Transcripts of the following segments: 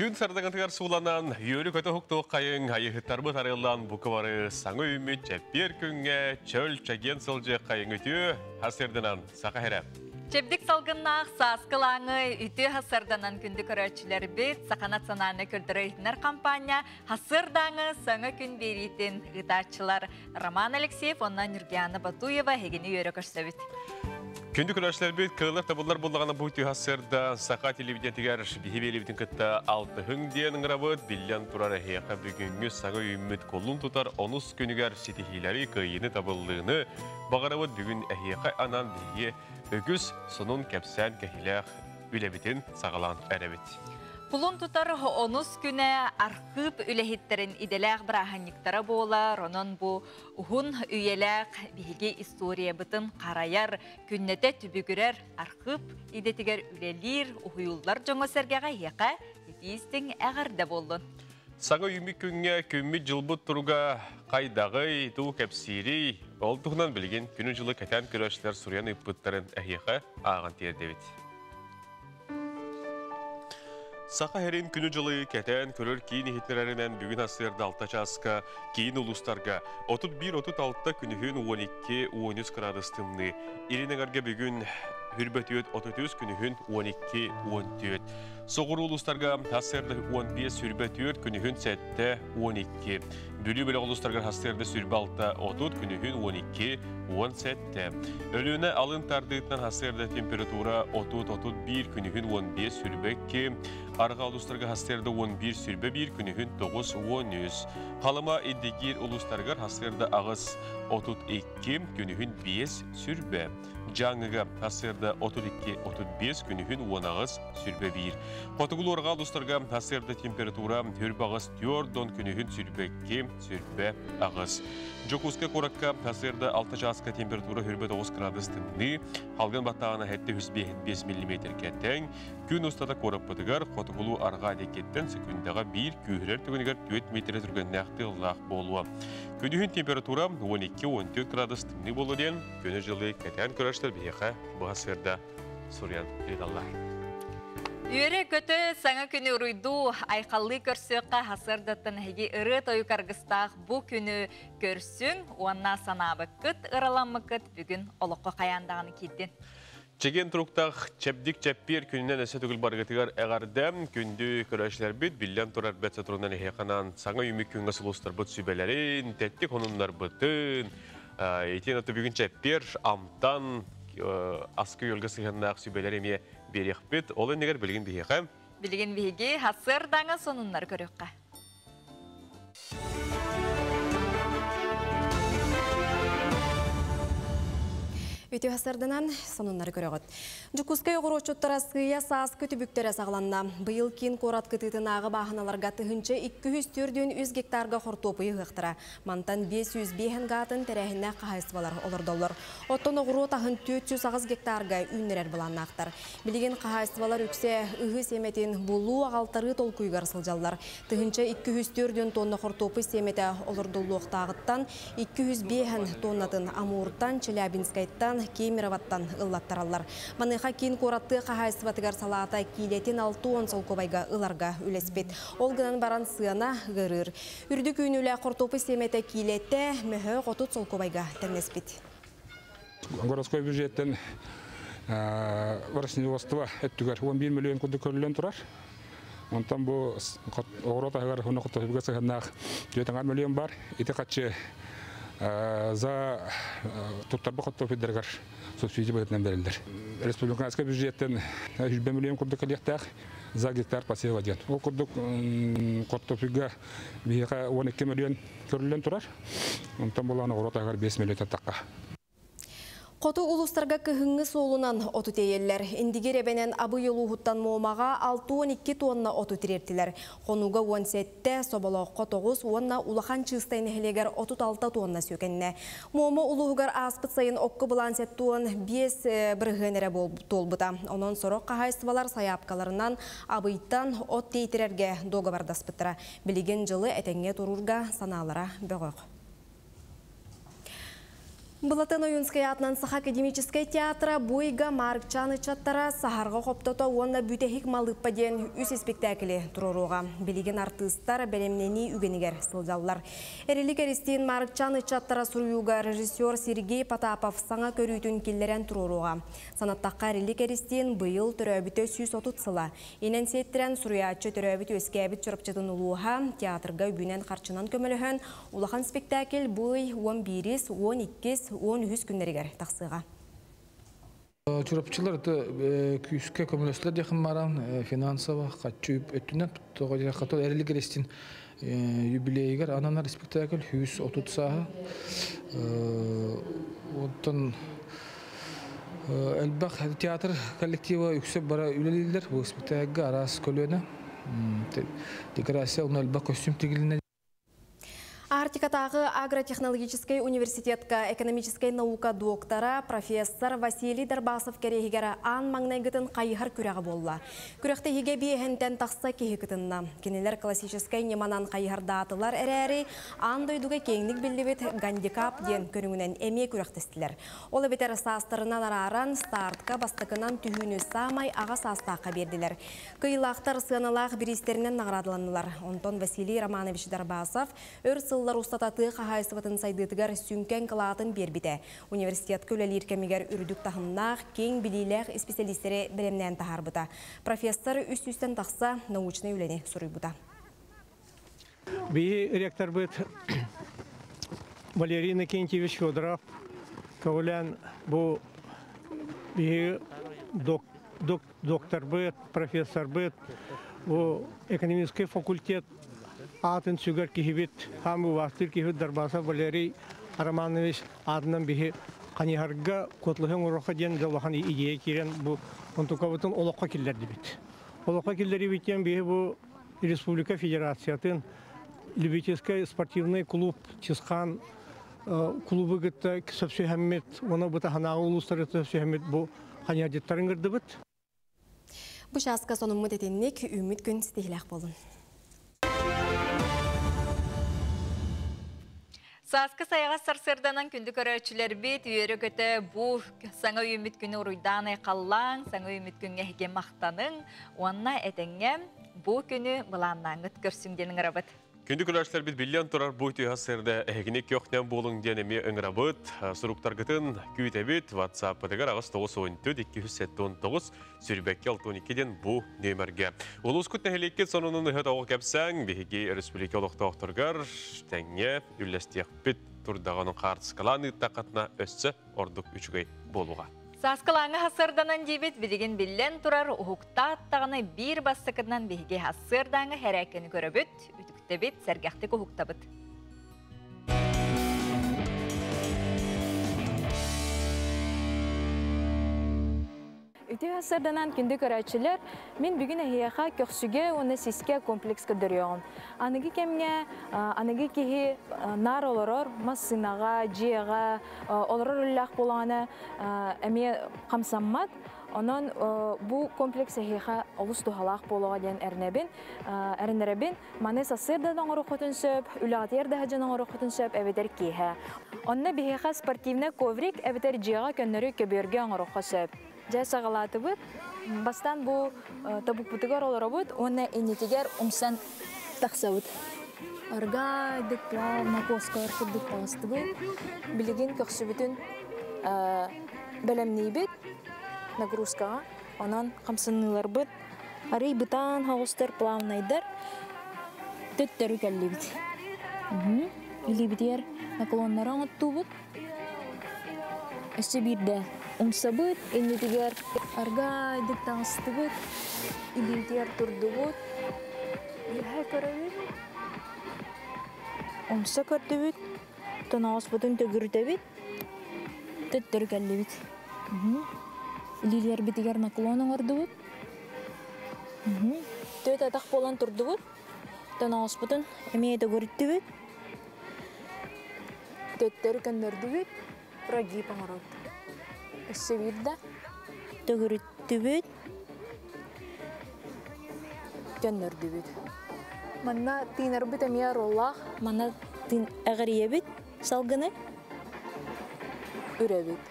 Күн сардаҥатыгар сууланан, үөрү-көтө уһуктуоххайыҥ, айыһыттарбыт арыаллаан бука бары саҥа үүммүт чэппиэр күҥҥэ чөл чэгиэн сылдьыаххайыҥ үтүө хасырданан саха эрэ. Чэбдик салгыннаах сааскы лааҥы үтүө хасырданан күндү көрөөччүлэрбит Саха национальнай көрдөрөр-иһитиннэр хампаанньа хасырдааҥы саҥа күн биэриитин ыытааччылар Роман Алексеев уонна Нюргиана Батуева эһигини үөрэ көрсөбүт. Күндү көрөөччүлэрбит, кыыллар табыллар буллаҕына бу үтүө сарсыарда Саха телевидениетигэр биһи биэриибитин кытта алтыһыҥ диэн ыҥырабыт. Биллэн турар эһиэхэ бүгүҥҥү саҥа үүммүт кулун тутар онус күнүгэр ситиһиилэри, кыайыыны, табыллыыны баҕарабыт. Бүгүн эһиэхэ анаан биһиги үгүс сонун кэпсээн кэһиилээх үлэбитин саҕалаан эрэбит. Кулун тутар онус күнэ архыып үлэһиттэрин идэлээх бырааһынньыктара буолар. Онон бу уһун үйэлээх биһиги историябытын харайар, күннэтэ түбүгүрэр архыып идэтигэр үлэлиир, уһуйуллар дьоҥҥо-сэргэҕэ эһиэхэ итии-истиҥ эҕэрдэ буоллун. Саҥа үүммүт күҥҥэ күммүт-дьылбыт туруга хайдаҕый, туу кэпсиирий? Ол туһунан билигин күнү-дьылы кэтээн көрөөччүлэр суруйан ыыппыттарын эһиэхэ ааҕан тиэрдэбит. Саха сирин күнү-дьылы кэтээн көрөр киин иһитиннэрэринэн бүгүн сарсыарда 6 чааска киин улуустарга 31-36 күнүһүн 12-13 кыраадыс тымныы. Илин эҥэргэ бүгүн хүрбөтүөт 33 күнүһүн 12-14. Соҕуруу улуустарга сарсыарда 15 сүрбэ 4 күнүһүн 7-12. Бүлүү бөлөх улуустарыгар сарсыарда сүрбэ 6 30 күнүһүн 12-17. Өлүөнэ алын тардыытынан сарсыарда температура 30-31 күнүһүн 15 сүрбэ 2, арҕаа улуустарга сарсыарда 11 сүрбэ 1 күнүһүн 9-13. Халыма Индигиир улуустарыгар сарсыарда 8 32 күнүһүн 5 сүрбэ. Дьааҥыга сарсыарда 32-35 күнүһүн 18 сүрбэ 1. Хотугулуу арҕаа улуустарга сарсыарда температура хүрбэ 8 4 күнүһүн сүрбэ 2 сүрбэ 8. Дьокуускай куоракка сарсыарда 6 чааска температура 29 градус тымныы, халгын баттааҕына 705 миллиметргэ тэҥ. Күн устата куораппытыгар хотугулуу арҕаа диэкиттэн секундаҕа биир күүһүрэр түгэнигэр 4 метр түргэннээх тыаллаах буолуо. Күнүһүн температура 12-14 градус тымныы буолуо диэн күнү-дьылы кэтээн көрөөччүлэр биһиэхэ быһа сыарда суруйан ыыталлар. Үөрэ-көтө саҥа күнү уруйдуу, айхаллыы көрсүөххэ сарсыардаттан эһиги ырыа-тойук аргыстаах бу күнү көрсүҥ уонна санаабыккыт, ыраламмыккыт бүгүн олоххо хайаан даҕаны киирдин. Чэгиэн туруктаах чэбдик чэппиэр күнүнэн өссө төгүл барыгытыгар эҕэрдэ. Күндү көрөөччүлэрбит, биллэн турар бэрт соторунан эһиэхэ саҥа үүммүт күҥҥэ сулустарбыт сүбэлэрин, тэттик хонуннарбытын, итиэн аты бүгүн чэппиэр амтан аскы-үөлгэ сыһыаннаах сүбэлэр эмиэ биэриэхпит. Ол иннигэр билигин биһиэхэ. Билигин биһиги сарсыардаҥа сонуннары көрүөххэ. Үтүө сарданан сонуннары көрөҕүт. Дьокуускай оҕуруотчуттара сыыйа сааскы түбүктэрэ саҕаланна. Быйыл киин куорат кытыытынааҕы бааһыналарга 1243 гектарга хортуопуйу ыһыахтара. Мантан 505 гаатын тэрээһиннээх хаһаайыстыбалар олордоллор. Оттон оҕуруот аһын 408 гектарга үүннэрэр былааннаахтар. Билигин хаһаайыстыбалар үксэ ыһыы сиэмэтин булуу аҕалтарыы толкуйугар сылдьаллар. 1204 тонна хортуопуй сиэмэтэ олордуллуохтааҕыттан 205 тоннатын Амуртан, Челябинскайтан, Кемеровоттан ыллаттараллар. Маныаха киин куораттыы хаһаайыстыбатыгар салаата киилэтин 60 солкуобайга ыларга үлэспит. Ол гынан баран сыана ыарыыр. Үрдүк үүнүүлээх хортуопуй сиэмэтэ киилэтэ мөһө 30 солкуобайга тэҥнэспит. Городской бюджеттен растениеводство өттүгэр 11 миллион курдук көрүллэн турар. Онтон бу оҕуруот аһыгар уонна хотугуга сыһыаннаах 4 миллион бар. Ити хаччы за туттарба хортуопуйдарыгар субсидия быһыытынан бэриллэр. Республиканскай бюджеттен 100 миллион курдук кэлиэхтээх за гектар посева диэн. Ол курдук хортуопуйга биһиэхэ 12 миллион көрүллэн турар. Онтон булан оҕуруот аһыгар 5 миллион тахха. Хоту улуустарга кыһыҥҥы суолунан оту тиэйэллэр. Индигир эбэнэн Абый улууһуттан Муомаҕа 62 тонна оту тириэртилэр. Хонууга 17, Соболооххо 9 уонна Улахан Чыыстай нэһилиэгэр 36 тонна сүөкэннэ. Муома улууһугар ааспыт сайын окко былаан 75 бырыһыан эрэ туолбута. Онон сорох хаһаайыстыбалар сайаапкаларынан Абыйтан от тиэйтэрэргэ дуогабардаспыттара. Билигин дьылы этэҥҥэ туруурга санаалара бөҕөх. Былатын Ойунскай атынан Саха академическай театра Буйга Маркчан ыччаттара Саһарҕа хоптото уонна Бүтэһик малыыппа диэн үс испиктээкили туруоруоҕа. Билигин артыыстар бэлэмнэнии үгэнигэр сылдьаллар. Эрилик Эристиин Маркчан ыччаттара суруйууга режиссер Сергей Потапов саҥа көрүүтүн киллэрэн туруоруоҕа. Санаттахха, Эрилик Эристиин быйыл төрөөбүтэ 130 сыла. Инэн сиэттэрэн суруйааччы төрөөбүт-үөскээбит Чурапчытын улууһа театрга үбүнэн-харчынан көмөлөһөн, улахан спектакль бу ый 11-ис, 12-ис, 13 күннэригэр тахсыаҕа. Чурапчылар күүскэ көмөлөстүлэр диэхин баран финансово хаччы өттүнэн тоҕо диэххэ Эрилик Эристиин юбилейыгар ананар спектакль 130 сааһа. Оттон элбэх театр коллектива үксэ бара үлэлииллэр бу спектакльга араас көлүөнэ декорация онно элбэх костюм тигилинэ. Арктикатааҕы агротехнологическай университетка экономическай наука доктора, профессор Василий Дарбасов кэриэһигэр аан маҥнайгытын хайыһар күрэҕэ буолла. Күрэхтэһиигэ биэһэнтэн тахса киһи кытынна. Кинилэр классическай ньыманан хайыһардаатылар эрээри, аан дойдуга киэҥник биллибит гандикап диэн көрүҥүнэн эмиэ күрэхтэстилэр. Ол эбэтэр саастарынан арааран, стартка бастакынан түһүүнү саамай аҕа саастаахха биэрдилэр. Кыайыылаахтар сыаналаах бириистэринэн наҕараадаланнылар. Онтон Василий Романович Дарбасов өр сыллар устата тыа хаһаайыстыбатын сайдыытыгар сүҥкэн кылаатын биэрбитэ. Университетка үлэлиир кэмигэр үрдүк таһымнаах, киэҥ билиилээх исписэлиистэри бэлэмнээн таһаарбыта. Профессор үс сүүстэн тахса научнай үлэни суруйбута. Биһи ректорбыт Валерий Иннокентьевич Федоров көҕүлээн бу биһи докторбыт, профессорбыт, бу экономический факультет аатын сүгэр киһибит, хаамы убаастыыр киһибит Дарбасов Валерий Романович аатынан биһи хайыһарга куоталаһыы оҥоруохха диэн улахан идея киирэн бу онтукабытын олоххо киллэрдибит. Олоххо киллэрибит диэн биһи бу республика федерациятын любительскай спортивный клуб Чысхаан клубы кытта сөпсүһэммит, уонна бу таһынааҕы улуустары сөпсүһэммит бу хайыһардьыттарын ыҥырдыбыт. Бу чааска сонуммут итинник, үүммүт күн ситиһиилээх буолун. Сааскы сайаҕас сарсыарданан күндү көрөөччүлэрбит үөрэ-көтө бу саҥа үүммүт күнү уруйдаан айхаллааҥ, саҥа үүммүт күҥҥэ эһиги махтаныҥ уонна этэҥҥэ бу күнү былааннааҥҥыт көрсүҥ диэн ыҥырабыт. Күндү көрөөччүлэрбит биллэн турар бу үтүө сарсыарда эһигини көхтөөн буолуҥ диэн эмиэ ыҥырабыт. Суруктаргытын күүтэбит. WhatsApp-ытыгар 8 914 279 22 62 диэн бу нүөмэргэ. Улуускут нэһилиэккит сонунун ыһа-тоҕо кэпсээҥ, биһиги республика олохтоохторугар тэҥҥэ үллэстиэхпит турдаҕын хаартыскалаан ыыттаххытына өссө ордук үчүгэй буолуоҕа. Сааскылааҥы сарсыарданан диибит билигин биллэн турар уһуктаат даҕаны биир бастакынан биһиги сарсыардааҥы сэрээккэни көрөбүт, үтүктэбит, сэргэхтик уһуктабыт. Үтүө сарсыарданан күндү көрөөччүлэр, мин бүгүн эһиэхэ көхсүгэ уонна сискэ комплекс көрдөрүөҕүм. Аныгы кэмҥэ аныгы киһи наар олорор, массыынаҕа, дьиэҕэ олорор үлэлээх буоллаҕына эмиэ хамсаммат. Онон бу комплекс эһиэхэ олус туһалаах буолуоҕа диэн эрэнэбин. Эрэнэрэбин. Маны сарсыарда оҥоруоххутун сөп, үлэҕитигэр да сылдьан оҥоруоххутун сөп эбэтэр киэһэ. Онно биһиэхэ спортивный коврик эбэтэр дьиэҕэ көннөрү көбүөргэ оҥоруохха сөп. Дьэ саҕалаатыбыт. Бастаан бу тобукпутугар олоробут уонна иннитигэр умсан тахсабыт. Аргыыйдык плавно куоска курдук таҕыстыбыт. Билигин көхсүбүтүн бэлэмниибит нагрузкаҕа. Онон хамсаныыларбыт арый бытаан соҕустар плавнайдар төттөрү кэллибит. Илиибитигэр наклоннары оҥоттуубут. Өссө биирдэ умсабыт, иннитигэр аргыыйдык таҕыстыбыт, илиибитигэр турдубут. Үөһэ көрөбүт. Умса көрдүбүт, тоноҕоспутун төгүрүтэбит, төттөрү кэллибит. Илиилэрбитигэр наклон оҥордубут. Түөрт атах буолан турдубут. Тоноҕоспутун эмиэ төгүрүттүбүт. Төттөрү көннөрдүбүт. Прогиб оҥоробут. Өссө биирдэ төгүрүттүбүт. Көннөрдүбүт. Манна тыынарбыт эмиэ оруоллаах. Манна тыын эҕирийэбит салгыны. Үрэбит.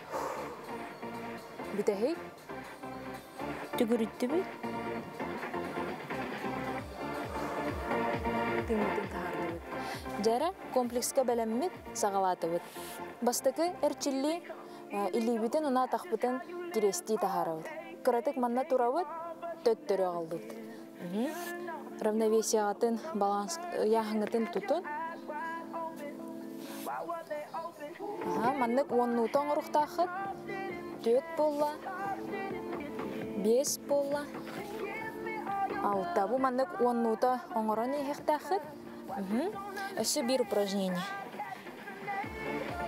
Бүтэһик. Түгүрүттүбүт. Тыыммытын таһаардыбыт. Дьэрэ комплекска бэлэммит саҕалаатыбыт. Бастакы эрчиллии илиибитин уна атахпытын кириэстии таһаарабыт. Кыратык манна турабыт, төттөрү аҕаллыбыт. Равновесиеҕытын, баланс ыйааһыҥҥытын тутун. Маннык уоннуута оҥоруохтааххыт. Түөрт буолла, биэс буолла, алта. Бу маннык уоннуута оҥорон иһиэхтээххит. Өссө биир упражнение.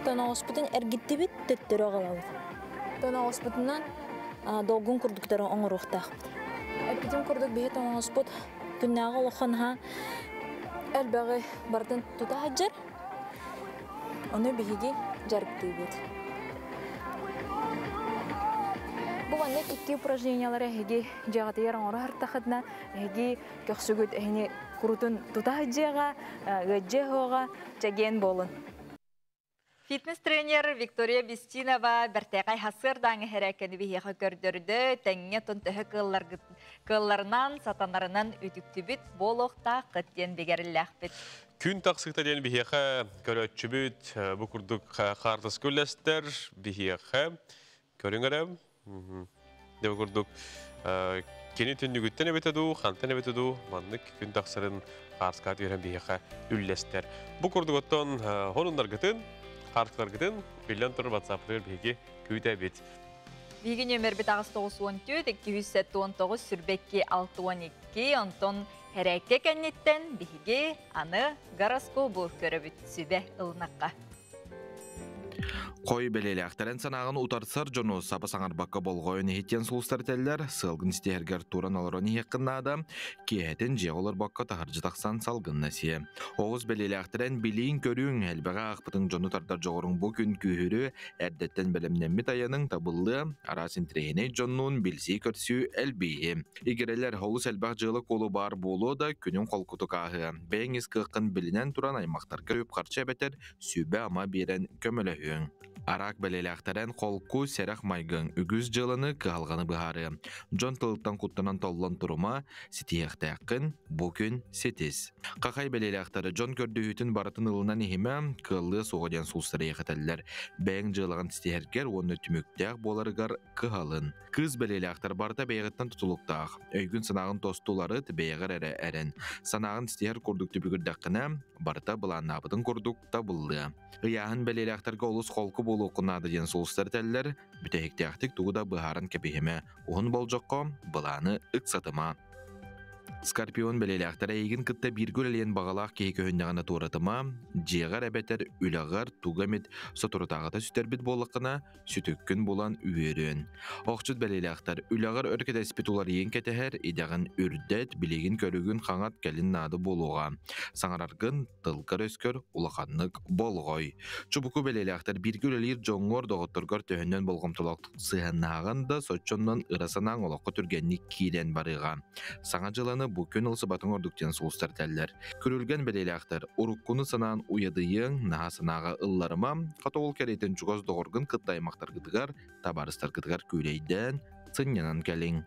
Тоноҕоспутун эргиттибит, төттөрү аҕалабыт. Тоноҕоспутунан долгун курдуктары оҥоруохтаахпыт. Эппитим курдук биһи тоноҕоспут күннээҕи олоххо наһаа элбэҕи барытын тута сылдьар. Ону биһиги дьарыктыыбыт. Бу маннык икки упражнениялары эһиги дьиэҕитигэр оҥоро сыртахытына, эһиги көхсүгүт эһини курутун тута сылдьыаҕа, ыаддьыа суоҕа, чэгиэн буолун. Фитнес-тренер Виктория Бестинова бэртээхэй хасыардааҥы хэрээккэни биһиэхэ көрдөрдө, тэҥҥэ тон төһө кыалларынан, сатанарынан үтүктүбүт буолуохтааххыт диэн бигэриллээхпит. Күн тахсыыта диэн биһиэхэ көрөөччүбүт бу курдук хаартыска үллэстэр биһиэхэ көрүҥ эрэ. Дьэ бу курдук кини түннүгүттэн эбитэ дуу, хантан эбитэ дуу, маннык күн тахсарын хаарскаат үөрэн биһиэхэ үллэстэр. Бу курдук оттон хонуннаргытын, хаартыларгытын биллэн турар WhatsApp-тыгар биһиги күүтэбит. Биһиги нөмербит 894 279 сүрбэкки 62, онтон хэрээккэ кэнниттэн биһиги аны гороскобу көрөбүт сүбэ ылынакка. Хой бэлиэлээхтэрин санааҕын утарсар дьону саба саҥарбакка болҕойон иһиттиэн сулустар этэллэр, сыалгын истиһэргэр туран олорон иһиэххин наада, киэһэтин дьиэҕэ олорбокко таһырдьа тахсан салгынна сиэ. Оҕус бэлиэлээхтэрин билииҥ-көрүүҥ, элбэҕи аахпытыҥ дьону тардар дьоҕуруҥ бу күн күүһүрүө, эрдэттэн бэлэмнэммит айаныҥ табыллыа, араас интэриэһинэй дьоннуун билсии-көрсүү элбииһи. Игирэлэр олус элбэх дьыала-куолу баар буолуо да, күнүҥ холкутук ааһыа. Бэйэҥ ис кыаххын билинэн туран аймахтарга үп-харчы эбэтэр сүбэ-ама биэрэн көмөлөһүөҥ. Араак бэлиэлээхтэрэн холку, сэрэх майгыҥ, үгүс дьыаланы, кыһалҕаны быһаарыа. Дьон тылыттан куттанан толлон турума, ситиһиэхтээххин, бу күн ситис. Хахай бэлиэлээхтэрэ дьон көрдөһүүтүн барытын ылынан иһимэ, кыаллыа суоҕа диэн сулустар эйэхэтэллэр. Бэйэҥ дьыалаҕын ситиһэргэр уонна түмүктээх буоларыгар кыһалын. Кыыс бэлиэлээхтэр барыта бэйэҕиттэн тутулуктаах. Өйгүн-санааҕын тосту уларыт, бэйэҕэр эрэ эрэн. Санааҕын ситиһэр курдук түбүгүрдэххинэ, барыта былааннаабытын курдук табыллыа. Ыйааһын бэлиэлээхтэргэ олус холку буолуоххун наада диэн сулустар этэллэр, бүтэһиктээхтик тугу да быһааран кэбиһимэ, уһун болдьоххо былааны ыксатыма. Скорпион бэлиэлээхтэр эйигин кытта бииргэ үлэлиэн баҕалаах киһи көһүннэҕинэ туоратыма, дьиэҕэр эбэтэр үлэҕэр тугу эмит соторутааҕыта сүтэрбит буоллаххына, сүтүккүн булан үөрүөн. Охчут бэлиэлээхтэр үлэҕэр өр кэтэспит уларыйыын кэтэһэр, идэҕин үрдэт, билигин көрүгүн хаҥат кэлин наада буолуоҕа. Саҥараргын тылгар-өскөр улаханнык болҕой. Чубуку бэлиэлээхтэр бииргэ үлэлиир дьоҥҥор, доҕотторгор төһөннөн болҕомтолоохтук сыһыаннаһаҕын да, соччоннон ыра санааҥ олоххо түргэнник киирэн барыаҕа. Саҥа дьыланы бу күн ылсыбатыҥ ордук диэн сулустар этэллэр. Күрүлгэн бэлиэлээхтэр уруккуну санаан уйадыйыаҥ, наһаа санааҕа ылларыма, хата ол кэриэтин чугас доҕоргун кытта аймахтаргытыгар, табаарыстаргытыгар күүлэйдээн, сынньанан кэлиҥ.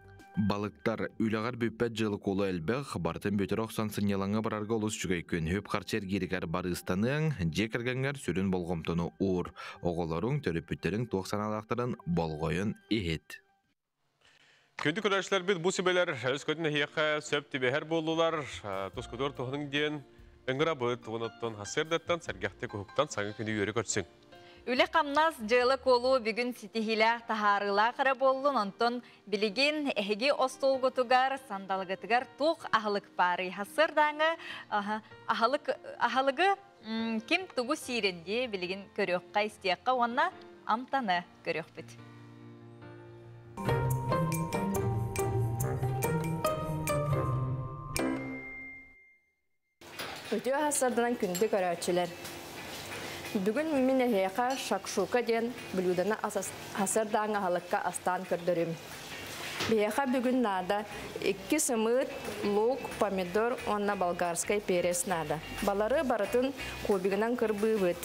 Балыктар, үлэҕэр бүппэт дьыала-куолу элбэх, барытын бүтэрэ охсон сынньалаҥҥа барарга олус үчүгэй күн. Үп-харчы эргииригэр барыыстаныаҥ, дьиэ кэргэҥҥэр сүрүн болҕомтону уур. Оҕолоруҥ, төрөппүттэриҥ туох санаалаахтарын болҕойон иһит. Күндү көрөөччүлэрбит бу сүбэлэр өскөтүн эһиэхэ сөп түбэһэр буоллулар. Тускутуор туһунуҥ диэн ыҥырабыт. Онуттан сарсыардаттан сэргэхтик уһуктан саҥа күнү үөрэ көрсүҥ. Үлэ-хамнас дьыала-куолу бүгүн ситиһиилээх таһаарыылаах эрэ буоллун, онтон билигин эһиги остуолгутугар, сандалыгытыгар туох аһылык баарый? Сарсыардааҥы аһылык аһылыгы ким тугу сиирин дии билигин көрүөххэ, истиэххэ уонна амтаны көрүөхпүт. Үтүө сарсыарданан күндү көрөөччүлэр! Бүгүн мин эһиэхэ шакшука диэн блюданы сарсыардааҥы аһылыкка астаан көрдөрүм. Биһиэхэ бүгүн наада икки сымыыт, лук, помидор уонна болгарскай перец наада. Балары барытын кубигынан кырбыыбыт.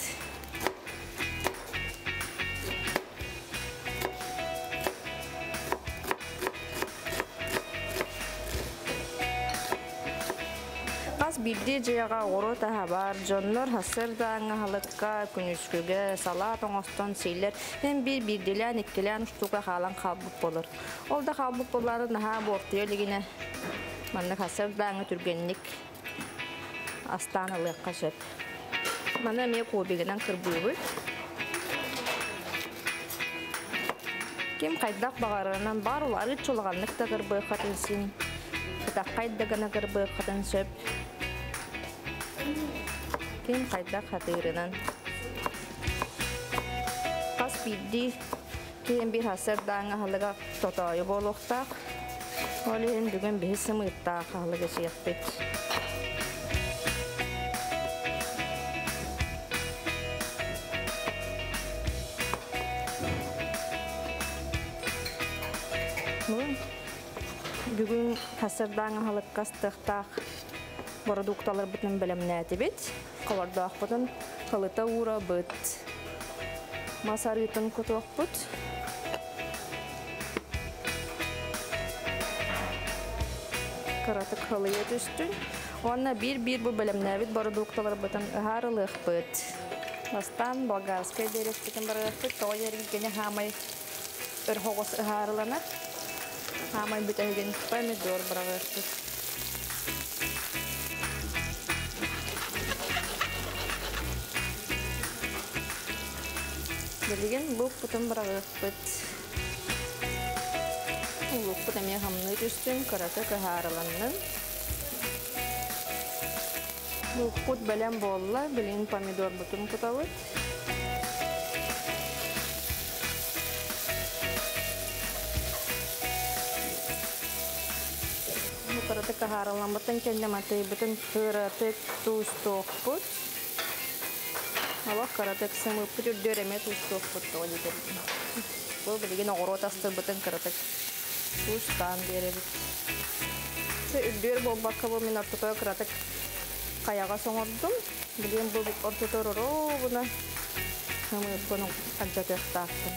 биирдии дьиэҕэ оҕуруот аһа баар, дьоннор сарсыардааҥҥы аһылыкка, күнүскүгэ салаат оҥостон сииллэр. Эн биир биирдилээн, иккилээн устуука хаалан хаалбыт буолар. Ол да хаалбыт буоллаары наһаа буортуйа илигинэ маннык сарсыардааҥҥы түргэнник астаан ылыахха сөп. Маны эмиэ кубигынан кырбыыбыт. Ким хайдах баҕарарынан баар ол арыт чулаҕаннык да кырбыаххатын син, кытаххай да гына кырбыаххатын сөп. Ким хайдах хатыырынан. Хас биирдии киһин биир сарсыардааҥҥы аһылыга тотоойу буолуохтаах. Ол иһин бүгүн биһи сымыыттаах аһылыгы сиэхпит. Бүгүн сарсыардааҥҥы аһылыкка астыахтаах бородуукталарбытын бэлэмнээтибит. Хобордоохпутун халыта уурабыт. Мас арыытын кутуохпут. Кыратык халыйа түстүн. Уонна биир-биир бу бэлэмнээбит бородуукталарбытын ыһаарылыахпыт. Бастаан болгарскай биэрэспитин барыахпыт. Тоҕо диэргини хаамай өр хоҕус ыһаарыланар. Хаамай бүтэһигин помидор быраҕыахпыт. Билигин луукпутун быраҕыахпыт. Луукпут эмиэ хамныы түстүн, кыратык ыһаарыланнын. Луукпут бэлэм буолла, билигин помидорбутун кутабыт. Кыратык ыһаарыламмытын кэннэ матыйбытын кыратык туустуохпут. Олох кыратык сымыыппыт үрдүөр эмиэ туустуохпут тоҕо диэтэрбин. Бу билигин оҕуруот астырбытын кыратык туустаан биэрэбит. Үрдүөр буолбакка бу мин ортотугар кыратык хайаҕас оҥордум. Билигин бу ортотугар оруобуна сымыыппын алдьатыахтаахпын.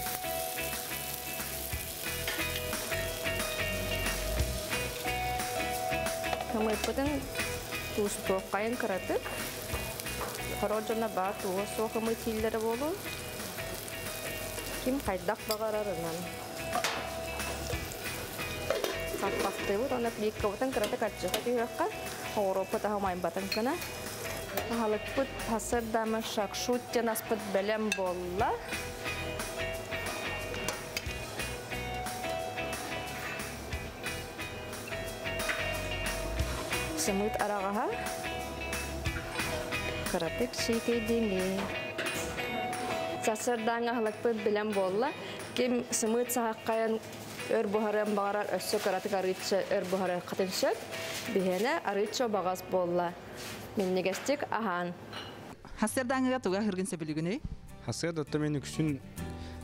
Сымыыппытын туустуоххайын кыратык. Хорор дьоно баар тууһа суох ымыы тииллэрэ буолуо. Ким хайдах баҕарарынан. Хаппахтыыбыт уонна плиткабытын кыратык ардьата түһүөххэ, оҕуруоппут аһа умайбатын гына. Аһылыкпыт сарсыардамы шакшут диэн аспыт бэлэм буолла. Сымыыт араҕаһа кыратык сиикэйдиҥи. Сарсыардааҥҥы аһылыкпыт бэлэм буолла. Ким сымыыт саһаххайан өр буһарыан баҕарар, өссө кыратык арыычча өр буһарыаххытын сөп. Биһиэнэ арыычча убаҕас буолла. Минньигэстик аһаан. Хасыардааҥҥыга туга аһыыргын сөбүлүүгүнүй? Хасыарда мен үксүн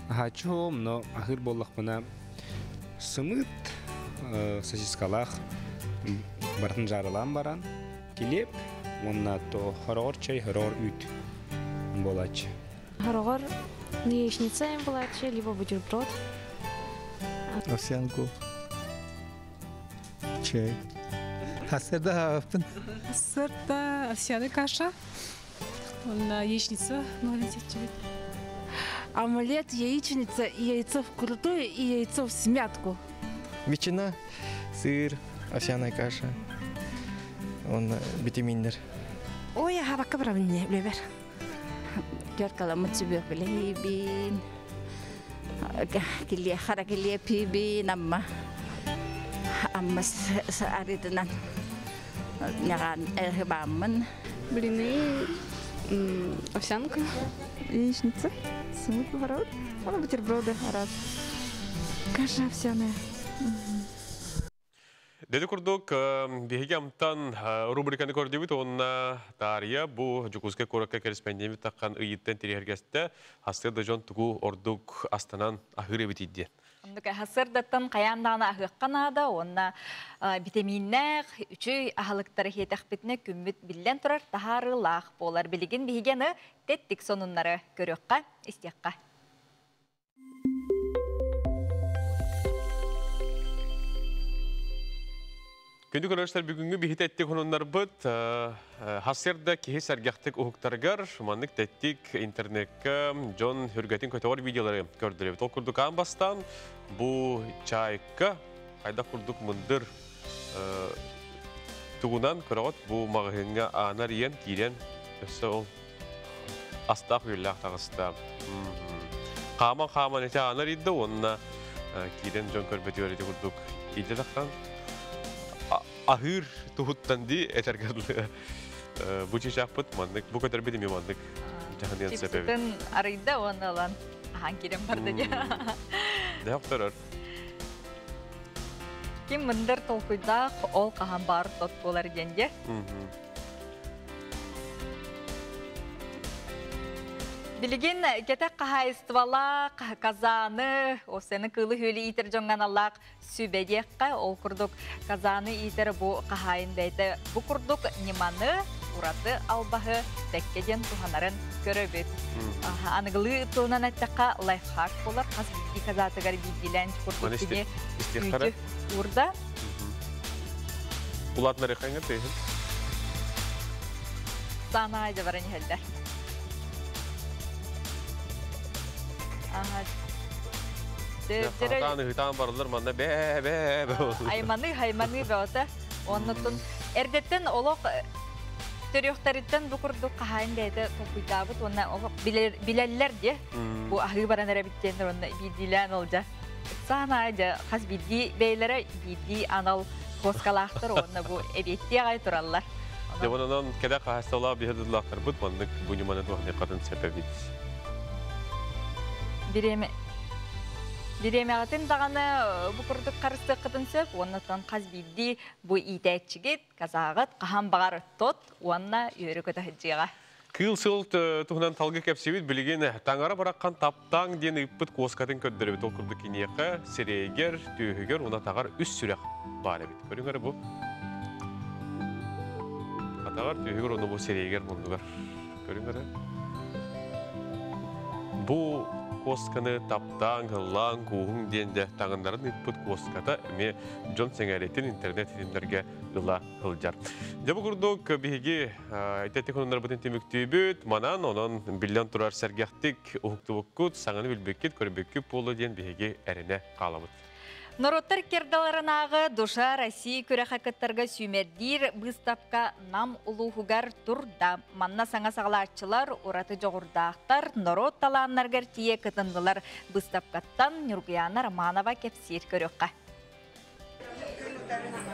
аһааччы хоом, но аһыыр буоллахпына сымыыт сосискалаах барытын жарылаан баран килиэп уонна то хороҕор чай, хороҕор үүт буолааччы. Хороҕор яичница им буолааччы, либо бутерброд. Овсянку. Чай. Хасырда хааппын. Хасырда овсяная каша. Онна яичница нолитичевит. Омлет, яичница, и яйцо вкрутую, и яйцо в смятку. Ветчина, сыр, овсяная каша. Он витаминдер. Ой, хабакка барабын үлебер. Жаркаламыт сүбүөх билэһибин. Килиэ хара килиэ пиибин амма амма арытынан няган эрхыбааммын. Блины, овсянка, яичница, сымыт поворот, бутерброды раз. Каша овсяная. Деди курдук, биһиги амтан рубриканы көрдүбүт, онна Дарья бу Дьокуускай куоракка кэриспэндиэмит таххан ыйыттан тириһэргэстэ, хастыр да дьон тугу ордук астанан аһыыр эбит диэн. Оннук хасырдаттан хайаан даҕаны аһыахха наада уонна витаминнээх үчүгэй аһылыктары иһиэтэхпитинэ күммүт биллэн турар таһаарыылаах буолар. Билигин биһиги аны тэттик сонуннары көрүөххэ, истиэххэ. Күндү көрөөччүлэр бүгүҥҥү биһи тэттик хонуннарбыт хасырда киһи сэргэхтик уһуктарыгар маннык тэттик интернекка дьон хүргэтин көтөҕөр видеолары көрдөрөбүт. Ол курдук аан бастаан бу чайка хайдах курдук мындыр тугунан көрөҕөт бу маҕаһыыҥҥа аанар иэн киирэн өссө ол астаах үөллээх таҕыста. Хааман-хааман ити аанар иирдэ уонна киирэн дьон көрбөтүгэр ити курдук иирдэ тахсан аһыыр туһуттан дии этэргэ дылы бу чычаахпыт маннык бу көтөрбүт эмиэ маннык дьаһаныан сөп эбит. Чипсытын арыйда уонна ылан аһаан киирэн барда дии. Дэһ охторор. Ким мындыр толкуйдаах ол хаһан баар тот буолар диэн дьэ. Билигин кэтэх хаһаайыстыбалаах казаны, осены кыылы хүөлү иитэр дьоҥҥо аналлаах сүбэ диэххэ, ол курдук казаны иитэр бу хаһаайын бэйэтэ бу курдук ньыманы, ураты албаһы бэккэ диэн туһанарын көрөбүт. Аныгылыы тылынан эттэххэ, лайфхак буолар, хас биирдии казатыгар биирдиилээн курдук кини үүтү уурда. Улаатынарыхаҥа тыаһын. Саана дьабаран иһэллэр. Хаһытаан ыһытаан барылар манна бээ бээ бээ. Айманы хайманы бөҕөтө. Оннуттан эрдэттэн олох төрүөхтэриттэн бу курдук хаһаайын бэйэтэ толкуйдаабыт уонна олох билэллэр диэ. Бу аһыы баран эрэ биттиэннэр уонна биирдиилээн олдьа. Саана дьэ хас биирдии бэйэлэрэ биирдии анал куоскалаахтар уонна бу эбиэттии аҕай тураллар. Дьэ онон кэлэ хаһаайыстыбалаах биһи дыллаахтарбыт маннык бу ньыманы туһаныаххытын сөп эбит. Бириэмэ Бириэмэҕитин даҕаны бу курдук харыстыаххытын сөп уонна хас биирдии бу иитээччигит, казааҕыт хаһан баҕар тот уонна үөрү көтө сылдьыаҕа. Кыыл сыл туһунан талгы кэпсиибит билигин таҥара бараххан таптаҥ диэн ыыппыт куоскатын көрдөрөбүт. Ол курдук киниэхэ сирэйигэр, түөһүгэр уонна атаҕар үс сүрэх баар эбит. Көрүҥ эрэ бу. Атаҕар, түөһүгэр уонна бу сирэйигэр муннугар. Көрүҥ эрэ. Бу куосканы таптааҥ, ыллааҥ, кууһуҥ диэн дьэ таҥыннарын ыыппыт куоската эмиэ дьон сэҥээриитин интернет ситимнэргэ ыла сылдьар. Дьэ бу курдук биһиги итэтик хонуннарбытын түмүктүүбүт. Манан онон биллэн турар сэргэхтик уһуктубуккут, саҥаны билбиккит, көрбүккүт буолуо диэн биһиги эрэнэ хаалабыт. Норуоттар кердаларынааҕы Душа России күрэхэ кыттарга сүүмэрдиир быыстапка Нам улууһугар турда. Манна саҥа саҕалааччылар, ураты дьоҕурдаахтар, норуот талааннарыгар тиийэ кытыннылар. Быыстапкаттан Ньургуйаана Романова кэпсиир көрүөххэ.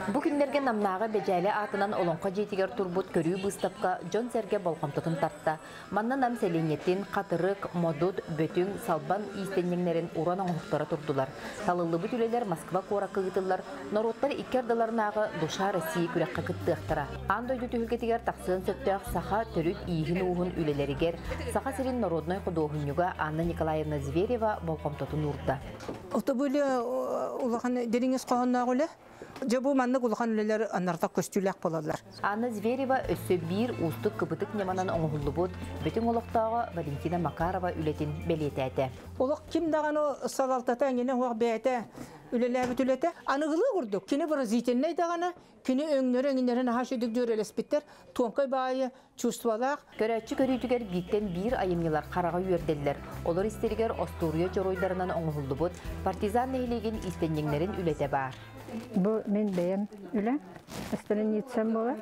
Бу күннэргэ Намнааҕы Бэдьээлэ аатынан Олоҥхо дьиэтигэр турбут көрүү быыстапка дьон-сэргэ болҕомтотун тарта. Манна Нам сэлиэнньэтин, Хатырык, Модут, Бөтүҥ, Салбан иистэнньэҥнэрин уран оҥоһуктара турдулар. Талыллыбыт үлэлэр Москва куоракка ыытыллар норуоттар икки ардыларынааҕы Душа России күрэххэ кыттыахтара. Аан дойду түһүлгэтигэр тахсыан сөптөөх саха төрүт ииһин-ууһун үлэлэригэр Саха сирин народнай худуоһунньуга Анна Николаевна Зверева болҕомтотун уурда. Ото бу үлэ улахан дириҥ ис хоһоонноох үлэ. Дьэ бу маннык улахан үлэлэр аннартах көстүүлээх буолаллар. Анна Зверева өссө биир уустук кыбытык ньыманан оҥоһуллубут Бөтүҥ олохтооҕо Валентина Макарова үлэтин бэлиэтээтэ. Олох ким даҕаны салалтата эҥинэ суох бэйэтэ үлэлээбит үлэтэ. Аныгылыы курдук кини выразительнай даҕаны, кини өҥнөрө эҥиннэрин аһаа үчүгдүк дьүөрэлэспиттэр, тонкай баайы Чувстволаах. Көрөөччү көрүүтүгэр бииртэн биир айымньылар хараҕы үөрдэллэр. Олор истэригэр остуоруйа дьоруойдарынан оҥоһуллубут Партизан нэһилиэгин иистэнньэҥнэрин үлэтэ баар. Бу мин бэйэм үлэм, страницам буолар.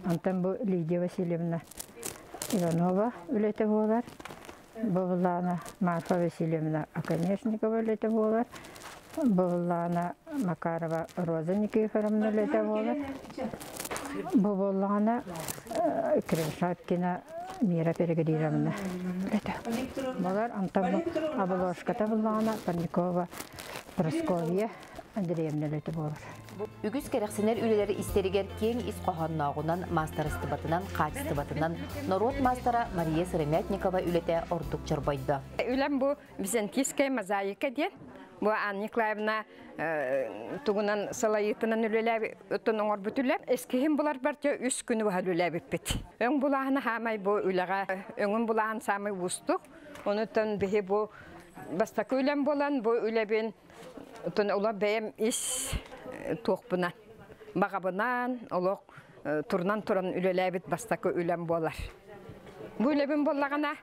Онтон бу Лидия Васильевна Иванова үлэтэ буолар. Бу былаана Марфа Васильевна Оконешникова үлэтэ буолар. Бу былаана Макарова Роза Никифоровна үлэтэ буолар. Бу буоллаҕына Кривошапкина Мира Перегрировна үлэтэ. Балар онтон обложката буллаҕына Парникова Прасковья Андреевна үлэтэ буолар. Үгүс кэрэхсэнэр үлэлэр истэригэр киэҥ ис хоһооннооҕунан, маастарыстыбатынан, хаачыстыбатынан норуот маастара Мария Сыромятникова үлэтэ ордук чорбойдо. Үлэм бу византийская мозаика диэн. Бу Анна Николаевна тугунан салайыытынан үлэлээбит оҥорбут үлэм. Эскиһин буларбар үс күнү быһа үлэлээбиппит. Өҥ булааһына хаамай бу үлэҕэ өҥүн булааһын саамай уустук. Онутан биһи бу бастакы үлэм буолан бу үлэбин Оттон ула бэйэм ис туохпунан Баҕабынан олох турунан туран үлэлээбит бастакы үлэм буолар. Бу үлэбин буоллаҕына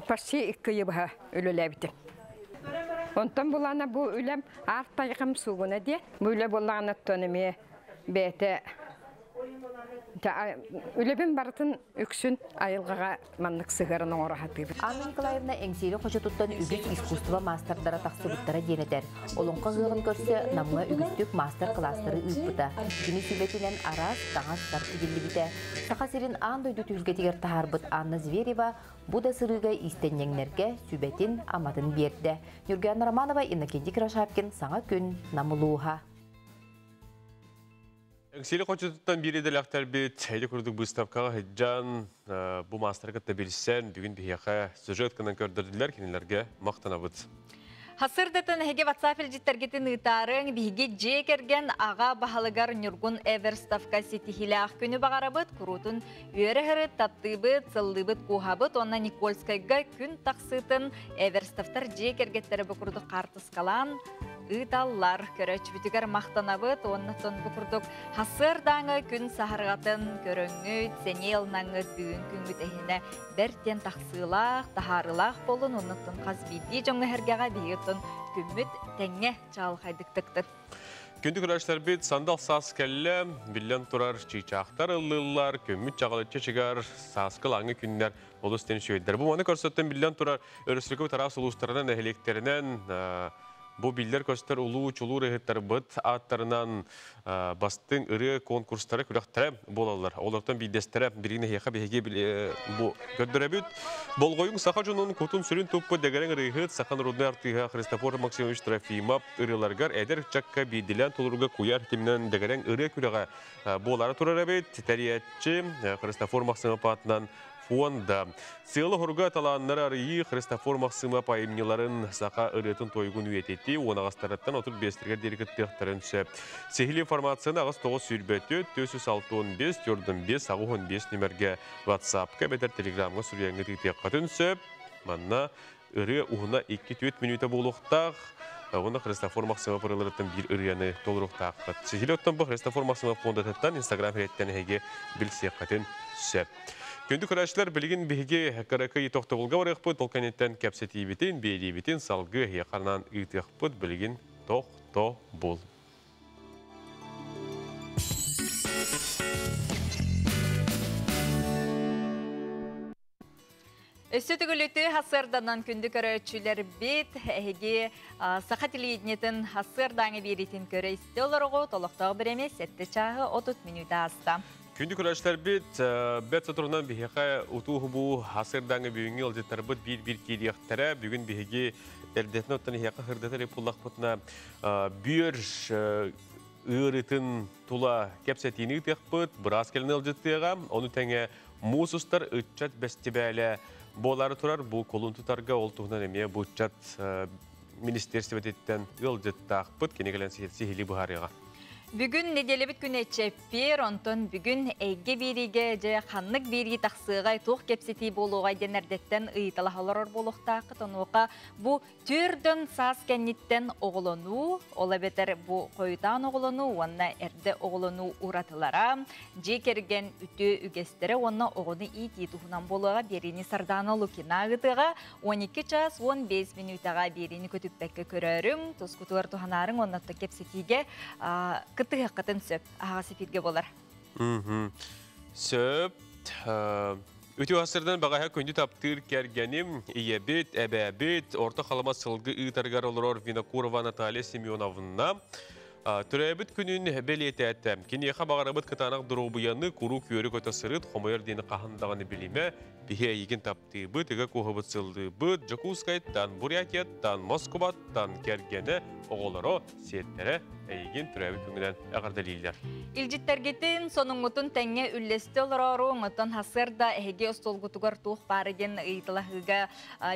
почти икки ыйы быһа үлэлээбитим. Онтон булана бу үлэм аар тайҕам суугуна диэн. Бу үлэ буоллаҕына оттон эмиэ бэйэтэ үлэбин барытын үксүн айылҕаҕа маннык сыһыаран оҥоро сатыыбын. Анна Николаевна Эҥсиэли хочотуттан үгүс искусство маастардара тахсыбыттара диэн этэр. Олоҥхо ыһыаҕын көрсө Намҥа үгүстүк маастар-кылаастары ыыппыта. Кини сүбэтинэн араас таҥас-сап тигиллибитэ. Саха сирин аан дойду түһүлгэтигэр таһаарбыт Анна Зверева бу да сырыыга иистэнньэҥнэргэ сүбэтин-аматын биэрдэ. Ньургуяна Романова, Иннокентий Кирашапкин, Саҥа күн, Нам улууһа. Эҥсиэли хочотуттан биир идэлээхтэрбит ити курдук быыстапкаҕа сылдьан, бу маастары кытта билсэн, бүгүн биһиэхэ сюжет гынан көрдөрдүлэр, кинилэргэ махтанабыт. Хасырдатын эһиги WhatsApp илдьиттэргитин ыытаарыҥ, биһиги дьиэ кэргэн аҕа баһылыгар Ньургун Эверстовка ситиһиилээх күнү баҕарабыт, куруутун үөрэ-һыры таптыыбыт, сыллыыбыт, кууһабыт уонна Никольскайга күн тахсыытын Эверстовтар дьиэ кэргэттэрэ бу курдук хаартыскалаан ыыталлар. Көрөөччүбүтүгэр махтанабыт уонна бу курдук хасыардааҥы күн саһарҕатын көрөҥҥүт, сэниэ ылнаҥҥыт бүгүн күҥҥүт эһинэ бэрт диэн тахсыылаах, таһаарыылаах буолун уонна хас биирдии дьоҥҥо эһэргэҕэ биһиги күммүт тэҥҥэ чаҕылхайдык тыктын. Күндү көрөөччүлэрбит, сандал саас кэллэ, биллэн турар чыычаахтар ыллыыллар, көммүт чаҕылыччы чыгар, сааскы ылааҥҥы күннэр олус тэн үчүгэйдэр. Бу маны көрсөттөн биллэн турар өрөспүүбүлүкэ араас улуустарынан, нэһилиэктэринэн бу биллэр-көстөр улуу чулуу ырыаһыттарбыт ааттарынан бастыҥ ырыа конкурстара, күрэхтэрэ буолаллар. Олортон биирдэстэрэ билигин эһиэхэ биһиги бу көрдөрөбүт. Болҕойуҥ саха дьонун кутун-сүрүн туппут дэгэрэҥ ырыаһыт, саха народнай артыыһа Христофор Максимович Трофимов ырыаларыгар эдэр ыччакка биирдилээн толорууга куйаар ситиминэн дэгэрэҥ ырыа күрэҕэ буолаары турар эбит. Тэрийээччи Христофор Максимов аатынан фонда. Сыала-хоруга талааннары арыйыы Христофор Махсымов айымньыларын саха ырыатын-тойугун үйэтитии уон аҕыстарыттан 35-тэригэр диэри кыттыахтарын сөп. Сиһилии информацияны аҕыс тоҕус сүүрбэ 465 415 85 нүмергэ WhatsApp-ка эбэтэр Telegram-га суруйаҥҥыт ыытыаххытын сөп. Манна ырыа уһуна 2-4 мүнүүтэ буолуохтаах. Уонна Христофор Максимов ырыаларыттан биир ырыаны толоруохтааххыт. Сиһилии оттон бу Христофор Максимов фондатыттан Инстаграм сирэйиттэн эһиги билсиэххитин сөп. Күндү көрөөччүлэр, билигин биһиги кыракый тохтобулга барыахпыт, ол кэнниттэн кэпсэтиибитин, биэриибитин салгыы эһиэхэ анаан ыытыахпыт. Билигин тохтобул. Өссө төгүлүтү хасыарданан күндү көрөөччүлэрбит, эһиги саха телевидениетын хасыардааҥы биэриитин көрө истэ олороҕут, олохтоох бириэмэ 7 чааһы 30 мүнүүтэ ааста. Күндү көрөөччүлэрбит, бэрт соторунан биһиэхэ утуу-убуу хасыардааҥы бүгүҥҥү ыалдьыттарбыт биир-биир киириэхтэрэ. Бүгүн биһиги эрдэтин оттон эһиэхэ сырдатар буллахпытына бүөр ыарыытын тула кэпсэтиини ыытыахпыт, быраас кэлин ыалдьыттыаҕа, ону тэҥэ муус устар ыччат бэстибээлэ буолаары турар. Бу кулун тутарга ол туһунан эмиэ бу ыччат министиэристибэтиттэн ыалдьыттаахпыт, кини кэлэн сиһилии быһаарыаҕа. Бүгүн нэдиэлэбит күнэ чэппиэр, онтон бүгүн эйгэ биэриигэ дьэ ханнык биэрии тахсыаҕай, туох кэпсэтии буолуоҕай диэн эрдэттэн ыйыталаһа олорор буолуохтааххыт. Онуоха бу Түрдөн саас кэнниттэн оҕолонуу, ол эбэтэр бу хойутаан оҕолонуу уонна эрдэ оҕолонуу уратылара, дьиэ кэргэн үтүө үгэстэрэ уонна оҕону иитии туһунан буолуоҕа биэриини Сардаана Лукина ыытыаҕа 12 чаас 15 мүнүүтэҕэ биэриини көтүппэккэ көрөөрүҥ, тускутугар туһанаарыҥ уонна кэпсэтиигэ кыттыһыаххытын сөп. Аһаҕас эфиргэ буолар. Сөп. Үтүө сырдан баҕаһа күндү таптыыр кэргэним, ийэбит, эбээбит, Орто Халыма сылгы ыытарыгар олорор Винокурова Наталья Семеновна төрөөбүт күнүн бэлиэтээтэ. Киниэхэ баҕарабыт кытаанах доруобуйаны, куруук үөрэ-көтө сырыт, хомойор диэни хаһан даҕаны билимэ, биһи эйигин таптыыбыт, ыга куоһабыт сыллыыбыт, Дьокуускайтан, Бурятияттан, Москубаттан кэргэнэ, оҕолоро, сиэттэрэ эйигин төрөөбүт күҥүнэн эҕэрдэлииллэр. Илдьиттэргитин, сонуҥҥутун тэҥҥэ үллэстэ олороору, оттон сарсыарда эһиги остуолгутугар туох баара диэн ыйыталаһыыга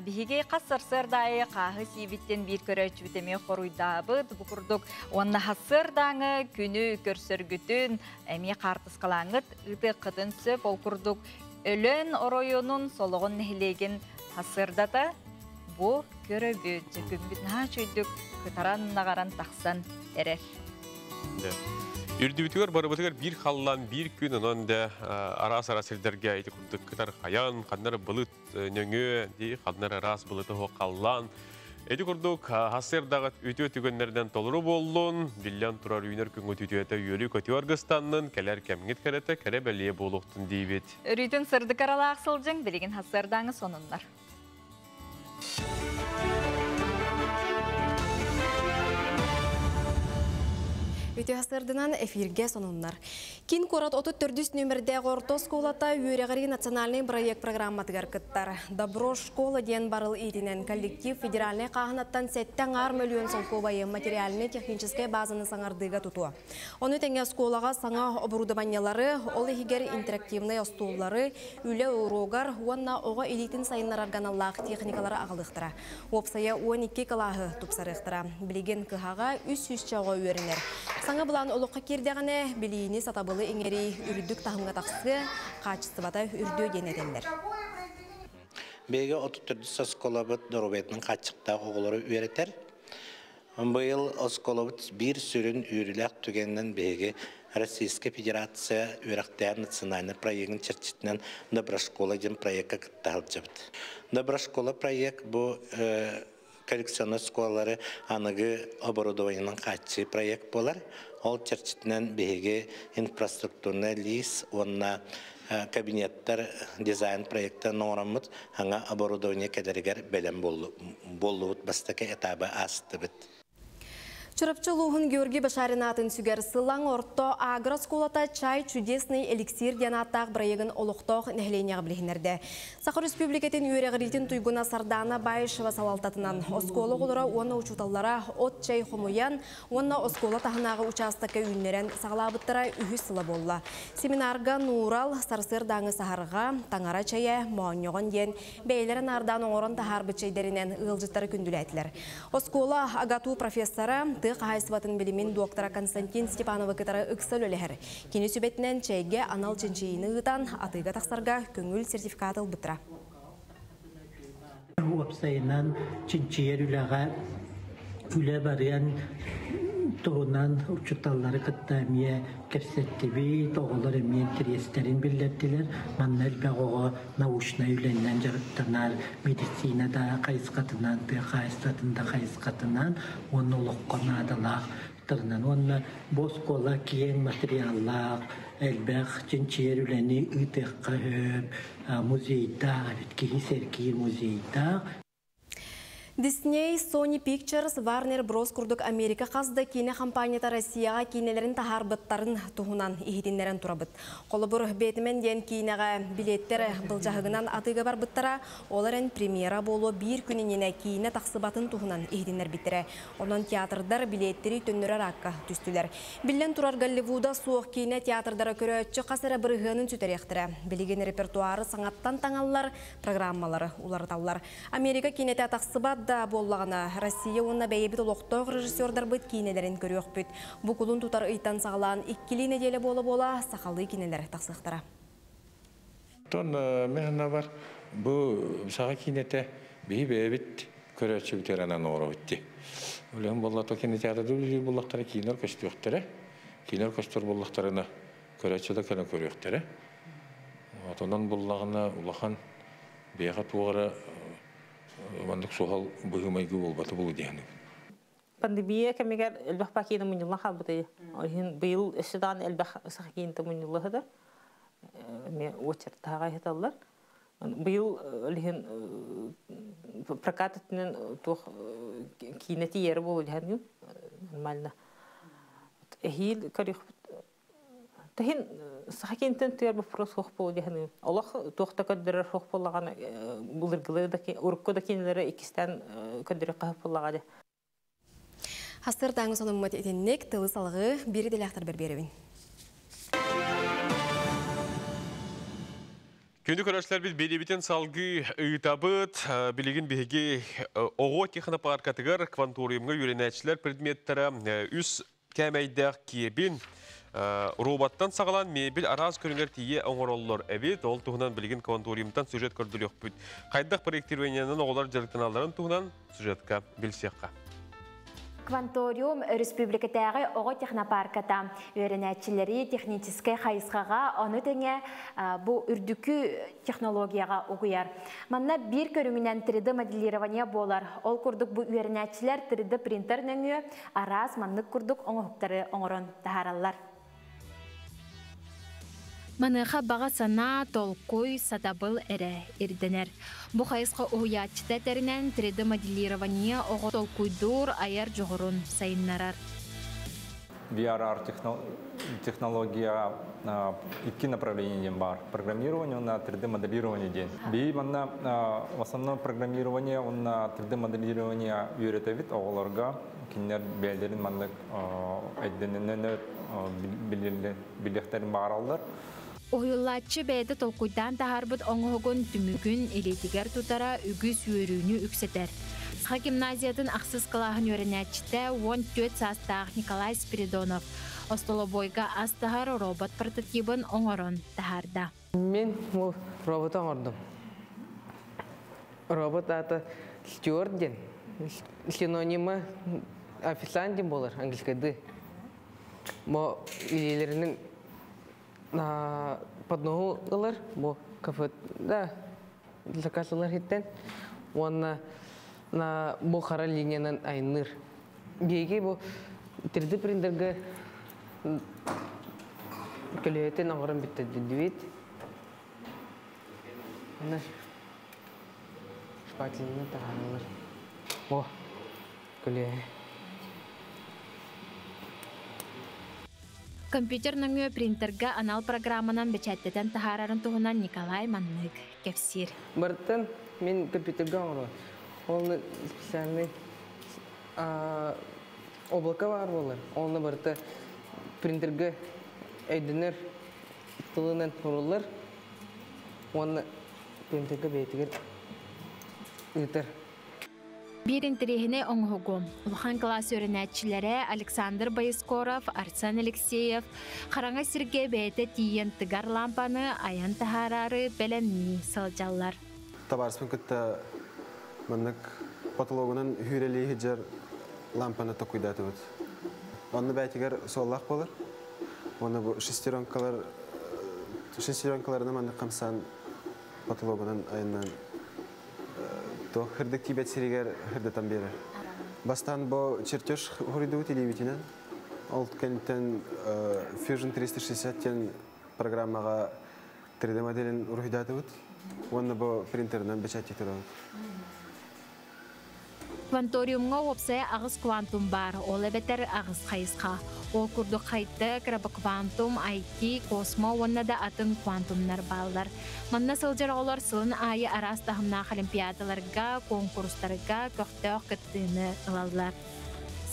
биһиги хас сарсыарда аайы хааһы сиибиттэн биир көрөөччүбүт эмиэ хоруйдаабыт. Бу курдук уонна сарсыардааҥы күнү көрсөргүтүн эмиэ хаартыскалааҥҥыт ыытыаххытын сөп. Ол курдук Өлөөн оройуонун Солоҕон нэһилиэгин сарсыардата бу көрөбүт. Күммүт наһаа үчүгэйдик кытаран-наҕаран тахсан эрэр. Үрдүбүтүгэр барыбытыгар биир халлаан, биир күн, онон да араас-араас сирдэргэ ити курдук кытар хайан, ханнар былыт нөҥүө, дии, ханнар араас былыты оһох халлаан. Ити курдук хасырдагыт үтүө түгэннэрден толору боллун, биллэн турар үүнэр күнгүт үтүөтэ үөрүү көтү аргыстаннын, кэлэр кэмҥит кэрэтэ кэрэ бэлиэ буолуохтун диибит. Өрүүтүн сырдык аралаах сылдьыҥ, билигин хасырдааҥы сонуннар. Үтүө сырдынан эфирге сонуннар. Кин куорат 34 нөмірдәгі орто оскуолата үөрэҕирии национальный проект программатыгар кыттар. Добро школа диэн барыл иитинэн коллектив федеральный хааһынаттан 7,5 мөлүйүөн солкуобайы материальнай-техническэй базаны саҥардыыга тутуо. Ону тэҥэ оскуолаҕа саҥа оборудованиелары, ол иһигэр интерактивнай остуоллары, үлэ уруогар уонна оҕо илиитин сайыннарарга аналлаах техникалары аҕалыахтара. Уопсайа 12 кылааһы тупсарыахтара. Билигин кыһаҕа 300 оҕо үөрэнэр. Саҥа былаан олоххо киирдэҕинэ, билиини, сатабылы иҥэрии үрдүк таһымҥа тахсыа, хаачыстыбата үрдүө диэн этэллэр. Биһиги 34 оскуолабыт доруобуйатынан хааччахтаах оҕолору үөрэтэр. Быйыл оскуолабыт биир сүрүн үөрүүлээх түгэнинэн биһиги Российская Федерация үөрэхтээх национальный проегын чэрчитинэн Доброшкола диэн проекка кытта сылдьабыт. Доброшкола проект бу коллекционнай оскуолалары аныгы оборудованиенан хааччыы проект буолар. Ол чэрчитинэн биһиги инфраструктурнай лиис уонна кабинеттар дизайн проектын оҥороммут саҥа оборудование кэлэригэр бэлэм буоллубут, бастакы этабы аастыбыт. Чурапчы улууһун Георгий Башарин аатын сүгэр Сылаҥ орто агро-оскуолата Чай чудесный эликсир диэн ааттаах бырайыагын олохтоох нэһилиэнньэҕэ билиһиннэрдэ. Саха Республикатын үөрэҕириитин туйгуна Сардаана Баишева салалтатынан оскуола оҕолоро уонна учууталлара от чай хомуйан уонна оскуола таһынааҕы учаастакка үүннэрэн саҕалаабыттара үһүс сыла буолла. Семинарга Нуурал, сарсыардааҥы саһарҕа, таҥара чэйэ, моонньоҕон диэн бэйэлэрэ наардаан оҥорон таһаарбыт чэйдэринэн ыалдьыттары күндүлээтилэр. Оскуола АГАТУ профессора, тыа хаһаайыстыбатын билимин доктора Константин Степановы кытары ыкса үлэлэһэр. Кини сүбэтинэн чэйгэ анал чинчийиини ыытан, атыыга тахсарга көҥүл сертификат ылбыттара. Уопсайынан чинчийэр үлэҕэ үлэ барыан туһунан учууталлары кытта эмиэ кэпсэттибит, оҕолор эмиэ интэриэстэрин биллэрдилэр. Манна элбэх оҕо научнай үлэннэн дьарыктанар, медицина да хайысхатынан, тыа хаһаайыстыбатын да хайысхатынан уонна олоххо наадалаах тылынан уонна бу оскуола киэҥ материаллаах, элбэх чинчийэр үлэни ыытыахха сөп, музейдаах эбит, киһи сэргиир музейдаах. Disney, Sony Pictures, Warner Bros. Курдук Америка хас да киинэ компанията Россияҕа киинэлэрин таһаарбыттарын туһунан иһитиннэрэн турабыт. Холобур, Бэтмен диэн киинэҕэ билиэттэр былдьаһыгынан атыыга барбыттара, ол эрэн премьера буолуо биир күн иннинэ киинэ тахсыбатын туһунан иһитиннэрбиттэрэ. Онон театрдар билиэттэри төннөрөр аакка түстүлэр. Биллэн турар, Голливуда суох киинэ театрдара көрөөччү хас эрэ бырыһыанын сүтэриэхтэрэ. Билигин репертуары саҥаттан таҥаллар, программалары уларыталлар. Америка киинэтэ тахсыбат да буоллаҕына, Россия уонна бэйэбит олохтоох режиссердарбыт киинэлэрин көрүөхпүт. Бу кулун тутар ыйтан саҕалаан иккилии нэдиэлэ буола-буола сахалыы киинэлэр тахсыахтара. Оттон мен бар бу саха киинэтэ биһи бэйэбит көрөөччүбүтүгэр анан оҥоробут дии. Үлэһин буолла кинотеатрда үлэлиир буоллахтара кинолар көстүөхтэрэ. Кинолар көстөр буоллахтарына көрөөччү да кэлэн көрүөхтэрэ. Отонон буллаҕына улахан биэхэ туох эрэ маннык суһал быһыы-майгы буолбата буолуо диэхин. Пандемия кэмигэр элбэх пакиина мунньуллан хаалбытай. Ол иһин быйыл өссө даҕаны элбэх саха киинэтэ мунньулла сытар. Эмиэ уочараттааҕа ыһыталлар. Быйыл ол иһин прокат өттүнэн туох киинэ тиийэрэ буолуо диһэн нормально. Эһиил көрүөхпүт. Тэһин саха киинтэн тыар вопрос суох буолуо диһэн. Олох туох да көрдөрөр суох буоллаҕына былыргылыы да урукку да кинилэри иккистээн көрдөрүөххэ сөп буоллаҕа дии. Хастыртааҥы сонуммут итинник тылы салгыы биир идэлээхтэрбэр биэрэбин. Күндү көрөөччүлэрбит биэриибитин салгыы ыытабыт. Билигин биһиги оҕо технопаркатыгар кванториумҥа үөрэнээччилэр предметтэрэ үс кээмэйдээх киэбин роботтан саҕалаан мебель араас көрүҥэр тиийэ оҥороллор эбит. Ол туһунан билигин кванториумтан сюжет көрдөрүөхпүт. Хайдах проектированиенан оҕолор дьарыктаналларын туһунан сюжетка билсиэххэ. Кванториум республикатааҕы оҕо технопарката үөрэнээччилэри техническэй хайысхаҕа, ону тэҥэ бу үрдүкү технологияҕа угуйар. Манна биир көрүҥүнэн 3D моделирование буолар. Ол курдук бу үөрэнээччилэр 3D принтер нөҥүө араас маннык курдук оҥоһуктары оҥорон таһаараллар. Маныаха баҕа санаа, толкуй, сатабыл эрэ ирдэнэр. Бу хайысха уһуйааччыта этэринэн, 3D-моделирование оҕо толкуйдуур, айар дьоҕурун сайыннарар. VRR технология икки направление диэн баар. Программирование уонна 3D-моделирование диэн. Биһи манна в основном программирование уонна 3D-моделирование үөрэтэбит оҕолорго. Кинилэр бэйэлэрин маннык өйдөнөнөр билиэхтэрин баҕараллар. Уһуйуллааччы бэйэтэ толкуйдаан таһаарбыт оҥоһугун түмүгүн илиитигэр тутара үгүс үөрүүнү үксэтэр. Саха гимназиятын ахсыс кылааһын үөрэнээччитэ 14 саастаах Николай Спиридонов остолобуойга ас таһар робот прототибын оҥорон таһаарда. Мин бу роботу оҥордум. Робот аата Стюарт диэн. Синонима официант диэн буолар английскайдыы. Бу илиилэринэн подноһу ылар, бу кафе да заказ ылар иһиттэн уонна бу хара линиянан айанныыр. Биһиги бу 3D принтергэ көлөһөтүн оҥорон бүттэрдибит. Аны шпателинэн таһаараллар. О, көлөһө. Компьютер нөҥүө принтергэ анал программанан бэчээттэтэн таһаарарын туһунан Николай маннык кэпсиир. Барыттан мин компьютерга оҥорон. Ол специальный облако баар буолар. Онно барыта принтергэ өйдөнөр тылынан суруллар. Уонна принтергэ бэйэтигэр ыытар. Биир интэриэһинэй оҥоһугу улахан кылаас үөрэнээччилэрэ Александр Боескоров, Арсен Алексеев хараҥа сиргэ бэйэтэ тиийэн тыгар лаампаны айан таһаараары бэлэмнии сылдьаллар. Табаарыспын кытта маннык потологунан хүүрэлии сылдьар лампаны токуйдаатыбыт. Онно бэйэтигэр суоллаах буолар. Уонна бу шестеренкалар шестеренкаларына маннык хамсаан потологунан айаннаан туох хырдык тиийбэт сиригэр хырдатан биэрэр. Бастаан бу чертеж хуруйдубут илиибитинэн. Ол кэнниттэн Fusion 360 диэн программаҕа 3D моделин уруһуйдаатыбыт. Уонна бу принтеринэн бэчээттии турабыт. Кванториумҥа уопсайа аҕыс квантум баар, ол эбэтэр аҕыс хайысха. Ол курдук хай-тек, робоквантум, IT, космо уонна да атын квантумнар бааллар. Манна сылдьар оҕолор сылын аайы араас таһымнаах олимпиадаларга, куонкурустарга көхтөөх кыттыыны ылаллар.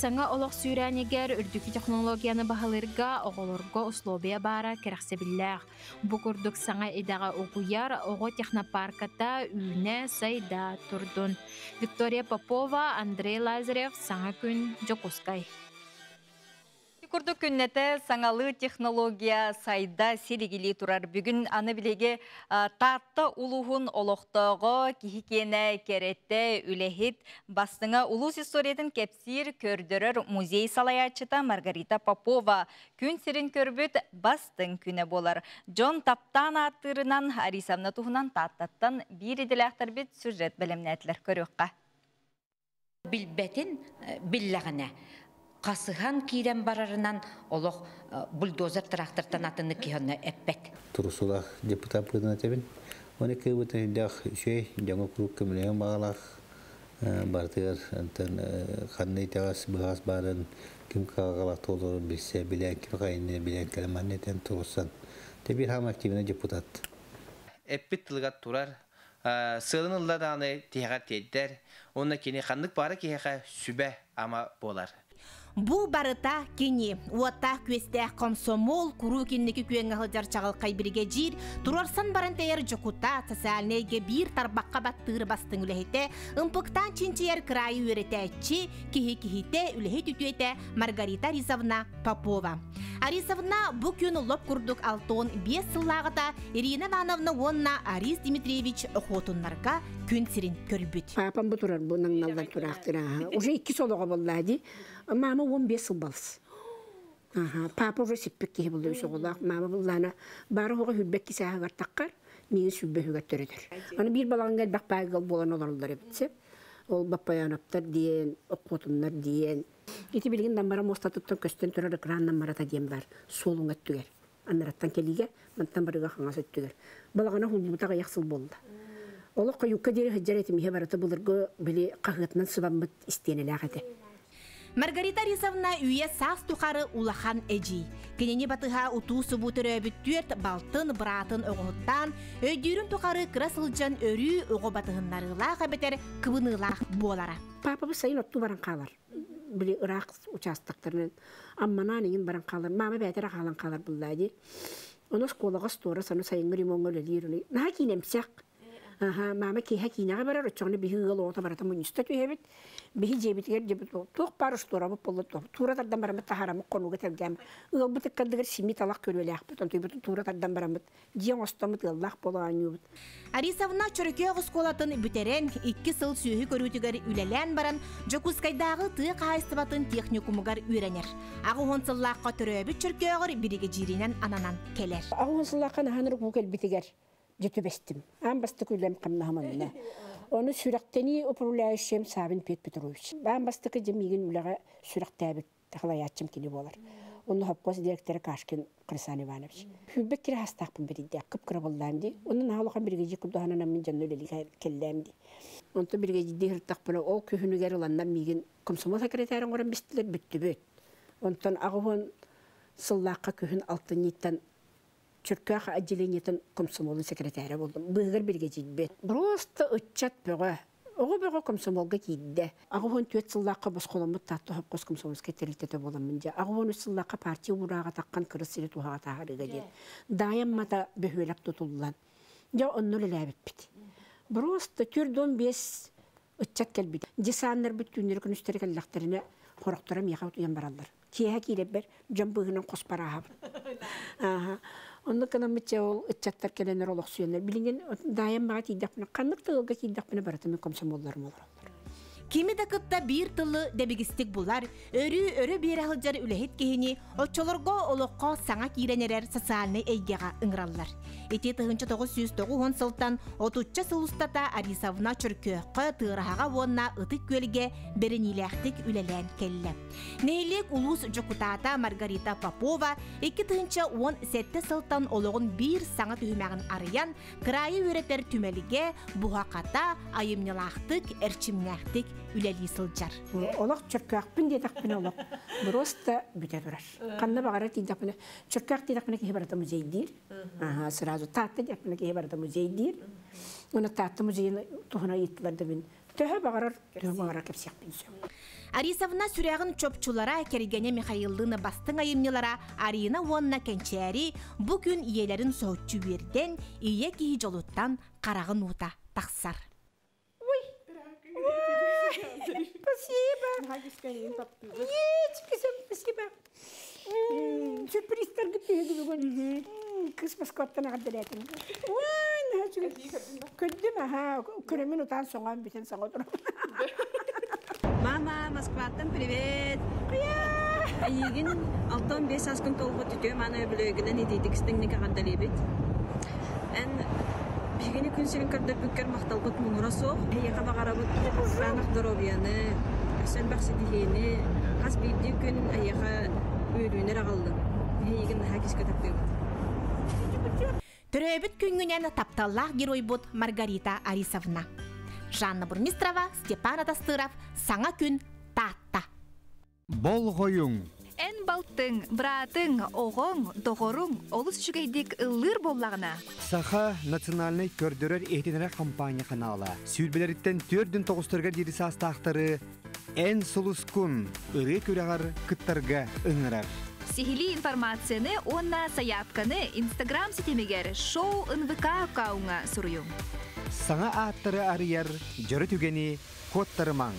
Саҥа олох сүүрээнигэр үрдүкү технологияны баһылыырга оҕолорго условия баара кэрэхсэбиллээх. Бу курдук саҥа идэҕэ угуйар оҕо технопарката үүнэ-сайда турдун. Виктория Попова, Андрей Лазарев, Саҥа күн, Дьокуускай. Курдук күннэтэ саҥалыы технология сайда силигилии турар. Бүгүн аны билиги Таатта улууһун олохтооҕо, киһи киэнэ, кэрэтэ, үлэһит, бастыҥа улуус историятын кэпсиир, көрдөрөр музей салайааччыта Маргарита Попова күн сирин көрбүт бастыҥ күнэ буолар. Дьон таптаан ааттыырынан Арисовна туһунан Тааттаттан биир идэлээхтэрбит сюжет бэлэмнээтилэр. Көрүөххэ. Билбэтин биллэҕинэ, хасыһан киирэн барарынан олох бульдозер трактортан атыны киһи эппэт. Турусулаах депутат быһыытынан этэбин. Оны кыыбытын үрдээх үчүгэй, дьоҥҥо куруук көмөлөһүөн баҕалаах барытыгар онтон ханна итэҕэс быһаас баарын ким кыһалҕалаах туоларын билсэ, билэн, ким хайынны билэн кэлэн манна этэн туруссан. Те биир хаама активный депутат. Эппит тылыгар турар, сыалын ылла даҕаны тиһэҕэр тиэрдэр уонна кини ханнык баара киһиэхэ сүбэ-ама буолар. Бу барыта кини. Уоттаах күөстээх комсомол, куруук инники күөҥҥэ сылдьар чаҕылхай биригэдьиир, туруорсан баран тэйэр дьокутаат, социальнай эйгэ биир тарбахха баттыыр бастыҥ үлэһитэ, ымпыктаан чинчийэр кыраайы үөрэтээччи, киһи киһитэ, үлэһит үтүөтэ Маргарита Арисовна Попова. Арисовна бу күн лоп курдук 65 сыллааҕыта Ирина Ивановна уонна Арис Дмитриевич Охотуннарга күн сирин көрбүт. Папам бу турар, бу наҥналлан тураахтыр. Уже икки солоҕо боллаа дии. Мама 15 сыл балыс. Аха, папа уже сиппик киһи булду үс оҕолоох. Мама буллаана бары оҕо хүрбэк кисээһигэр таххар, миигин сүлбөһүгэр төрөтөр. Аны биир балаҕаҥҥа элбэх баайгал буолан олороллор эбит. Ол Баппайанаптар диэн, Оккуотуннар диэн. Ити билигин Наммара муостатыттан көстөн турар экран Наммарата диэн бар, суол уҥа өттүгэр. Анараттан кэлиигэ, мантан барыга хаҥас өттүгэр. Балаҕана хуллубута аҕыйах сыл буолла. Олох хойукка диэри сылдьар этим, иһэ барыта былыргы били хаһыатынан сыбаммыт истиэнэлээх этэ. Маргарита Арисовна үйэ саас тухары улахан эдьиий. Кинини батыһа утуу-субуу төрөөбүт түөрт балтын, быраатын оҕоһуттаан, өйдүүрүн тухары кыра сылдьан өрүү оҕо батыһыннарыылаах эбэтэр кыбыныылаах буолара. Папабыт сайын оттуу баран хаалар. Били ыраах учаастактарынан Амманаан иҥин баран хаалар. Мама бэйэтэ эрэ хаалан хаалар буллаа дии. Ону оскуолаҕа остуора саны сайыҥҥы ремоҥҥа үлэлиир. Наһаа киинэмсэх. Аха, мама киэһэ киинэҕэ барар, оччоҕуна биһи ыал оҕото барыта мунньуста түһэбит. Биһи дьиэбитигэр дьиэбит туох баар устуорабыт буолла туура тардан бараммыт таһаараммыт хонууга тэлгээн ыалбыт ыккардыгар симии талах көрүөлээхпит, онтуйбутун туура тардан бараммыт дьиэ оҥостоммут ыаллаах буола оонньуубут. Арисовна Чөркөөх оскуолатын бүтэрэн, икки сыл сүөһү көрүүтүгэр үлэлээн баран, Дьокуускайдааҕы тыа хаһаайыстыбатын техникумугар үөрэнэр. Аҕыс сыллаахха төрөөбүт Чөркөөҕөр биригэдьииринэн ананан кэлэр. Аҕыс сыллаахха наһаа нурук кэлбитигэр дьэ түбэстим. Аан бастакы үлэм хамнаһым онно. Ону сүрэхтэнии управляющайым Савин Петр Петрович. Аан бастакы дьэ миигин үлэҕэ сүрэхтээбит халайааччым кини буолар. Онно хопкос директора Кашкин Хрисан Иванович. Хүлбэк кире хастаахпын биридде, кып-кыра боллаам ди. Онно наһаа улахан биригэдьи курдуһанан мин дьонно үлэлии кэллээм ди. Онто биригэдьидди хыртахпына ол күһүнүгэр ыланнар миигин комсомол секретарь оҥорон бистилэр бүттүбүт. Онтон аҕыһын сыллаахха күһүн алтынньыттан Чөркөөх отделениетын комсомолун секретаря болдум. Быыгар биригэдьиирбит. Просто ыччат бөҕө. Оҕо бөҕө комсомолга киирдэ. 84 сыллаахха босхоломмут Таатта Хопкос комсомольскай тэрилтэтэ буоламмын дьэ. 83 сыллаахха партия уурааҕа таххан кырыс сири туһаҕа таһаарыыга диэн. Даайам мата бөһүөлэк тутуллан. Дьэ онно үлэлээбиппит. Просто 45 ыччат кэлбит. Десаннарбыт түүннэри күнүстэри кэллэхтэринэ хорохторо миэхэ утуйан бараллар. Киэһэ киирэрбэр дьон быыһынан хоспор ааһабын. Ааһа. Оннук гынаммыт ол ыччаттар кэлэннэр олохсуйаннар. Билигин даайам маҕа тиийдэхпинэ, ханнык да ыалга киирдэхпинэ барыта мин комсомолларым олороллор. Кими да кытта биир тылы дэбигистик булар, өрүү өрө биэрэ сылдьар үлэһит киһини оччолорго олоххо саҥа киирэн эрэр социальнай эйгэҕэ ыҥыраллар. Ити 1990 сылтан отучча сыл устата Арисовна Чөркөөххө, Тыараһаҕа уонна Ытык Күөлгэ бэриниилээхтик үлэлээн кэллэ. Нэһилиэк улуус дьокутаата Маргарита Попова 2017 сылтан олоҕун биир саҥа түһүмэҕин арыйан, кыраайы үөрэтэр түмэлигэ буһа-хата, айымньылаахтык, эрчимнээхтик үлэлии сылдьар. Олох чөркөөхпүн диэтэхпинэ олох просто бүтэ турар. Ханна баҕарар тиийдэхпинэ, чөркөөх диэтэхпинэ киһи барыта музейдиир. Аха, сразу Таатта диэтэхпинэ киһи барыта музейдиир. Уонна Таатта музейын туһунан ыйыттылар да мин төһө баҕарар, төһө баҕарар кэпсиэхпин сөп. Арисовна сүрэҕин чопчулара, кэргэнэ Михаиллыын бастыҥ айымньылара Арина уонна Кэнчээри бу күн ийэлэрин соһуччу үөрдэн, ийэ киһи дьолуттан хараҕын уута тахсар. Ой! Спасибо! Спасибо! Сюрпризтаргыт түһүгү бүгүн. Кыс Москваттан аҕардалаатым. Көрдүм аха, көрөмүн утаан соҥоон бүтэн саҥа отырам. Мама, Москваттан привет! Эйигин 65 сааскын толбут үтүө мааны өбүлүөгүнэн итиитик истиҥник эҕэрдэлиибит. Эн биһигини күн сирин көрдөрбүккэр махталбыт муҥура суох. Эһиэхэ баҕарабыт кытаанах доруобуйаны, өссө элбэх ситиһиини, хас биирдии күн эйиэхэ үөрүүнү эрэ аҕаллын. Эйигин наһаа күүскэ таптыыбыт. Төрөөбүт күҥҥүнэн тапталлаах геройбут Маргарита Арисовна. Жанна Бурмистрова, Степан Атастыров, Саҥа күн, Таатта. Болҕойуҥ! Эн балтыҥ, быраатыҥ, оҕоҥ, доҕоруҥ олус үчүгэйдик ыллыыр буоллаҕына. Саха национальнай көрдөрөр-иһитиннэрэр хампаанньа ханаала сүүрбэлэриттэн түөрдүн тоҕустарыгар диэри саастаахтары Эн сулускун ырыа күрэҕэр кыттарга ыҥырар. Сиһилии информацияны уонна сайаапканы Инстаграм ситимигэр шоу НВК аккауҥҥа суруйуҥ. Саҥа ааттары арыйар дьоро түгэни куоттарымаҥ.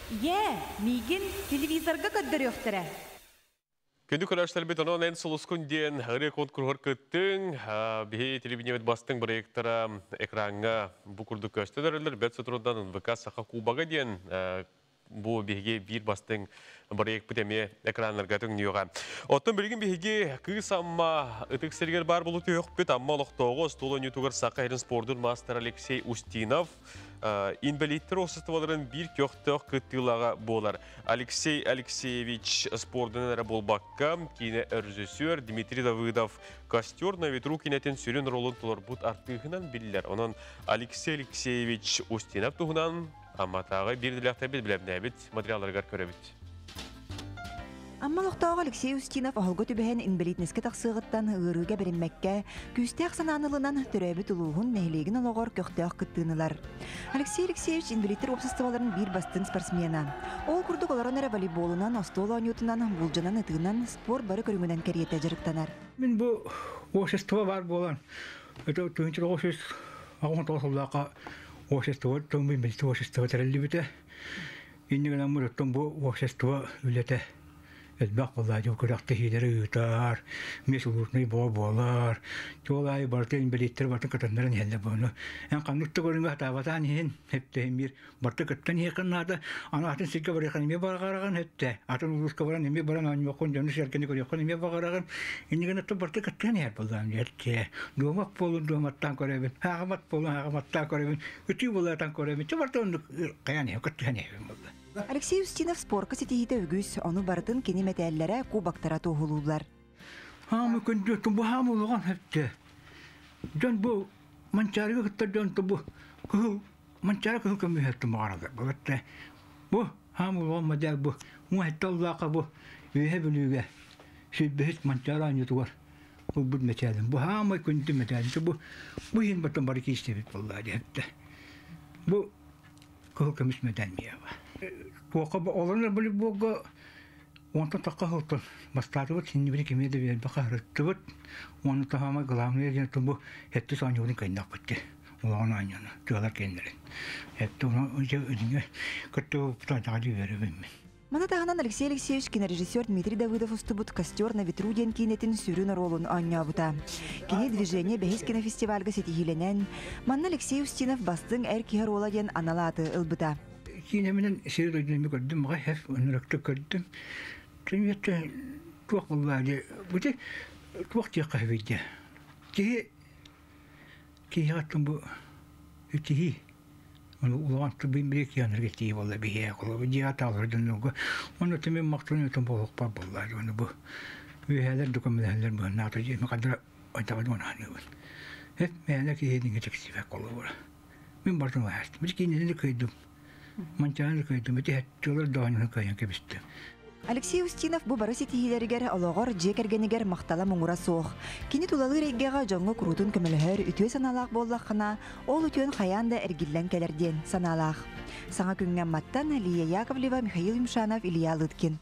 Ийээ, миигин телевизорга көрдөрүөхтэрэ. Күндү көрөөччүлэрбит, онон эн сулускун диэн ырыа конкурһугар кыттыҥ. Биһи телевидениебит бастыҥ проектора экраҥҥа бу курдук көстөн эрэллэр. Бэрт соторудан НВК Саха Кубога диэн Бу биһиги биир бастыҥ бырайыакпыт эмиэ экраннарга төҥнүөҕэ. Оттон билигин биһиги Кыыс Амма ытык сиригэр баар буолу түһүөхпүт. Амма олохтооҕу остуол оонньуутугар Саха сирин спордун маастара Алексей Устинов инбэлииттэр уопсастыбаларын биир көхтөөх кыттыылааҕа буолар. Алексей Алексеевич спордунан эрэ буолбакка, киинэ режиссер Дмитрий Давыдов «Костер на ветру» кинэтин сүрүн ролун толорбут артыыһынан биллэр. Онон Алексей Алексеевич Устинов туһунан Амматааҕы биир идэлээхтэрбит бэлэмнээбит материалларыгар көрөбүт. Амма олохтооҕо Алексей Устинов оһолго түбэһэн инбэлиитинэскэ тахсыаҕыттан ыарыыга бэриммэккэ, күүстээх санааны ылынан, төрөөбүт улууһун, нэһилиэгин олоҕор көхтөөх кыттыыны ылар. Алексей Алексеевич инбэлииттэр уопсастыбаларын биир бастыҥ спортсмена. Ол курдук олорон эрэ волейболунан, остуол оонньуутунан, булдьанан ытыынан, спорт бары көрүҥүнэн кэриэтэ дьарыктанар. Мин бу общество баар буолан, это 1989 сыллаахха общество тылбын общество тэриллибитэ. Инньэ гынан муруттан бу общество үлэтэ элбэх буолла күрэхтэһиилэри ыытар, межулуурнай боо буолар, Чуол аайы барыта инбэлииттэр барытын кытыннаран иһэллэр буону. Эн ханнык да көрүҥҥэ сатаабатаан иһин, эптэ биир барыта кыттан иһиэххин наада. Аны атын сиргэ барыаххын эмиэ баҕараҕын эптэ. Атын улууска баран эмиэ баран оонньуоххун, дьону сэргэни көрүөххүн эмиэ баҕараҕын. Иннигин оттон барыта кыттан иһэр буоллаҕым диэт. Дуомат буолун дуоматтаан көрөбүн, ааҕымат буолун ааҕыматтаан көрөбүн, үтүү буолаатан көрөбүн. Чэ барыта оннук хайаан иһэ кыттыһан иһэбин буолла. Алексей Устинов спорка ситиһиитэ үгүс, ону барытын кини мэтээллэрэ, кубоктара туоһулууллар. Хаамы күндү бу хаамы улахан хэпте. Дьон бу Манчаарыга кытта дьон бу кыһыл Манчаары кыһыл көмүһэттим баҕаралар. Бу бу хаамы улахан мадьаал бу муһэтте уллаака бу үөһэ бүлүүгэ сүүрбэһис Манчаары оонньуутугар ылбыт мэтээлим. Бу хаамай күндү мэтээлим. Бу бу иһин баттан бары киистибит буоллаа диэхтэ. Бу кыһыл көмүс мэтээл миэҕэ. Туохха олорон волейболга онтон тахха сылтан бастаатыбыт, синнибини кими да биэрбэхэ сырыттыбыт. Уонна таһаама главное диэн бу хэттис оонньуубун кэннэхпит дии. Улахан оонньууну, тыалар кэннэрин. Хэтти ону дьэ кыттыбыппытын таҕа үөрэбин мин. Маны таһынан Алексей Алексеевич кинорежиссер Дмитрий Давыдов устубут «Костер на ветру» диэн киинэтин сүрүн оруолун оонньообута. Кини «Движение» бэһис кинофестивальга ситиһиилэнэн, манна Алексей Устинов бастыҥ эр киһи оруола диэн анал ааты ылбыта. Киинэминэн сири дойдуну көрдүм, маҕай хэс ынырыкты көрдүм. Түмүөттэ туох буолла дии, бу туох диэххэ сөбүй дии. Киһи киһиэхэ бу киһи улахан тубин били кианырга тии буолла биһиэ холобу дьиэ таалар дьоннорго онно тимин махтан өтөн буолуохпар буолла ону бу үөһээлэр да көмөлөһөллөр быһыннаата дьиэ хадара айтаҕын унааныбын эт мээнэ киһи тиксибэт холобура мин бардым аастым били кинини кыйдым манчааны кыйдым ити хэтчолор дооньуну кыйан кэбистим. Алексей Устинов бу бары ситиһиилэригэр олоҕор, дьиэ кэргэнигэр махтала муҥура суох. Кини тулалыыр эйгэҕэ дьоҥҥо куруутун көмөлөһөр үтүө санаалаах буоллаххына, ол үтүөн хайаан да эргиллэн кэлэр диэн санаалаах. Саҥа күҥҥэ Амматтан Лия Яковлева, Михаил Юмшанов, Илья Лыткин.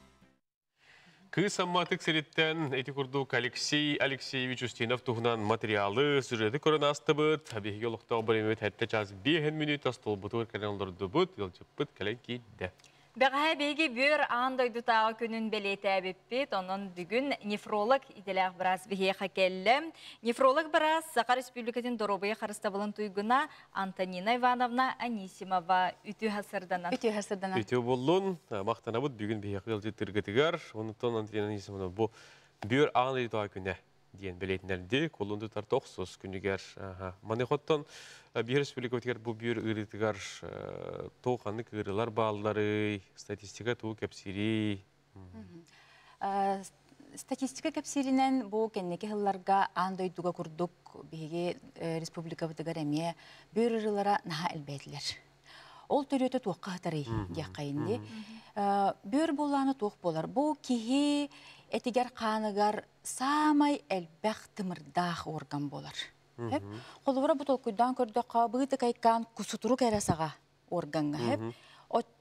Кыыс Амматык сириттэн ити курдук Алексей Алексеевич Устинов туһунан материалы, сюжеты көрөн аастыбыт. Биһиги олохтоох бөлүмүт 7 час 5 мүнүүт остуолбутугар кэлэн олордубут, ыалдьыппыт кэлэн киирдэ. Бэҕэһээ биһиги бүөр аан дойдутааҕы күнүн бэлиэтээбиппит, онон бүгүн нефролог идэлээх быраас биһиэхэ кэллэ. Нефролог быраас Саха Республикатын доруобуйа харыстабылын туйгуна Антонина Ивановна Анисимова үтүө сырданан. Үтүө сырданан. Үтүө буоллун. Махтанабыт бүгүн биһиэхэ ыалдьыттыргытыгар. Онтон Антонина Анисимовна бу бүөр аан дойдутааҕы күнэ диэн бэлиэтинэрди кулун тутар тохсус күнүгэр. Маны хоттон биир республикабытыгар бу бүөр ыарыытыгар туох ханнык ыарыылар баалларый, статистика тугу кэпсиирий? Статистика кэпсииринэн бу кэнники сылларга аан дойдуга курдук биһиги республикабытыгар эмиэ бүөр ыарыылара наһаа элбээтилэр. Ол төрүөтэ туохха сытарый диэххэ Бүөр буолааны туох буолар? Бу киһи этигэр хааныгар саамай элбэх тымырдаах орган буолар. Холобура бу толкуйдаан көрдөххө, быытыкайкаан кусутурук эрэ саҕа органҥа.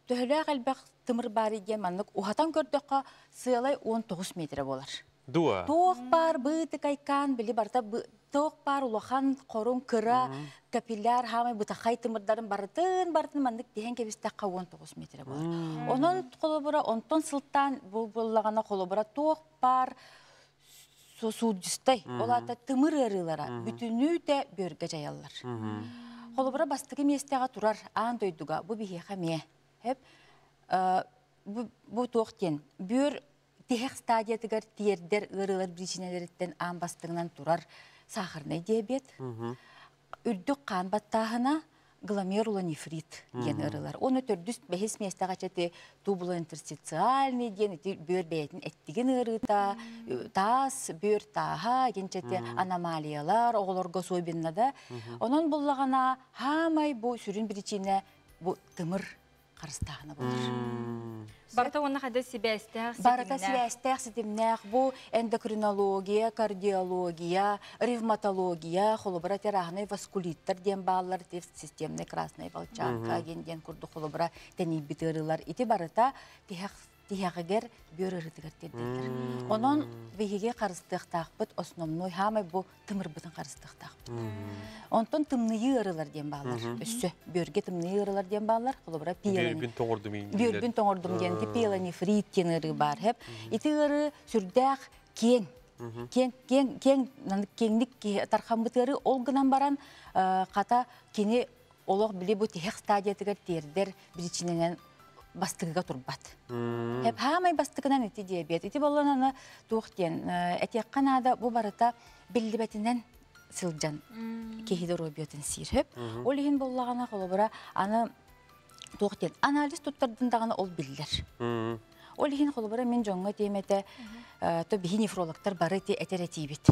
Төһөлөөх элбэх тымыр баар диэн маннык уһатан көрдөххө, сыалай 19 метр буолар. Дуа. Туох баар быытыкайкаан били барыта туох баар улахан хорун кыра капилляр хаамай бытахай тымырдарын барытын барытын маннык тиһэн кэбистэххэ 19 метр буолар. Онон холобура онтон сылтаан бу буоллаҕына холобура туох баар сосудистай, ол аата тымыр ыарыылара бүтүнүүтэ бүөргэ дьайаллар. Холобура бастакы миэстэҕэ турар аан дойдуга бу биһиэхэ эмиэ. Хеп Бу туох диэн бүөр тиһэх стадиятыгар тиэрдэр ыарыылар биричиинэлэриттэн аан бастыҥынан турар сахарный диабет, үрдүк хаан баттааһына, гломерулонефрит диэн ыарыылар. Оны төрдүс бэһис миэстэҕэ чэти тубулоинтерстициальный диэн ити бүөр бэйэтин эттигин ыарыыта, таас, бүөр тааһа, диэн чэти аномалиялар оҕолорго особенно да. Онон буллаҕына хаамай бу сүрүн причина бу тымыр харыстааһына болар. Барыта уонна хада сибээстээх Барыта сибээстээх ситимнээх бу эндокринология, кардиология, ревматология, холобура терахный васкулиттар диэн бааллар, системный красная волчанка диэн диэн курдук холобура тэнийбит ыарыылар. Ити барыта тиһэх тиһэҕигэр бүөр ыарыытыгар тиэрдэллэр. Онон биһиги харыстыахтаахпыт основной хаамай бу тымырбытын харыстыахтаахпыт. Онтон тымныйыы ыарыылар диэн бааллар. Өссө бүөргэ тымныйыы ыарыылар диэн бааллар. Холобура Бүөрбүн тоҥордум Бүөрбүн тоҥордум диэн пиелонефрит диэн ыарыы баар. Хеп. Ити ыарыы сүрдээх киэҥ. Киэҥ киэҥ киэҥ киэҥник тархаммыт ыарыы ол гынан баран хата кини олох били бу тиһэх стадиятыгар тиэрдэр биричинэнэн бастыгыга турбат. Хеп хаамай бастыгынан ити диабет. Ити боллон аны туох диэн этиэххэ наада бу барыта биллибэтинэн сылдьан киһи доруобуйатын сиир хөп. Ол иһин боллаҕына холобура аны туох диэн анализ туттардын даҕаны ол биллэр. Ол иһин холобура мин дьоҥҥо тиэмэтэ то биһи нефрологтар бары ти этэр этиибит.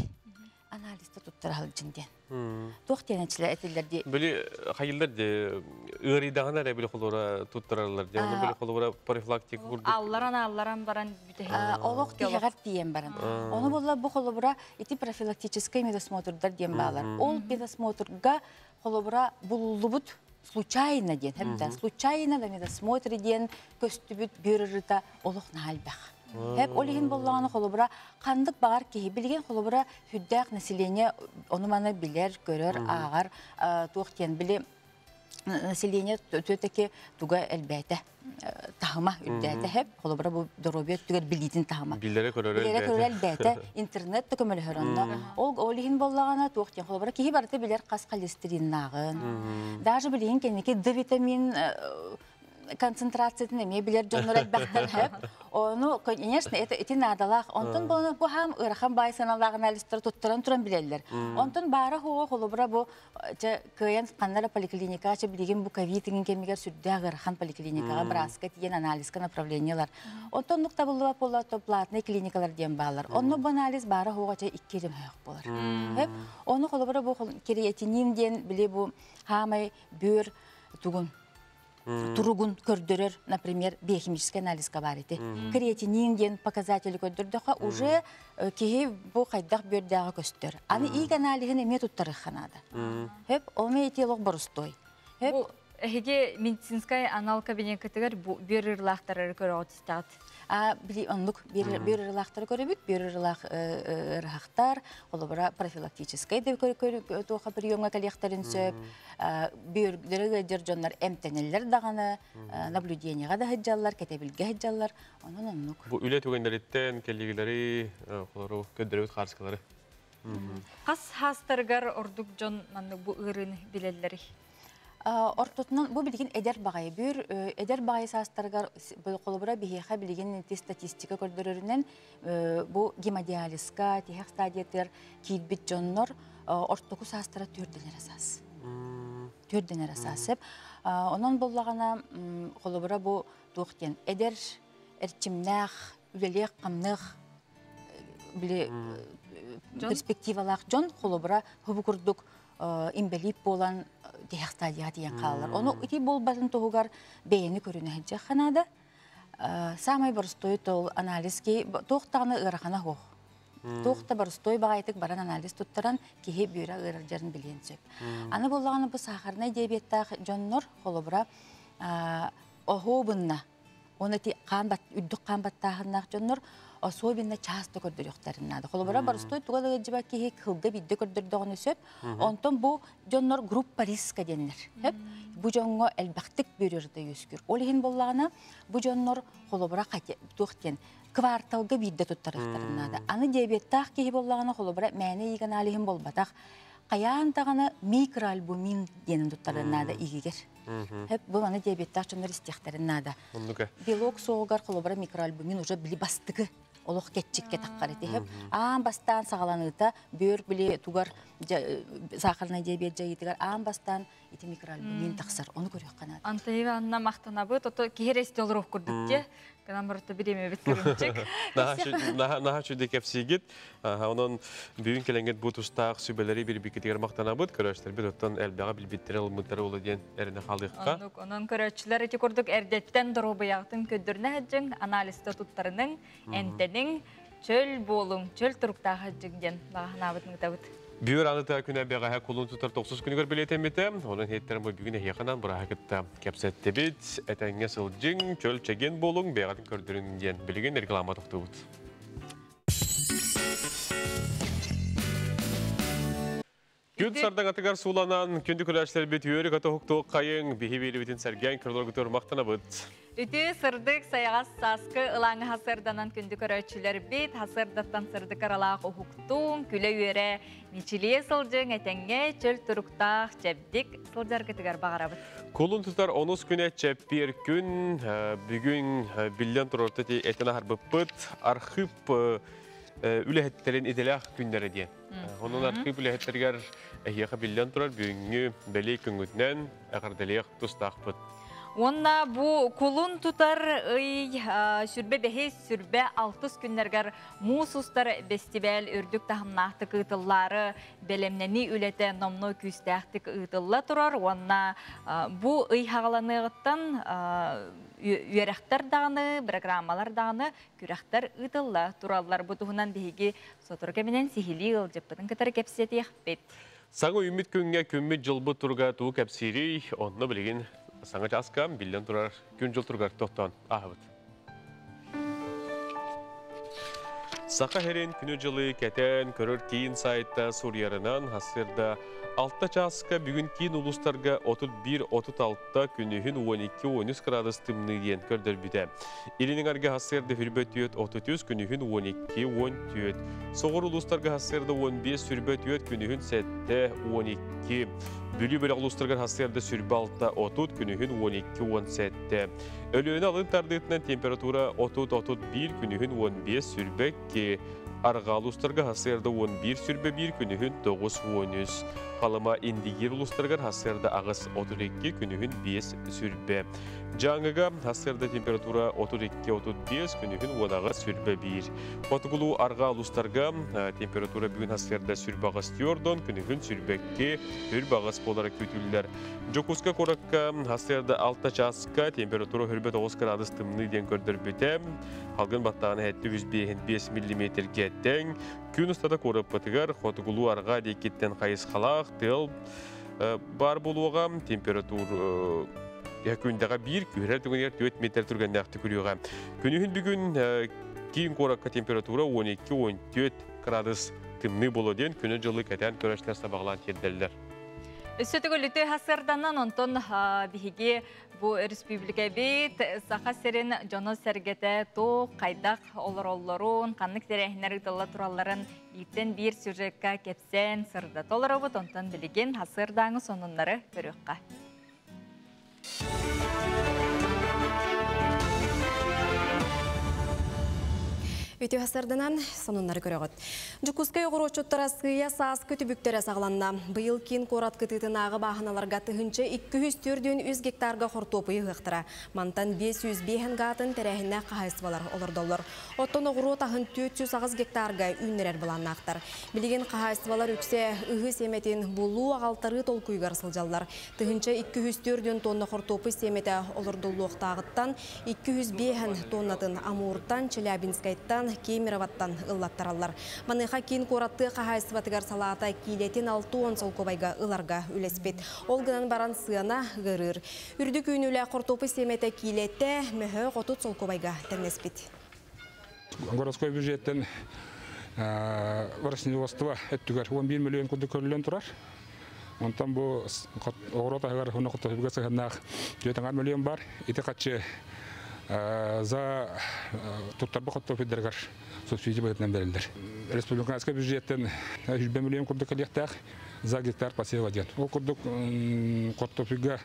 Анализта туттара сылдьын диэн. Туох диэн этилэр этиллэр ди. Били хайыллар де ыарыйдаҕына эрэ били холура туттараллар де. Оны били холура профилактика курдук. Алларан алларан баран бүтэһик. Олох тиһэҕэр тиийэн баран. Ону буолла бу холобура ити профилактическай медосмотрдар диэн баалар. Ол медосмотрга холобура булуллубут случайно диэн, хэптэ случайно да медосмотр диэн көстүбүт бүөр олох наһаа элбэх. Хеп ол иһин боллаҕына холобура ханнык баҕар киһи билигин холобура хүддээх население ону маны билэр, көрөр, ааҕар туох диэн били население төтөки туга элбээтэ таһыма үрдээтэ хеп холобура бу доруобуйа өттүгэр билиитин таһыма. Билэрэ көрөрө Билэрэ көрөр элбээтэ интернет да көмөлөһөр онно. Ол ол иһин боллаҕына туох диэн холобура киһи барыта билэр хас холестериннааҕын. Даже билигин кэнники Д витамин концентрациятын эмиэ билэр дьоннор элбэхтэр хөп. Ону, конечно, это ити наадалаах. Онтон болону бу хам ыарахан баай саналаах анализтары туттаран туран билэллэр. Онтон баара хуга холобура бу чэ кыайан ханнара поликлиникаҕа чэ билигин бу ковид иҥин кэмигэр сүрдээх ыарахан поликлиникаҕа бырааска тиийэн анализка направлениелар. Онтон оннук табыллыбат буолла то платный клиникалар диэн баалар. Онно бу анализ баара хуга чэ икки рим болар. Хөп. Ону холобура бу креатинин диэн били бу хаамай бүөр тугун туругун көрдөрөр, например, биохимический анализка бар ити. Креатинин диэн показатели көрдөрдөхө уже киһи бу хайдах бүөрдээҕи көстөр. Аны иик аналиһин эмиэ туттарыхха наада. Хөп, оме ити олох борустой. Хөп, эһиги медицинскай анал кабинекетигэр бүөр ырлаахтары көрөҕүт истэҕит. А били оннук бүөр ырлаахтары көрөбүт, бүөр ырлаах ырыһахтар, холобура профилактическай да туоха приемга кэлиэхтэрин сөп, бүөрдөрө ыалдьар дьоннор эмтэнэллэр даҕаны, наблюдениеҕа да сылдьаллар, кэтэбилгэ сылдьаллар, онон оннук. Бу үлэ түгэннэриттэн кэллигилэри холору көддөрөбүт хаарыскалары. Хас хаастарыгар ордук дьон маннык бу ыырын билэллэри? Ортотунан бу билигин эдэр баҕайы бүр эдэр баҕайы саастарыгар холобура биһиэхэ билигин ити статистика көрдөрөрүнэн бу гемодиализка тиһэх стадиятыгар киирбит дьоннор ортоку саастара төрдөнөр асаас. Төрдөнөр асаас. Онон боллаҕына холобура бу туох диэн эдэр эрчимнээх үлэлиэх хамныах били перспективалаах дьон холобура хубу курдук имбэлиит буолан тиһэх стадияҕа тиийэн хаалар. Ону ити буолбатын туһугар бэйэни көрүнэһинчэ ханаада. Самай боростуой тол анализ ки туох даҕаны ыарахана суох. Туох да боростуой баҕайытык баран анализ туттаран киһи бүөрэ ыарырдьарын билиэн сөп. Аны буоллаҕына бу сахарнай диабеттаах дьоннор холобура оһуобунна Оны ти хаан бат үрдүк хаан баттааһыннаах дьоннор особенно часто көрдөрүөхтэрин наада. Холобура боростуой туга да ыалдьыбат киһи кылга биирдэ көрдөрдөҕүнэ сөп. Онтон бу дьоннор группа риска диэннэр. Хөп. Бу дьоҥҥо элбэхтик бүөрүөрдэ үөскүүр. Ол иһин буоллаҕына бу дьоннор холобура туох диэн кварталга биирдэ туттарыахтарын наада. Аны диабеттаах киһи буоллаҕына холобура мээнэ иик аналиһин буолбатах. Хайаан даҕаны микроальбумин диэнин туттарыан наада иигигэр. Хөп бу маны диабеттаах дьоннор истиэхтэрин наада. Белок суоҕугар холобура микроальбумин уже били бастыкы олох кетчикке таххар ити хөп. Аан бастаан саҕаланыыта бүөр били тугар сахарный диабет жайытыгар аан бастаан ити микроальбумин тахсар. Ону көрүөххэ наада. Антон Ивановна мактанабыт, ото киһи олоруох курдук те. Кынан барыта биреме бит көрүнчүк. Наһаа чүдэ кэпсиигит. Онон бүгүн келеңгет бу тустаах сүбэлэри бирбикитигэр мактанабыт. Көрөштөр бит оттон элбэҕэ билбиттери ылмыттары ула диэн эрине халыыкка. Оннук, онон көрөөччүлэр ити курдук эрдеттен доруобуйаҕытын көддөрүнэ сылдьыҥ, анализта туттарының, энтениҥ, чөл буолуҥ, чөл туруктаах сылдьыҥ диэн баҕаһынаабытын ытабыт. Бүөр аныта күнэ бэҕэһэ кулун тутар 9 күнүгэр билиэтэммитэ. Онон хеттерин бу бүгүн эһиэхэнэн быраһа кытта кэпсэттибит. Этэҥҥэ сылдьыҥ, чөл чэгиэн буолуҥ, бэйэҕитин көрдөрүҥ диэн билигин реклама тохтуубут. Күн сардаҥатыгар сууланан, күндү көрөөччүлэрбит үөрү көтө хайың, биһи биирибитин сэргээн көрөлөргүтүгэр махтанабыт. Үтүө сырдык сайаҕас сааскы ылааҥы хасыарданан күндү көрөөччүлэрбит, хасыардаттан сырдык аралаах уһуктуҥ, күлэ үөрэ, мичилиэ сылдьыҥ, этэҥҥэ чөл туруктаах, чэбдик сылдьаргытыгар баҕарабыт. Кулун тутар онус күнэ чэппиэр күн, бүгүн биллэн турар этин аһарбыппыт, архив үлэһиттерин иделээх күннэрэ диэн. Онон архив үлэһиттэригэр эһиэхэ биллэн турар бүгүҥҥү бэлиэ күҥҥүтүнэн эҕэрдэлиэх тустаахпыт. Онна бу кулун тутар ый сүрбэ бэһис, сүрбэ алтыс күннэргэр муус устар бэстибээл үрдүк таһымнаахтык ыытыллаары бэлэмнэни үлэтэ номно күүстээхтик ыытылла турар. Онна бу ый хаҕаланыаҕыттан үөрэхтэр даҕаны, программалар даҕаны, күрэхтэр ыытылла тураллар. Бу туһунан биһиги сотору кэминэн сиһилии ыалдьыппытын кытары кэпсэтиэхпит. Саҥа үүммүт күҥҥэ күммүт дьылбыт туруга тугу кэпсиирий, онно билигин саҥа чааска биллэн турар күн дьыл туругар тохтоон ааһабыт. Саха сирин күнү-дьылы кэтээн көрөр киин сайта суруйарынан хасырда 6 чааска бүгүн киин улуустарга 31-36 күнүһүн 12-13 градус тымныы диэн көрдөрбүтэ. Илин эҥэргэ хасырда хүрбэ түөрт 33 күнүһүн 12-14. Соҕур улуустарга хасырда 15 сүрбэ түөрт күнүһүн 7-12. Бүлүү бөлөх улуустарыгар хасырда сүрбэ 6 30 күнүһүн 12-17. Өлүөнэ алын тардыытынан температура 30-31 күнүһүн 15 сүрбэ 2. Арҕаа улуустарга хасырда 11 сүрбэ 1 күнүһүн 9-13. Халыма Индигир улуустарыгар хасырда аҕыс 32 күнүһүн 5 сүрбэ. Дьааҥыга хасырда температура 32-35 күнүһүн 10 сүрбэ 1. Хотугулуу арҕаа улуустарга температура бүгүн хасырда сүрбэ аҕыс түөрдон күнүһүн сүрбэ 2 сүрбэ аҕыс буолара күүтүллэр. Дьокуускай куоракка хасырда 6 чааска температура хүрбэ 9 градус тымныы диэн көрдөрбүтэ. Халгын баттаҕына 705 миллиметрге тэҥ. Күн устата куораппытыгар хотугулуу арҕаа диэкиттэн хайысхалаах тыал бар буолуоҕа. Температура күндэҕэ 1 күһүрэр түгэнигэр 4 метр түргэннээх түкүрүөҕэ. Күнүһүн бүгүн киин куоракка температура 12-14 градус тымныы буолуо диэн күнү дьылы кэтээн көрөөччүлэр сабаҕалаан тиэрдэллэр. Өссө төгүл үтүө хасырданан онтон биһиги бу республикабит Саха сирин дьоно сэргэтэ туох хайдах олороллорун, ханнык тэрээһиннэр ыытылла туралларын бииртэн биир сюжекка кэпсээн сырдата олоробут, онтон билигин хасырдааҥы сонуннары көрүөххэ. Үтүө хасырданан сонуннары көрөҕүт. Дьокуускай оҕуруотчуттара сыыйа сааскы түбүктэрэ саҕаланна. Быйыл киин куорат кытыытынааҕы бааһыналарга 1243 гектарга хортуопуйу ыһыахтара. Мантан 505 гаатын тэрээһиннээх хаһаайыстыбалар олордоллор. Оттон оҕуруот аһын 408 гектарга үүннэрэр былааннаахтар. Билигин хаһаайыстыбалар үксэ ыһыы сиэмэтин булуу аҕалтарыы толкуйугар сылдьаллар. 1204 тонна хортуопуй сиэмэтэ олордуллуохтааҕыттан 205 тоннатын Амуртан, Челябинскайтан, Кемероваттан ыллаттараллар. Маныаха киин куораттыы хаһаайыстыбатыгар салаата киилэтин 60 солкуобайга ыларга үлэспит. Ол гынан баран сыана ыарыыр. Үрдүк үүнүүлээх хортуопуй сиэмэтэ киилэтэ мөһө 30 солкуобайга тэҥнэспит. Городской бюджеттен растениеводство өттүгэр 11 миллион курдук көрүллэн турар. Онтон бу оҕуруот аһыгар уонна хортуоппуйга сыһыаннаах 4 миллион бар. Ити хаччы за туттарба хортуоппуйдарыгар субсидия быһыытынан бэриллэр. Республиканскай бюджеттен 100 миллион курдук кэлиэхтээх. за гектар посева диэн. Ол курдук картофельга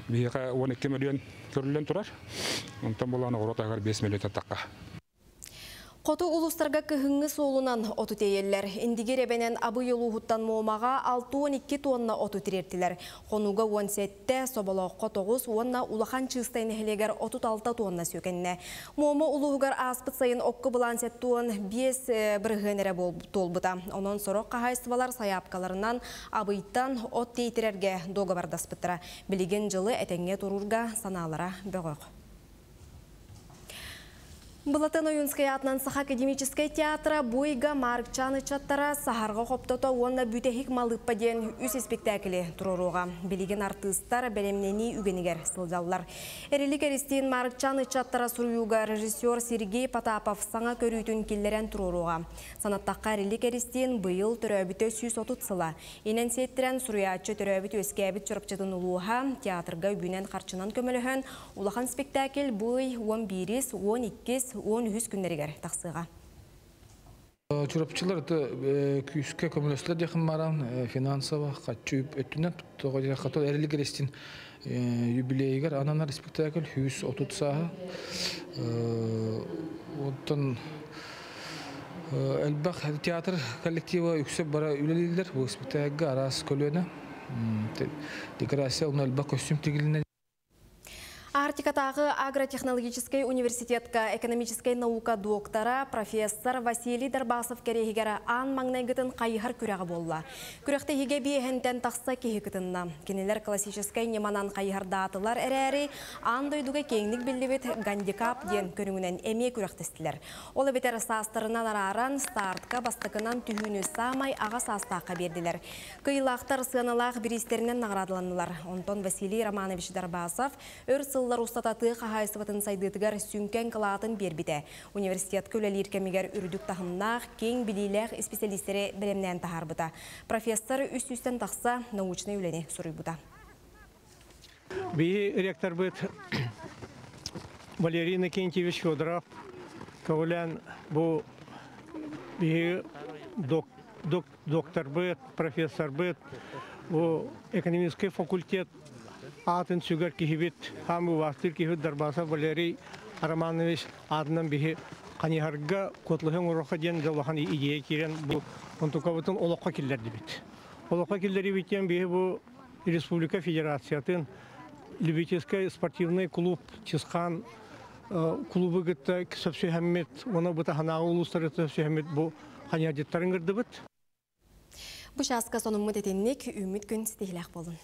биһиэхэ 12 миллион көрүллэн турар. Онтон булан оҕуруот аһыгар 5 миллион тахха. Хоту улуустарга кыһыҥҥы суолунан оту тиэйэллэр. Индигир эбэнэн Абый улууһуттан Муомаҕа 62 тонна оту тириэртилэр. Хонууга 17, Соболооххо 9 уонна Улахан Чыыстай нэһилиэгэр 36 тонна сүөкэннэ. Муома улууһугар ааспыт сайын окко былаан 75% эрэ туолбута. Онон сорох хаһаайыстыбалар сайаапкаларынан Абыйтан от тиэйтэрэргэ дуогабардаспыттара. Билигин дьылы этэҥҥэ туруурга санаалара бөҕөх. Былатыан Ойуунскай аатынан Саха академическай театра бу ыйга Маарыкчаан ыччаттара, Саһарҕа хоптото уонна Бүтэһик малыыппа диэн үс испиктээкили туруоруоҕа. Билигин артыыстар бэлэмнэнии үгэнигэр сылдьаллар. Эрилик Эристиин Маарыкчаан ыччаттара суруйууга режиссер Сергей Потапов саҥа көрүүтүн киллэрэн туруоруоҕа. Санаттахха, Эрилик Эристиин быйыл төрөөбүтэ 130 сыла. Инэн сиэттэрэн суруйааччы төрөөбүт-үөскээбит Чурапчытын улууһа театрга үбүнэн-харчынан көмөлөһөн, улахан спектакль бу ый 11-ис, 12-ис, 13 күннэригэр тахсыаҕа. Чурапчылар күүскэ көмөлөстүлэр диэхин баран финансово хаччы өттүнэн тоҕо диэххэ Эрилик Эристиин юбилейыгар ананар спектакль 130 сааһа. Оттон элбэх театр коллектива үксэ бара үлэлииллэр бу спектакльга араас көлүөнэ. Декорация онно элбэх костюм тигилинэ. Арктикатааҕы агротехнологическай университетка экономическай наука доктора, профессор Василий Дарбасов кэриэһигэр аан маҥнайгытын хайыһар күрэҕэ буолла. Күрэхтэһиигэ биэһинтэн тахса киһи кытынна. Кинилэр классическай ньыманан хайыһардаатылар эрээри, аан дойдуга киэҥник биллибит гандикап диэн көрүҥүнэн эмиэ күрэхтэстилэр. Ол эбэтэр саастарынан арааран, стартка бастакынан түһүүнү саамай аҕа саастаахха биэрдилэр. Кыайыылаахтар сыаналаах бириистэринэн наҕараадаланнылар. Онтон Василий Романович Дарбасов өр сыллар устата тыа хаһаайыстыбатын сайдыытыгар сүҥкэн кылаатын биэрбитэ. Университетка үлэлиир кэмигэр үрдүк таһымнаах, киэҥ билиилээх исписэлиистэри бэлэмнээн таһаарбыта. Профессор үс сүүстэн тахса научнай үлэни суруйбута. Биһи ректорбыт Валерий Иннокентьевич Федоров көҕүлээн бу биһи докторбыт, профессорбыт, бу экономический факультет аатын сүгэр киһибит, хаам убаастыыр киһибит Дарбасов Валерий Романович аатынан биһи хайыһарга куоталаһыы оҥоруохха диэн дьэ улахан идея киирэн бу онтукабытын олоххо киллэрдибит. Олоххо киллэрибит диэн биһи бу республика федерациятын любительскай спортивный клуб Чысхаан клубу кытта сөпсүһэммит, уонна бу таһынааҕы улуустары сөпсүһэммит бу хайыһардьыттарын ыҥырдыбыт. Бу чааска сонуммут итинник, үүммүт күн ситиһиилээх буоллун.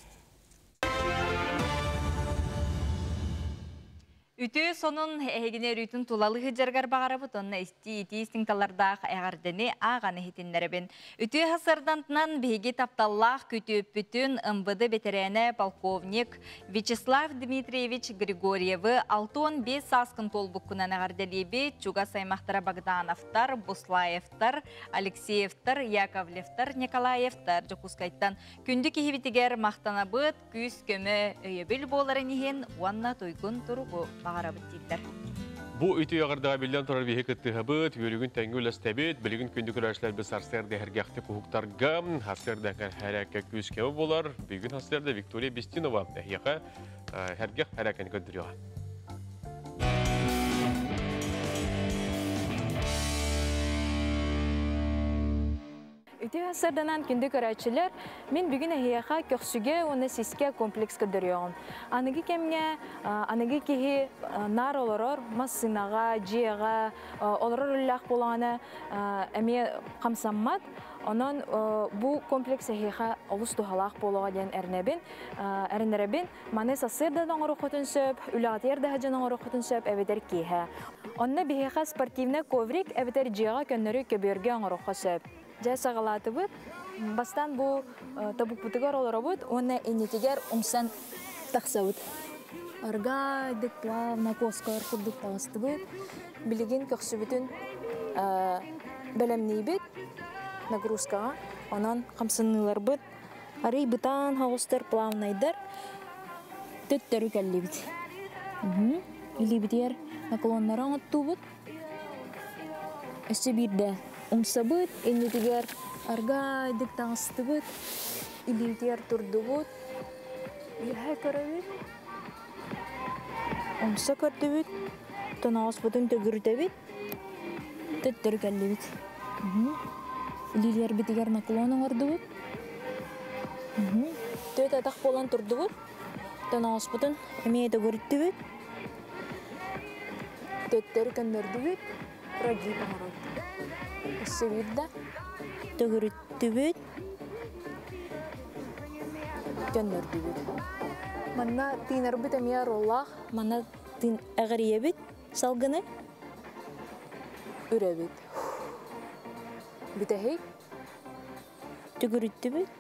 Үтүө сонун эһигини өрүүтүн тулалыы сылдьаргар баҕарабыт уонна истии итии истиҥ-талардаах эҕэрдэни ааҕан иһитиннэрэбин. Үтүө сарсыардантынан биһиги тапталлаах күтүөппүтүн МВД бэтэрээнэ полковник Вячеслав Дмитриевич Григорьевы 65 сааскын туолбуккунан эҕэрдэлиибит. Чугас аймахтара Богдановтар, Буслаевтар, Алексеевтар, Яковлевтар, Николаевтар Дьокуускайтан күндү киһибитигэр махтанабыт, күүс-көмө, өйөбүл буоларын иһин уонна туйгун туругу баҕарабыт дииллэр. Бу үтүө эҕэрдэҕэ биллэн турар биһи кыттыһабыт, үөрүүгүн тэҥҥэ үллэстэбит, билигин күндү көрөөччүлэрбит сарсыарда эһэргэхтик уһуктарга, сарсыарда хэрээккэ күүс-көмө буолар. Бүгүн сарсыарда Виктория Бестинова эһиэхэ сэргэх хэрээккэни көрдөрүөҕэ. Үтүө сарданан күндү көрөөччүлэр, мин бүгүн эһиэхэ көхсүгэ уонна сискэ комплекс көрдөрүөҕүм. Аныгы кэмҥэ аныгы киһи наар олорор, массыынаҕа, дьиэҕэ олорор үлэлээх буоллаҕына эмиэ хамсаммат. Онон бу комплекс эһиэхэ олус туһалаах буолуоҕа диэн эрэнэбин. Эрэнэрэбин. Маны сарсыарда да оҥоруоххутун сөп, үлэҕитигэр да сылдьан оҥоруоххутун сөп эбэтэр киэһэ. Онно биһиэхэ спортивнай коврик эбэтэр дьиэҕэ көннөрү көбүөргэ оҥоруохха сөп. Дьэ саҕалаатыбыт. Бастаан бу тобукпутугар олоробут уонна иннитигэр умсан тахсабыт. Аргайдык плавно куоскалар курдук таҕыстыбыт. Билигин көхсүбүтүн бэлэмниибит нагрузкаҕа. Онон хамсаныыларбыт арый бытаан соҕустар, плавнайдар. Төттөрү кэллибит. Илиибитигэр наклоннары оҥоттуубут. Өссө биирдэ умсабыт, иннитигэр аргайдык таҕыстыбыт. Илиитигэр турдубут. Үөһэ көрөбүт. Умса көрдүбүт. Тоноҕоспутун төгүрүтэбит. Төттөрү кэллибит. Илиилэрбитигэр наклон оҥордубут. Төт атах буолан турдубут. Тоноҕоспутун эмиэ төгүрүттүбүт. Төттөрү көннөрдүбүт. Прогиб оҥоробут. Өссө биирдэ. Төгүрүттүбүт. Көннөрдүбүт. Манна тыынарбыт эмиэ роллаах. Манна тыын эҕирийэбит салгыны. Үрэбит. Бүтэһик. Төгүрүттүбүт.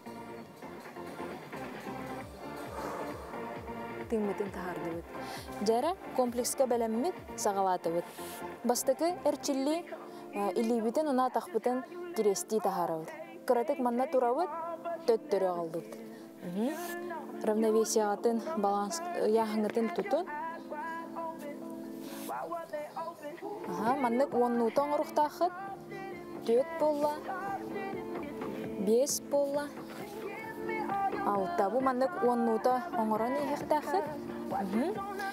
Тыыммытын таһаардыбыт. Дьэрэ комплекска бэлэммит саҕалаатыбыт. Бастакы эрчиллии илиибитин уна атахпытын кириэстии таһаарабыт. Кыратык манна турабыт, төттөрү аҕаллыбыт. Равновесиеҕытын, баланс ыйааһыҥҥытын тутун. Аха, маннык уоннуута оҥоруохтааххыт. Түөрт буолла, биэс буолла, алта. Бу маннык уоннуута оҥорон иһиэхтээххит.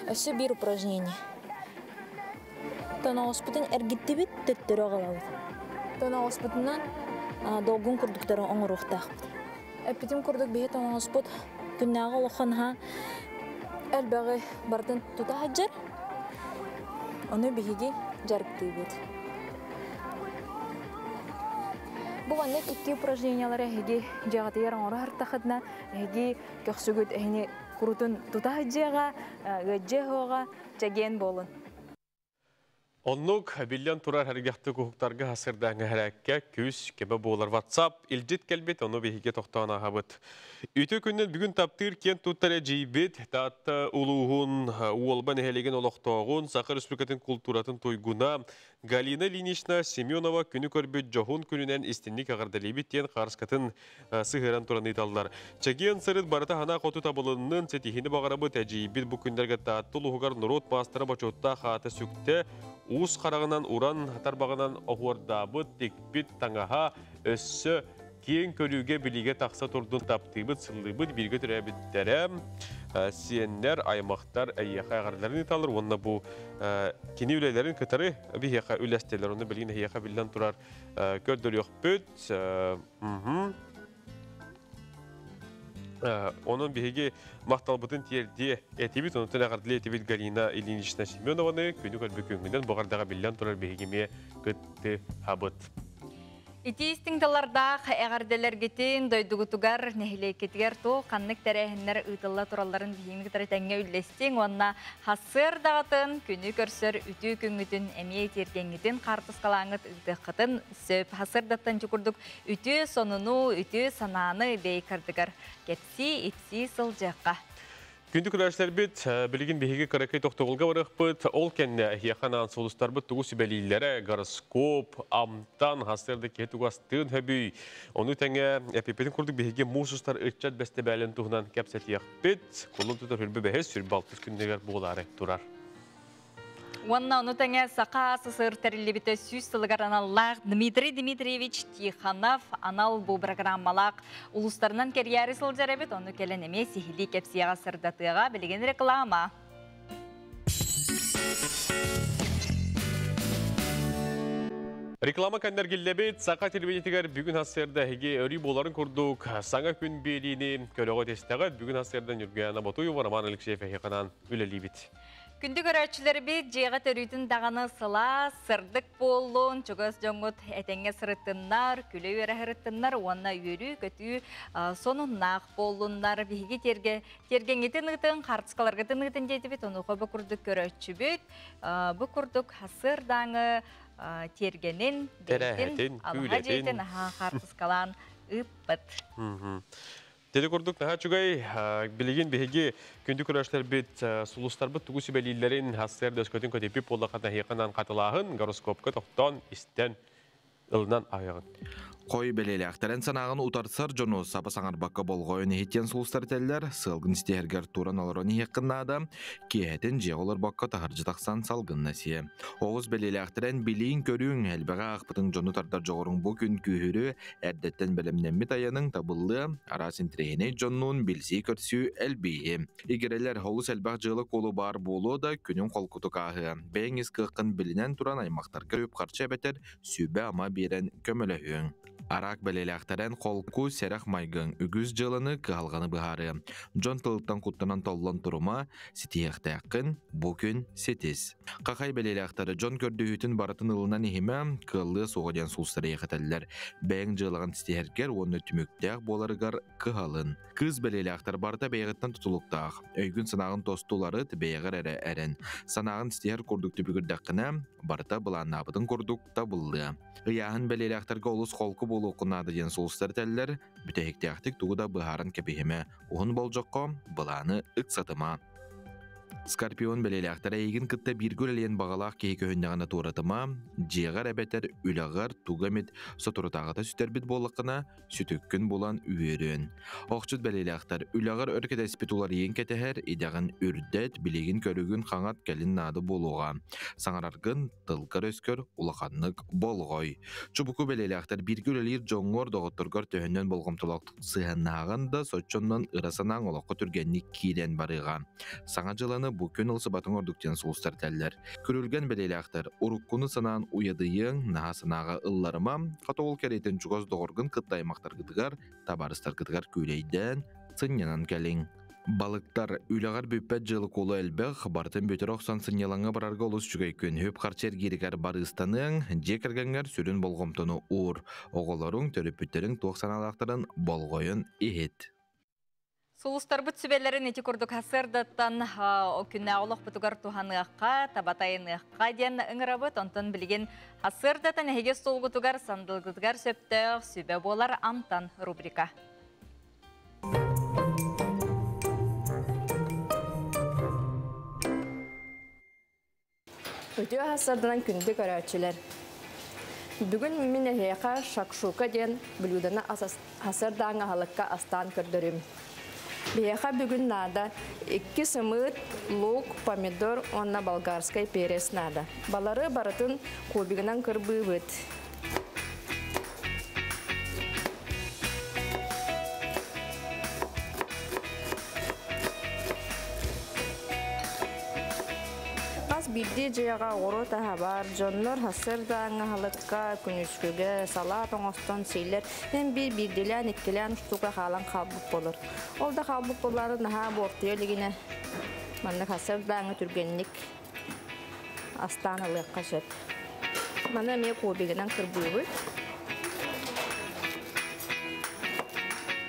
Өссө биир упражнение. Тоноҕоспутун эргиттибит, төттөрү аҕалабыт. Тоноҕоспутунан долгун курдуктары оҥоруохтаахпыт. Эппитим курдук биһи тоноҕоспут күннээҕи олоххо наһаа элбэҕи барытын тута сылдьар. Ону биһиги дьарыктыыбыт. Бу маннык икки упражнениялары эһиги дьиэҕитигэр оҥоро сыртахытына, эһиги көхсүгүт эһини курутун тута сылдьыаҕа, ыаддьыа суоҕа, чэгиэн буолун. Оннук биллэн турар сэргэхтик уһуктарга сырдааҥҥа хэрээккэ күс кэбэ буолар WhatsApp илдьит кэлбит, ону биһиги тохтоон ааһабыт. Үтүө күннэн бүгүн таптыыр киэн туттар эдьиийбит Таатта улууһун Уолба нэһилиэгин олохтооҕун Саха Республикатын култууратын туйгуна Галина Ильинична Семенова күнү көрбүт дьоһун күнүнэн истинник эҕэрдэлиибит диэн хаарыскатын сыһыаран туран ыыталлар. Чэгиэн сырыт барыта хана хоту табылыннын ситиһини баҕарабыт эдьиийбит бу күннэргэ Таатта улууһугар норуот маастара бочуоттаах аата сүктэ, уус хараҕынан уран тарбаҕынан оһуордаабыт, тикпит таҥаһа өссө киэҥ көрүүгэ билиигэ тахса турдун таптыыбыт, сыллыыбыт, бииргэ төрөөбүттэрэ, сиэннэр, аймахтар эйиэхэ эҕэрдэлэрин ыыталлар уонна бу кини үлэлэрин кытары биһиэхэ үлэстэлэр. Онно билигин эһиэхэ биллэн турар көрдөрүөхпүт. Онон биһиги махталбытын тиэрдиэ этибит, онтон эҕэрдэлиэ этибит Галина Ильинична Семенованы күнү көрбүт күҥҥүнэн бу биллэн турар биһиги эмиэ кыттыһабыт. Ити истиҥ тыллардаах эҕэрдэлэргитин дойдугутугар, нэһилиэккитигэр туох ханнык тэрээһиннэр ыытылла туралларын биһигини кытары тэҥҥэ үллэстиҥ уонна хассыар даҕатын күнү көрсөр үтүө күҥҥүтүн эмиэ тиэргэҥҥитин хаартыскалааҥҥыт ыытыаххытын сөп. Хассыардаттан курдук үтүө сонуну, үтүө санааны бэйкардыгар кэпсии, ипсии сылдьыахха. Күндү көрөөччүлэрбит, билигин биһиги кыракый тохтобулга барыахпыт. Ол кэннэ эһиэхэ анаан сулустарбыт тугу сүбэлииллэрэ, гороскоп, амтан, хастыырда киһи тугастыын хөбүй. Ону тэҥэ эпиппитин курдук биһиги муус устар ыччат бэстибээлин туһунан кэпсэтиэхпит. Кулун тутар хүрбэ бэһис, сүрбэ алтыс күннэгэр буолаары турар. Уонна ону тэҥэ Саха СССР тэриллибитэ 100 сылыгар аналлаах Дмитрий Дмитриевич Тихонов анал бу программалаах улуустарынан кэрийээри сылдьар эбит, ону кэлэн эмиэ сиһилии кэпсиэҕэ сырдатыаҕа билигин реклама. Реклама кэннэргиллэбит Саха телевидениетигэр бүгүн хассыарда эһиги өрүү буоларын курдук саҥа күн биэриини көрөҕө тестэҕит. Бүгүн хассыарда Ньургуяна Ботуева, Роман Алексеев эһиэханан үлэлиибит. Күндү көрөөччүлэрбит, дьиэҕэ төрүүтүн даҕаны сылаас, сырдык буоллун, чугас дьоҥҥут этэҥҥэ сырыттыннар, күлэ үөрэ сырыттыннар уонна үөрүү-көтүү сонуннаах буоллуннар. Биһиги тиэргэ тиэргэҥҥитин ыытын, хартыскаларгытын ыытын диэтибит, онуоха бу курдук көрөөччүбүт, бу курдук хасыардааҥы тиэргэнин, бэйэтин, алаһа дьиэтин хартыскалаан ыыппыт. Теде курдук наһаа үчүгэй билигин биһиги күндү көрөөччүлэрбит сулустарбыт тугу сүбэлииллэрин хассыар дөскөтүн көтүппүт буоллахха наһиэханан хатылааһын гороскопка тохтоон истэн ылынан ааҕын. Хой бэлиэлээхтэрин санааҕын утарсар дьону саба саҥарбакка болҕойон иһиттиэн сулустар этэллэр, сыалгын истиһэргэр туран олорон иһиэххин наада, киэһэтин дьиэҕэ олорбокко таһырдьа тахсан салгынна сиэ. Оҕус бэлиэлээхтэрин билииҥ-көрүүҥ, элбэҕи аахпытыҥ дьону тардар дьоҕуруҥ бу күн күүһүрүө, эрдэттэн бэлэмнэммит айаныҥ табыллыа, араас интэриэһинэй дьоннуун билсии-көрсүү элбииһи. Игирэлэр олус элбэх дьыала-куолу баар буолуо да, күнүҥ холкутук ааһыа. Бэйэҥ ис кыаххын билинэн туран аймахтарга үп-харчы эбэтэр сүбэ-ама биэрэн көмөлөһүөҥ. Араак бэлиэлээхтэрэн холку, сэрэх майгыҥ үгүс дьыаланы, кыһалҕаны быһаарыа. Дьон тылыттан куттанан толлон турума, ситиһиэхтээххин бу күн ситис. Хахай бэлиэлээхтэрэ дьон көрдөһүүтүн барытын ылынан иһимэ, кыаллыа суоҕа диэн сулустар эйэхэтэллэр. Бэйэҥ дьыалаҕын ситиһэргэр уонна түмүктээх буоларыгар кыһалын. Кыыс бэлиэлээхтэр барыта бэйэҕиттэн тутулуктаах. Өйгүн-санааҕын тосту уларыт, бэйэҕэр эрэ эрэн. Санааҕын ситиһэр курдук түбүгүрдэххинэ, барыта былааннаабытын курдук табыллыа. Ыйааһын бэлиэлээхтэргэ олус холку буолуоххун наада диэн сулустар этэллэр, бүтэһиктээхтик тугу да быһааран кэбиһимэ, уһун болдьоххо былааны ыксатыма. Скорпион бэлиэлээхтэр эйигин кытта бииргэ үлэлиэн баҕалаах киһи көһүннэҕинэ туоратыма, дьиэҕэр эбэтэр үлэҕэр тугу эмит соторутааҕыта сүтэрбит буоллаххына, сүтүккүн булан үөрүөн. Охчут бэлиэлээхтэр үлэҕэр өр кэтэспит уларыйыын кэтэһэр, идэҕин үрдэт, билигин көрүгүн хаҥат кэлин наада буолуоҕа. Саҥараргын тылгар-өскөр улаханнык болҕой. Чубуку бэлиэлээхтэр бииргэ үлэлиир дьоҥҥор, доҕотторгор төһөннөн болҕомтолоохтук сыһыаннаһаҕын да, соччоннон ыра санааҥ олоххо түргэнник киирэн барыаҕа. Саҥа дьыланы бу күн ылсыбатыҥ ордук диэн сулустар этэллэр. Күрүлгэн бэлиэлээхтэр уруккуну санаан уйадыйыаҥ, наһаа санааҕа ылларыма, хата ол кэриэтин чугас доҕоргун кытта аймахтаргытыгар, табаарыстаргытыгар күүлэйдээн, сынньанан кэлиҥ. Балыктар үлэҕэр бүппэт дьыала-куолу элбэх, барытын бүтэрэ охсон сынньалаҥҥа барарга олус үчүгэй күн. Үп-харчы эргииригэр барыыстаныаҥ, дьиэ кэргэҥҥэр сүрүн болҕомтону уур. Оҕолоруҥ, төрөппүттэриҥ туох санаалаахтарын болҕойон иһит. Сулустарбыт сүбэлэрин ити курдук сарсыардаттан күннээҕи олохпутугар туһаныахха, табатайыныахха диэн ыҥырабыт. Онтон билигин сарсыардатан эһиги остуолгутугар, сандалгытыгар сөптөөх сүбэ буолар Амтан рубрика. Үтүө сарсыарданан күндү көрөөччүлэр! Бүгүн мин эһиэхэ шакшука диэн блюданы сарсыардааҥы аһылыкка астаан көрдөрүм. Биһиэхэ бүгүн наада икки сымыыт, лук, помидор уонна болгарскай перец наада. Балары барытын кубигынан кырбыыбыт. Хас биирдии дьиэҕэ оҕуруот аһа баар, дьоннор сарсыардааҥҥы аһылыкка, күнүскүгэ салаат оҥостон сииллэр. Эн биир биирдиилээн, иккилээн устуука хаалан хаалбыт буолар. Ол да хаалбыт буоллаары наһаа буортуйа илигинэ маннык сарсыардааҥҥы түргэнник астаан ылыахха сөп. Маны эмиэ кубигынан кырбыыбыт.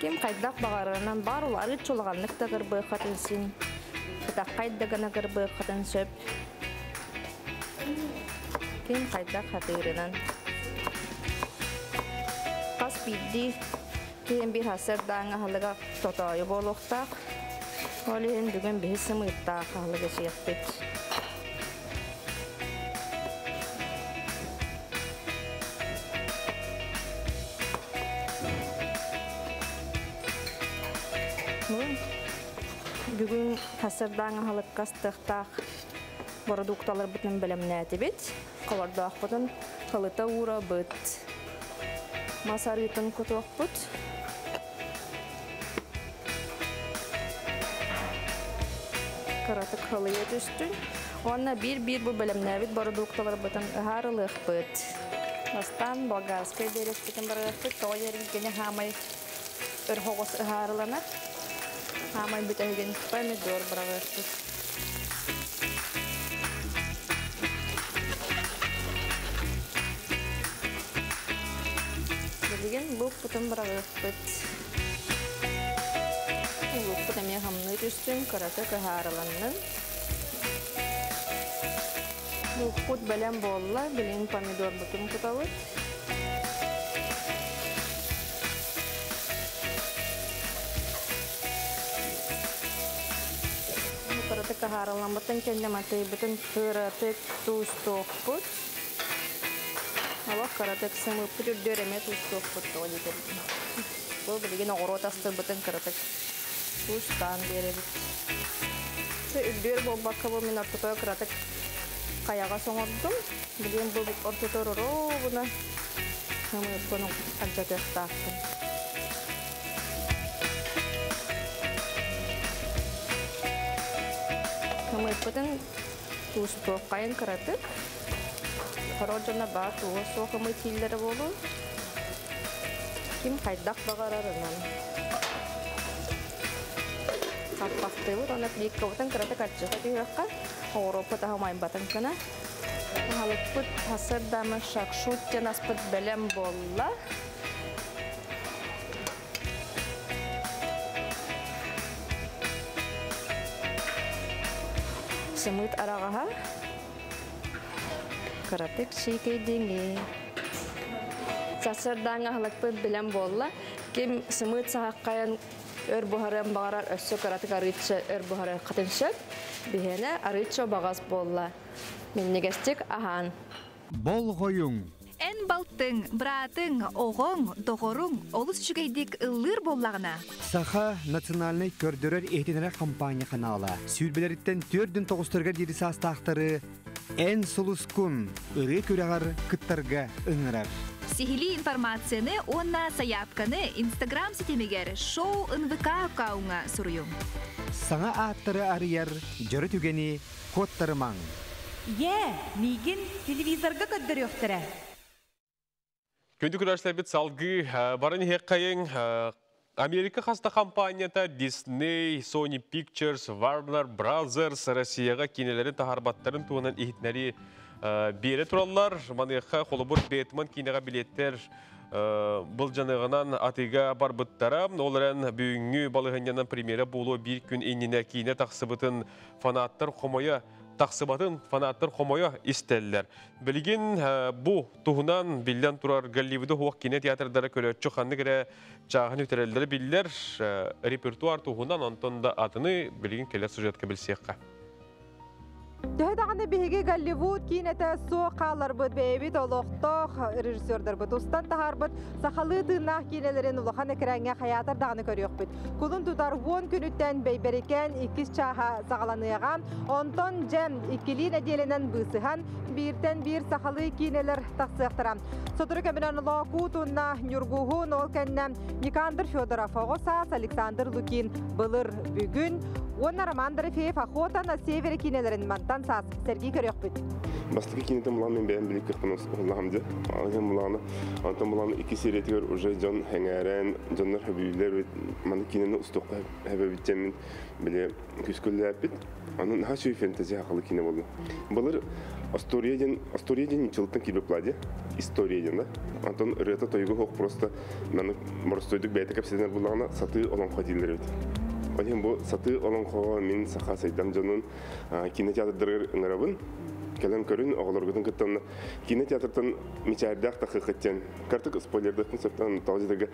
Ким хайдах баҕарарынан баар уларыт чулаҕаннык да кырбыаххатын син, кытаххай да гына кырбыаххатын сөп. Ким хайдах хатыырынан. Хас биирдии киһи биир сарсыардааҥҥы аһылыга тотоойу буолуохтаах. Ол иһин бүгүн биһи сымыыттаах аһылыгы сиэхпит. Бүгүн сарсыардааҥ аһылыкка астыахтаах бородуукталарбытын бэлэмнээтибит. Холордоохпутун халыта уурабыт. Мас арыытын кутуохпут. Кыратык халыйа түстүн. Уонна биир-биир бу бэлэмнээбит бородуукталарбытын ыһаарылыахпыт. Бастаан болгарскай биэрэспитин барыахпыт. Тоҕо диэргини хаамай өр хоҕус ыһаарыланар. Хаамай бүтэһигин помидор быраҕыахпыт. Билигин луукпутун быраҕыахпыт. Луукпут эмиэ хамныы түстүн, кыратык ыһаарыланнын. Луукпут бэлэм буолла, билигин помидорбутун кутабыт. Кыратык ыһаарыламмытын кэннэ матыйбытын кыратык туустуохпут. Олох кыратык сымыыппыт үрдүөр эмиэ туустуохпут тоҕо диэтэр. Бу билигин оҕуруот астарбытын кыратык туустаан биэрэбит. Үрдүөр буолбакка бу мин ортотугар кыратык хайаҕас оҥордум. Билигин бу ортотугар оруобуна сымыыппын алдьатыахтаахпын. Сымыыппытын туустуоххайын кыратык. Сорох дьоно баар тууһа суох ымыы тииллэрэ буолуо. Ким хайдах баҕарарынан. Хаппахтыыбыт уонна плиткабытын кыратык ардьата түһүөххэ, оҕуруоппут аһа умайбатын гына. Аһылыкпыт сарсыардамы шакшут диэн аспыт бэлэм буолла. Сымыыт араҕаһа кыратык сиикэйдиҥи. Сарсыардааҥҥы аһылыкпыт бэлэм буолла. Ким сымыыт саһаххайан өр буһарыан баҕарар, өссө кыратык арыычча өр буһарыаххытын сөп. Биһиэнэ арыычча убаҕас буолла. Минньигэстик аһаан. Болҕойуҥ! Эн балтыҥ, быраатыҥ, оҕоҥ, доҕоруҥ олус үчүгэйдик ыллыыр буоллаҕына. Саха национальнай көрдөрөр-иһитиннэрэр хампаанньа ханаала сүүрбэлэриттэн төрдүн тоҕустарыгар диэри саастаахтары Эн сулускун ырыа күрэҕэр кыттарга ыҥырар. Сиһилии информацияны уонна сайаапканы Инстаграм ситимигэр шоу НВК аккауҥҥа суруйуҥ. Саҥа ааттары арыйар дьоро түгэни куоттарымаҥ. Ийээ, миигин телевизорга көрдөрүөхтэрэ. Күндү күрәшләрбит салгыы баран иһиэххэйиҥ. Америка хаста компанията Disney, Sony Pictures, Warner Brothers Россияҕа киинэлэрин таһаарбаттарын туһунан иһитиннэрии биэрэ тураллар. Маныаха холобур Бэтмен киинэҕэ билиэттэр былдьаныгынан атыыга барбыттара. Ол эрэн бүгүҥҥү балаһыанньанан премьера буолуо биир күн иннинэ киинэ тахсыбытын фанаттар хомойо тахсыбатын фанаттар хомойо истэллэр. Билигин бу туһунан биллэн турар Голливуду хуох кине театрдара көрөөччү ханнык эрэ чааһын үтэрэллэрэ биллэр репертуар туһунан онтон да атыны билигин кэлэр сюжетка билсиэххэ. Төһө даҕаны биһиги Голливуд киинэтэ суох хаалларбыт бэйэбит олохтоох режиссердарбыт устан таһаарбыт сахалыы тыыннаах киинэлэрин улахан экраҥҥа хайаатар даҕаны көрүөхпүт. Кулун тутар уон күнүттэн Бэйбэрикээн иккис чааһа саҕаланыаҕа. Онтон дьэ иккилии нэдиэлэнэн быысыһан бииртэн биир сахалыы киинэлэр тахсыахтара. Сотору кэминэн Лоокуут уонна Ньургуһун ол кэннэ Никандр Федоров оҕо саас, Александр Лукин былыр бүгүн уонна Роман Дорофеев Охота на севере киинэлэрин мантан саас сэргии көрүөхпүт. Бастакы киинэтин булан мен бэйэм билик кыахтан уһуллаһам дьэ. Аны булааны, онтон булааны икки сериятыгар уже дьон хэҥээрэн, дьоннор хөбүлүүлэр маны киинэни устуохха хэбэбит диэммин били күскүллээппит. Аны наһаа үчүгэй фэнтези хахалы киинэ буолла. Былыр История диэн история диэн ньуччалыттан киирбит пладе. История диэн да. Онтон ырыата тойуга суох просто маны боростуойдук бэйэтэ кэпсэтинэр буллаҕына сатыы олоҥхо дииллэр эбит. Ол иһин бу сатыы олоҥхоҕо мин саха сайдам дьонун кинотеатрдарыгар ыҥырабын. Кэлэн көрүн, оҕолоргутун кытта кино театртан мичээрдээх тахыаххыт диэн. Картык спойлердыахпын сөптөөн тоҕо дьиэтэргэ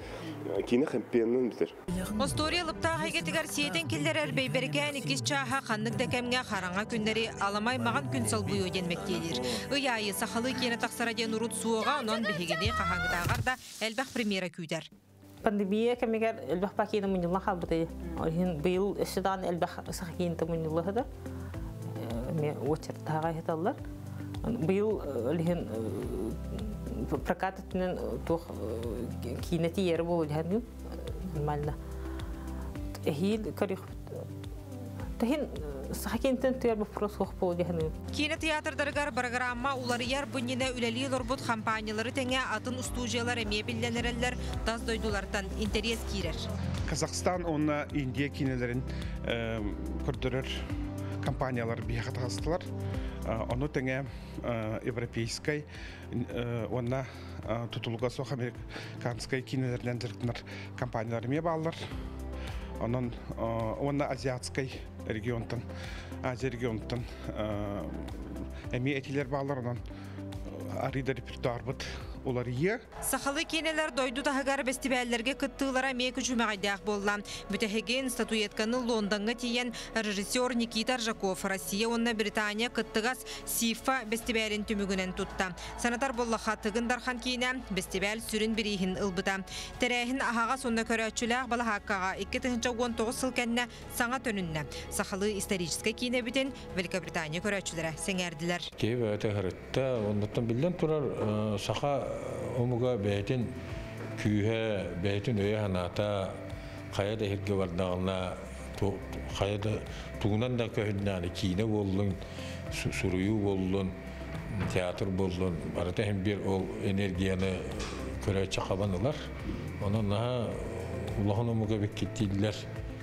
киинэ хэмпиэннэн бүтэр. Остуоруйа лыптаах эйгэтигэр сиэтэн киллэрэр Бэйбэрикээн иккис чааһа ханнык да кэмҥэ хараҥа күннэри аламай маҕан күн солбуйуо диэн мэктиэлиир. Ый аайы сахалыы киэнэ тахсара диэн урут суоҕа, онон биһигини хаһааҥҥытааҕар да элбэх премьера күүтэр. Пандемия кэмигэр элбэх пакиина мунньуллан хаалбытай. Ол иһин быйыл өссө даҕаны элбэх саха киинэтэ мунньулла сытар. Эмиэ уочараттааҕа ыһыталлар. Быйыл ол иһин прокат өттүнэн туох киинэ тиийэрэ буолуо диһэн нормально. Эһиил көрүөхпүт. Таһин саха киинтэн түгэр вопрос суох буолуо диһэн. Киинэ театрдарыгар программа уларыйар бу иннинэ үлэлии олорбут хампаанньалары тэҥэ атын устуудьуйалар эмиэ биллэн эрэллэр, тас дойдулартан интэриэс киирэр. Казахстан уонна Индия киинэлэрин көрдөрөр компаниялар биһиэхэ таҕыстылар. Ону тэҥэ европейскай уонна тутулуга суох американскай киинэлэринэн дьарыктанар компаниялар эмиэ бааллар. Онон уонна азиатскай регионтан, Азия регионуттан эмиэ этилэр бааллар. Онон арыйда репертуарбыт уларыйыа. Сахалыы киинэлэр дойду таһыгар бэстибээллэргэ кыттыылара эмиэ күчүмэҕэйдээх буолла. Бүтэһигин статуэтканы Лондоҥҥа тиийэн режиссер Никита Аржаков Россия уонна Британия кыттыгас СИФА бэстибээлин түмүгүнэн тутта. Санатар буоллахха, Тыгын Дархан киинэ бэстибээл сүрүн бирииһин ылбыта. Тэрээһин аһаҕас уонна көрөөччүлээх балаһааккаҕа 2019 сыл кэннэ саҥа төнүннэ. Сахалыы историческай киинэбитин Великобритания көрөөччүлэрэ сэҥээрдилэр. Киһи бэйэтэ ыһырытта, оннуттан биллэн турар, саха омуга бэйэтин күүһэ, бэйэтин өйө-санаата хайа да иһиргэ бардаҕына, хайа да тугунан да көһүннэҕинэ, киинэ буоллун, суруйуу буоллун, театр буоллун, барыта иһин биир ол энергияны көрөөччү хабан ылар. Онон наһаа улахан омуга эбиккит дииллэр.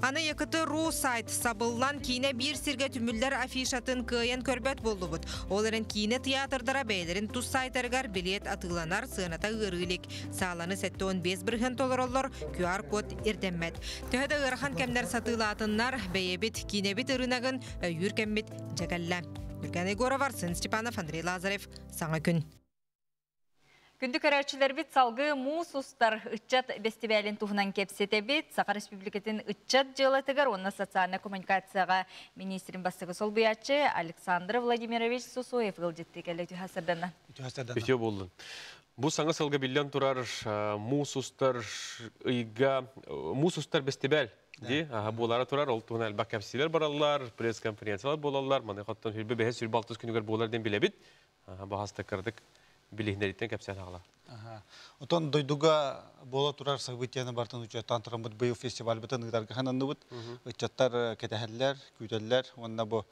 Аны ЯКТ.ру сайт сабыллан киинэ биир сиргэ түмүллэр афишатын кыайан көрбөт буоллубут. Ол эрэн киинэ театрдара бэйэлэрин тус сайтарыгар билиэт атыыланар, сыаната ыарыы илик. Сааланы 75% толороллор, QR-код ирдэммэт. Төһө да ыарахан кэмнэр сатыылаатыннар, бэйэбит киинэбит ырыынагын өйүүр кэммит дьэ кэллэ. Юрген Егоров, Арсен Степанов, Андрей Лазарев. Саҥа күн. Күндү көрөөччүлэрбит, салгыы Муус устар ыччат бэстибээлин туһунан кэпсэтэбит. Саха Республикатын ыччат дьыалатыгар уонна социальнай коммуникацияҕа министрин бастакы солбуйааччы Александр Владимирович Сусоев ыалдьыттыы кэллэ. Үтүө сарсыарданнан. Үтүө буоллун. Бу саҥа сылга биллэн турар муус устар ыйга муус устар бэстибээл ди буолара турар, ол туһунан элбэх кэпсиилэр бараллар, пресс-конференциялар буолаллар. Маны хоттон хүрбэ бэһэ сүрбэ алтыс күнүгэр буолар диэн билэбит. Баһаста кырдык билиһинэриттэн кэпсээн аҕала. Отон дойдуга буола турар событияны бартын учуоттаан тураммыт быйыл фестивальбытын ыытарга хананныбыт. Ыччаттар кэтэһэллэр, күүтэллэр. Уонна бу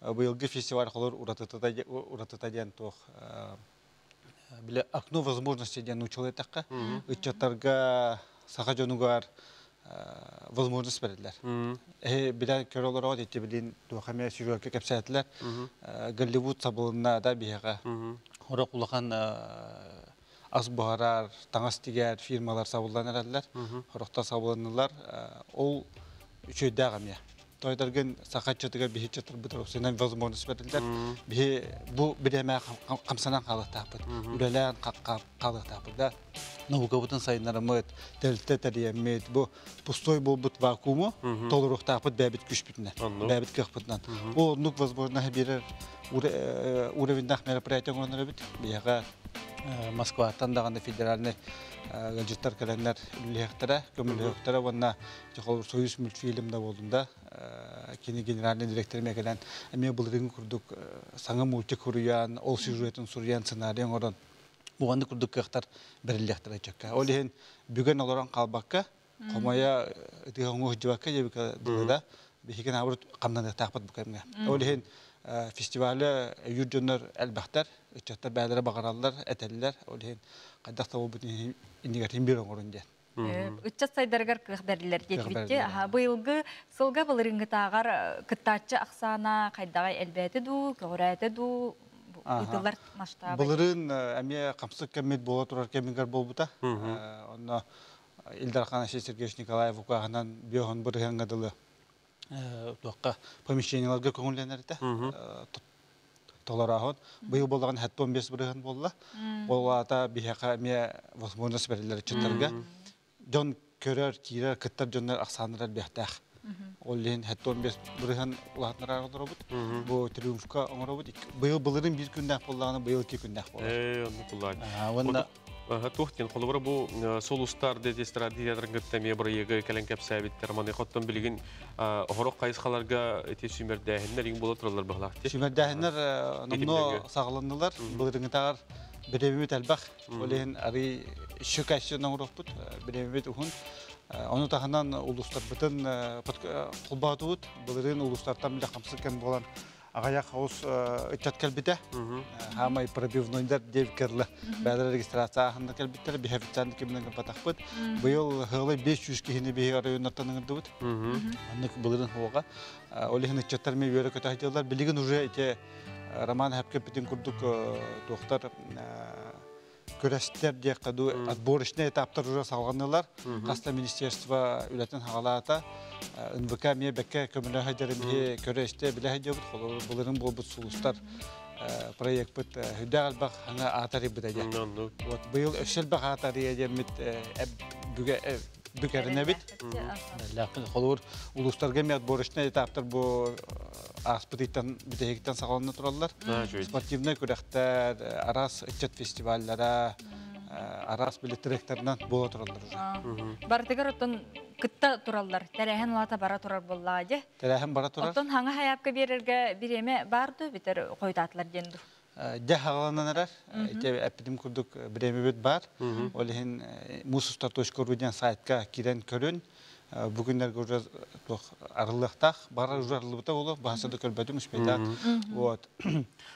быйылгы фестиваль холор уратыта диэн туох биле окно возможности диэн нууччалыы эттэххэ, ыччаттарга, саха дьонугар возможность берилер. Эһи билэ көрө олороҕут ити билин туох эмэ сюжетка кэпсээтилэр. Голливуд сабылынна да биһиэхэ. Орох улахан ас буһарар, таҥас тигэр фирмалар сабыллан эрэллэр. Хорохтор сабылыннылар. Ол үчүгэйдээх эмиэ. Тойдаргын саха ыччатыгар биһи ыччаттарбыт сынан возможность берилер. Биһи бу бириэмэ хамсанан хаалыахтаахпыт. Үлэлээн хаалыахтаахпыт да. Наукабытын сайыннараммыт, тэрилтэ тэрийэммит, бу пустой буолбут вакууму толоруохтаахпыт бэйэбит күүспүтүнэн, бэйэбит кыахпытынан. Ол оннук возможность биэрэр уровеньдаах мероприятие оҥоронор эбит. Биһиэхэ Москваттан даҕаны федеральный ыалдьыттар кэлэннэр үлэлиэхтэрэ, көмөлөһүөхтэрэ уонна Союз мультфильм да буоллун да, кини генеральный директор эмиэ кэлэн, эмиэ былырыын курдук саҥа мультик суруйан, ол сюжетын суруйан, сценарий оҥорон, уонна курдук кыахтар бэриллиэхтэрэ ыччакка. Ол иһин бүгэн олорон хаалбакка, хомойо ытыһа оҥоһ дьыбакка диэбиккэ дылы да, биһиги наоборот хамнаныахтаахпыт бу кэмҥэ. Ол иһин фестивалы өйүүр дьоннор элбэхтэр, ыччаттар бэйэлэрэ баҕараллар, этэллэр. Ол иһин хайдах да буолбут иннигэр биир оҥорун диэн. Ыччат сайдарыгар кыах бэриллэр диэтибитти. Быйылгы сылга былырыҥҥытааҕар кыттааччы ахсаана хайдаҕай, элбээтэ дуу, көҕүрээтэ дуу, ыытыллар масштаба? Былырыын эмиэ хамсык кэммит буола турар кэмигэр буолбута. Онно Ил Дархан Алексей Сергеевич Николаев укааһынан биоһон бырыһыаҥҥа дылы туохха помещениеларга көҥүллэнэрдэ толорооһун. Быйыл буоллаҕына 75 бырыһыан буолла. Ол аата биһиэхэ эмиэ возможность бэриллэр ыччаттарга. Дьон көрөр, киирэр, кыттар дьоннор ахсааннара элбэхтээх. Ол иһин 75 бырыһыан улаатынараар олоробут. Бу триумфка оҥоробут. Быйыл былырыын биир күннээх буоллаҕына, быйыл икки күннээх буолар. Ээ, оннук буллаан. Уонна Туох диэн холобура бу Сулустар диэти эстрада театрын кытта эмиэ бырайыагы кэлэн кэпсээбиттэр. Маны хоттон билигин оһорох хайысхаларга ити сүүмэрдээһиннэр иҥ буола тураллар быһалаах. Сүүмэрдээһиннэр номнуо саҕаланнылар. Былырыҥҥытааҕар бириэмэбит элбэх. Ол иһин арый еще качественно оҥоруохпут. Бириэмэбит уһун. Ону таһынан улуустарбытын холбоотубут. Былырыын улуустартан билэ хамсык кэм буолан аҕыйах оҕус ыччат кэлбитэ. Хаамай пробивнойдар диэбиккэ бэйэлэрэ регистрация ааһанна кэлбиттэр, биһи официально киминэн гымпатахпыт. Быйыл ыһыалай 500 киһини биһи районнартан ыҥырдыбыт. Маннык былырын хуоҕа. Ол иһин ыччаттар эмиэ үөрэ көтө сылдьаллар. Билигин уже ити Роман Хапкеппитин курдук туохтар күрэстэр диэххэ дуу, отборочный этаптар уже салҕаннылар. Хаста министерство үлэтин хаҕалаата. НВК эмиэ бэккэ көмөлөһө дьэрин биһи көрө истэ билэ сылдьабыт. Холобур, былырын буолбут сулустар Проектпыт хүдэ албах хаңа аатары быдадя. Вот быйыл өссөлбөх аатары деммит бүге бүкәринебит. Ләкин холур улустарга ми отборочный этаптар бу аспытыттан бүтәһиктен сагаланна тураллар. Спортивный күрәхтәр, арас ычат фестивальләре, арас биле тректорынан бола тураллар уже. Бартыгар оттон кытта тураллар. Тәрәһен лата бара турар болла же. Тәрәһен бара турар. Оттон хаңа хаяпка берерге биреме барды битер койдатылар денду. Дә хагалананарар, ите әппитим курдук биреме бит бар. Олехин мусустар.ру дигән сайтка кирен көрүн. Бүгүннәргә уже тох арылыктах, бара уже арылыбыта болу, баһасы да көрбөтүм успейдат. Вот.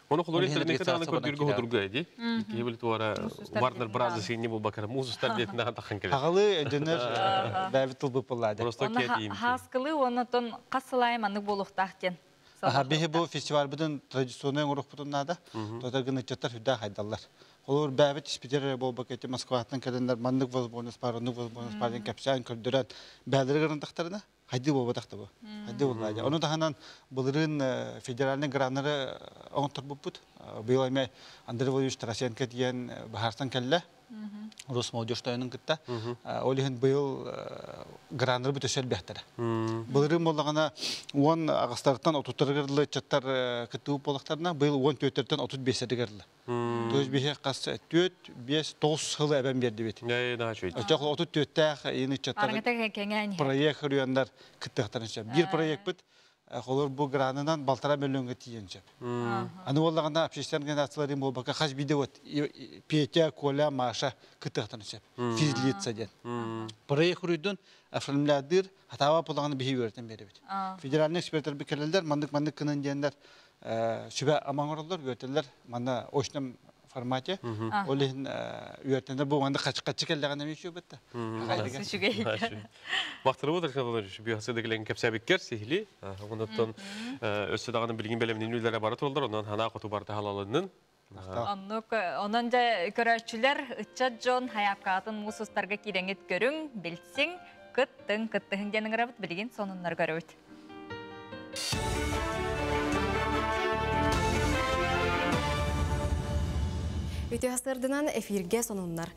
Оны холор интернетте тагы көрдүргө hodurга эди. Кие бил туара Warner Bros. Синни бул бакар музустар детин тагы келет. Хагалы дөнер бәбит тылбып булады. Просто кетим. Хаскылы оны тон касылай маннык болуктах тен. Аха, бихи бу фестиваль бүтүн традиционный оңорук бутун нада. Тотаргын ычаттар хүдә хайдаллар. Олор бәбит испитер болбак эти Москваттан келендер маннык возможность бар, оннук возможность бар кепсән көрдөрән бәлер гырындактарына хайды болбатакты бу. Хайды буллады. Оны таханан былырын федеральный граннары оңтор буппут. Быйыл эме Андрей Владимирович Тарасенко диен бахарстан келле. Росмолодежь тойының кытта. Олихин быйыл граннары бүтөсөл бәхтәре. Былырын боллагана 10 агастартан 30 чаттар кытуу болактарына быйыл 14-тен 35-герлы. То есть бихе кас 4, 5, 9 хылы әбән берди бит. Не, да, чөйт. Очок 34-тә ини чаттар. Проект хөрүяндар кыттыктарынча. Бир проект бит. Холор бу гранынан балтара миллионга тиенчеп. Аны боллаганда общественный организациялар им болбака хас биде вот Петя, Коля, Маша кыттыктарынча. Физлица ден. Проект хөрүдөн оформлядыр, хатава полаганы бихи өртен беребит. Федеральный эксперттер бикелелер, мандык-мандык кынын дигәннәр сүбә амаңороллар, өртелер, манда очном формате. Олин үйөртендер бу манда качы-качы келдеген эми үшү бетте. Бактыры бу Александр бу дегелен кепсәбиккер сихли. Оннан өссө даганы билген белемнин үлләре бара туралдар, оннан хана коту барда халалынын. Оннук онон жа көрөчүлөр ыччат жон хаяпкатын мусустарга киреңит көрүң, билсиң, кыттың, кыттыһын денеңрабыт билген сонуннар көрөбүт. Үтө хасырдынан эфирге сонуннар.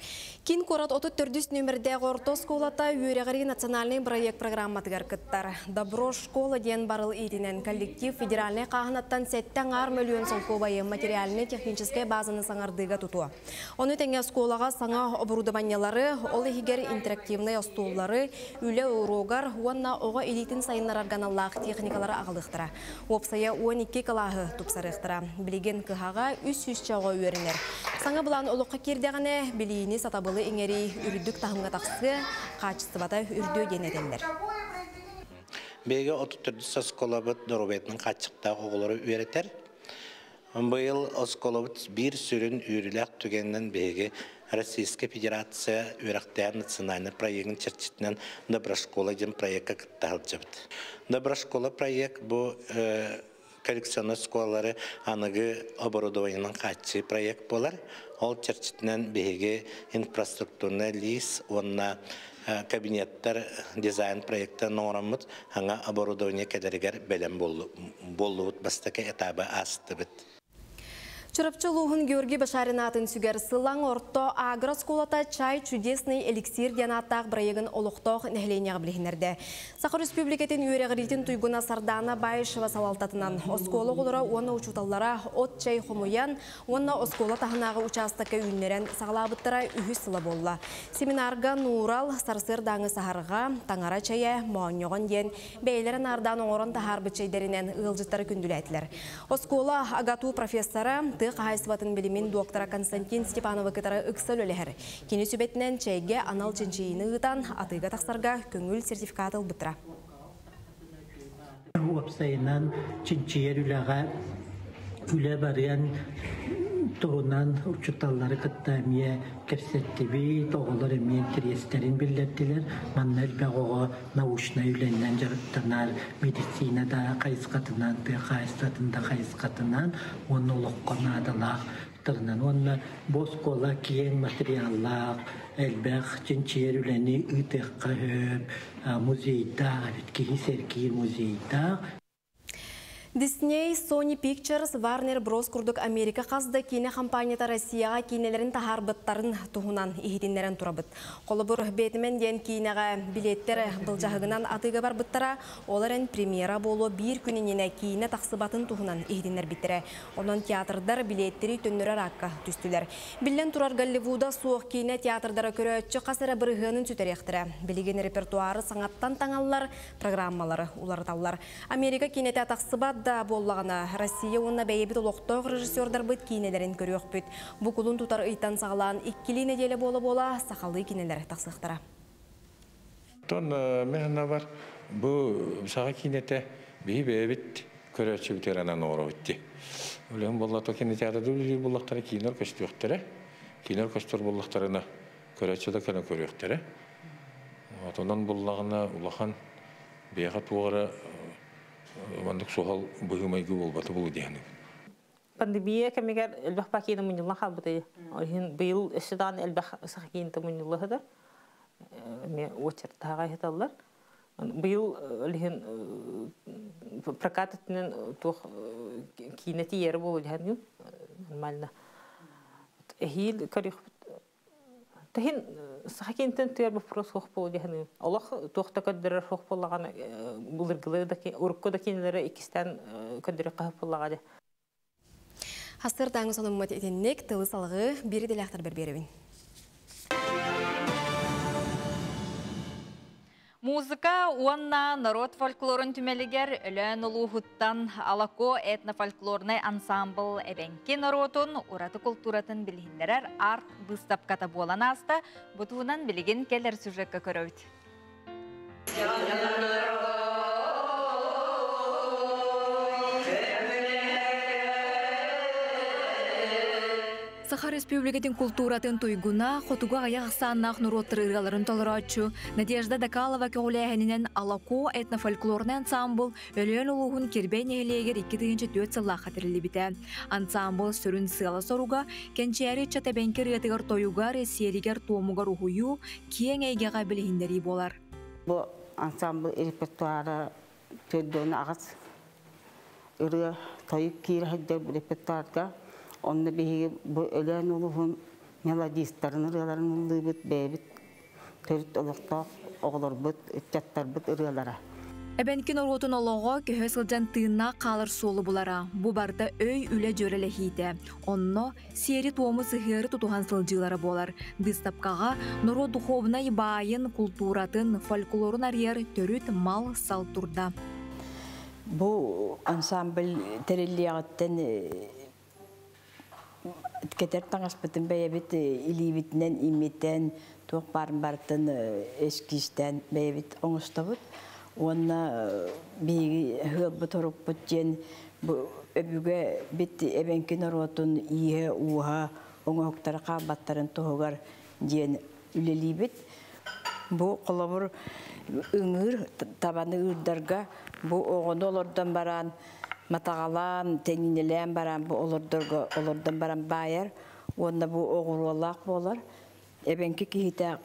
Кин корат 34 нөмірде орто школата үйрәгәри национальный проект программатыгар кыттар. Добро школа ден барыл итинен коллектив федеральный каханаттан сеттен ар миллион солкобайы материальный технической базаны саңардыга тутуа. Оны теңе школага саңа оборудованиялары, ол егер интерактивный остоллары, үле урогар, уанна оға элитин сайыннар органаллах техникалары ағылықтыра. Опсая 12 калахы тупсарықтыра. Билеген кыхаға 300 чаға үйерінер. Саңа булан олыққа кердеғіне білейіні сатабылы еңері үрдік тахымға тақсы, қачыстыбата үрді денетелер. Беге 34 осколабыт доробетінің қачықта оғылары үйретер. Быйыл осколабыт бір сүрін үйріләк түгеннен беге Российская Федерация үйрәктәр национальный проектын черчетінен Доброшкола ден проектка кытталжыбыт. Доброшкола проект бу коллекционный школалары аныгы оборудованиенің қатшы проект болар. Ол черчетінен беге инфраструктурный лист, онна кабинеттер дизайн проекті норамыт, аңа оборудование кедергер белем болуыт бастакы этабы асты бит. Чырапчы Луғын Георгий Башарин атын сүгер сылаң орто агросколата чай чудесный эликсир диэн аттаах бырайыгын олохтоох нэһилиэнньэҕэ билиһиннэрдэ. Саха Республикатын үөрэҕириитин туйгуна Сардана Баишева салалтатынан оскуола оҕолоро уонна учууталлара от чай хомуйан уонна оскуола таһынааҕы учаастакка үүннэрэн саҕалаабыттара үһүс сыла буолла. Семинарга Нурал сарсыардааҥы саһарга таҥара чайа моонньоҕон диэн бэйэлэрин ардаан оҥорон таһаарбыт чэйдэринэн ыалдьыттары күндүлээтилэр. Оскуола АГАТУ профессора тыа хаһаайыстыбатын билимин доктора Константин Степанова кытары ыкса үлэлэһэр. Кини сүбэтинэн чэйгэ анал чинчийини ыытан атыыга тахсарга көҥүл сертификат ылбыттара. Уопсайынан чинчийэр үлэҕэ үлэ барыан туһунан учуталлары кытта эмиэ кэпсэттибит, оҕолор эмиэ интэриэстэрин биллэрдилэр. Манна элбэх оҕо научнай үлэннэн дьарыктанар, медицина да хайысхатынан, тыа хаайыстатын да хайысхатынан, уонна олоххо наадалаах тырынан. Уонна бу оскуола киэҥ материаллаах, элбэх чинчийэр үлэни ыытыахха хөп, музейдаах, эбит киһи сэргиир музейдаах. Disney, Sony Pictures, Warner Bros. Курдук Америка хас да киинэ компанията Россияҕа киинэлэрин таһаарбыттарын туһунан иһитиннэрэн турабыт. Холобур, Бэтмен диэн киинэҕэ билеттэр былдьаһыгынан атыыга барбыттара, ол эрэн премьера буолуо биир күн иннинэ киинэ тахсыбатын туһунан иһитиннэрбиттэрэ. Онон театрдар билеттэри төннөрөр аакка түстүлэр. Биллэн турар, Голливуда суох киинэ театрдара көрөөччү хас эрэ бырыһыанын сүтэриэхтэрэ. Билигин репертуары саҥаттан таҥаллар, программалары уларыталлар. Америка киинэтэ тахсыбат да буоллаҕына, Россия уонна бэйэбит олохтоох режиссердарбыт киинэлэрин көрүөхпүт. Бу кулун тутар ыйтан саҕалаан иккилии нэдиэлэ буола-буола сахалыы киинэлэр тахсыахтара. Оттон мин бар бу саха киинэтэ биһи бэйэбит көрөөччүбүтүгэр анаан оҥоробут дии. Үлэм буолла то кинотеатрда үлэлиир буоллахтара киинэлэр көстүөхтэрэ. Киинэлэр көстөр буоллахтарына көрөөччү да кэлэн көрүөхтэрэ. Отонон буллаҕына улахан биһиэхэ туох эрэ маннык суһал быһыы-майгы буолбата буолуо дии саныыбын. Пандемия кэмигэр элбэх пакиина мунньуллан хаалбытай. Ол иһин быйыл өссө даҕаны элбэх саха киинэтэ мунньулла сытар. Эмиэ уочараттаах ыһыталлар. Быйыл ол иһин прокат өттүнэн туох киинэ тиийэрэ буолуо дии саныыбын. Нормально. Эһиил көрүөхпүт. Тэһин саха киинтэн тыар вопрос суох буолуо дии саныыбын. Олох туох да көрдөрөр суох буоллаҕына былыргылыы да урукку да кинилэри иккистээн көрдөрүөххэ сөп буоллаҕа дии. Хастыр тааҥы сонуммут итинник тылы салгыы биир идэлээхтэрбэр биэрэбин. Музыка уонна норуот фольклорун түмэлигэр Өлөөн улууһуттан Алако этнофольклорнай ансамбл эбэҥки норуотун ураты култууратын билиһиннэрэр арт быыстапката буолан ааста. Бу туһунан билигин кэлэр сюжекка көрөбүт. Саха Республикатын култууратын туйгуна, хотугу аҕыйах ахсааннаах норуоттар ырыаларын толорооччу Надежда Дакалова көҕүлээһининэн Алако этнофольклорнай ансаамбыл Өлөөн улууһун Кирбэй нэһилиэгэр 2004 сыллаахха тэриллибитэ. Ансаамбыл сүрүн сыала-соруга кэнчээри ыччат эбэҥки ырыатыгар тойугар, сиэригэр-туомугар уһуйуу, киэҥ эйгэҕэ билиһиннэрии буолар. Бу ансамбль репертуара 48 ырыа тойук киирэ сылдьар репертуарга. Онно биһиги бу Өлөөн улууһун мелодистарын ырыаларын ыллыыбыт, бэйэбит төрүт олохтоох оҕолорбут, ыччаттарбыт ырыалара. Эбэҥки норуотун олоҕо көһө сылдьан тыыннаах хаалар суолу булара. Бу барыта өй үлэ дьүөрэлэһиитэ. Онно сиэри-туому сыһыары тутуһан сылдьыылара буолар. Быыстапкаҕа норуот духуобунай баайын, култууратын, фольклорун арыйар төрүт мал-сал турда. Бу ансамбль тэриллиэҕиттэн кэтэр таҥаспытын бэйэбит илиибитинэн имитэн, туох баарын барытын эскизтээн бэйэбит оҥостобут. Уонна биһиги ыалбыт орукпут диэн бу өбүгэ бит эбэҥки норуотун ииһэ-ууһа оҥоһуктара хаалбаттарын туһугар диэн үлэлиибит. Бу холобур ыҥыыр табаны ыырдарга бу оҕону олордон баран матаҕалаан, тэҥинэлээн баран бу олордорго олордон баран баайар уонна бу оҕуруолаах буолар. Эбэҥки киһитэ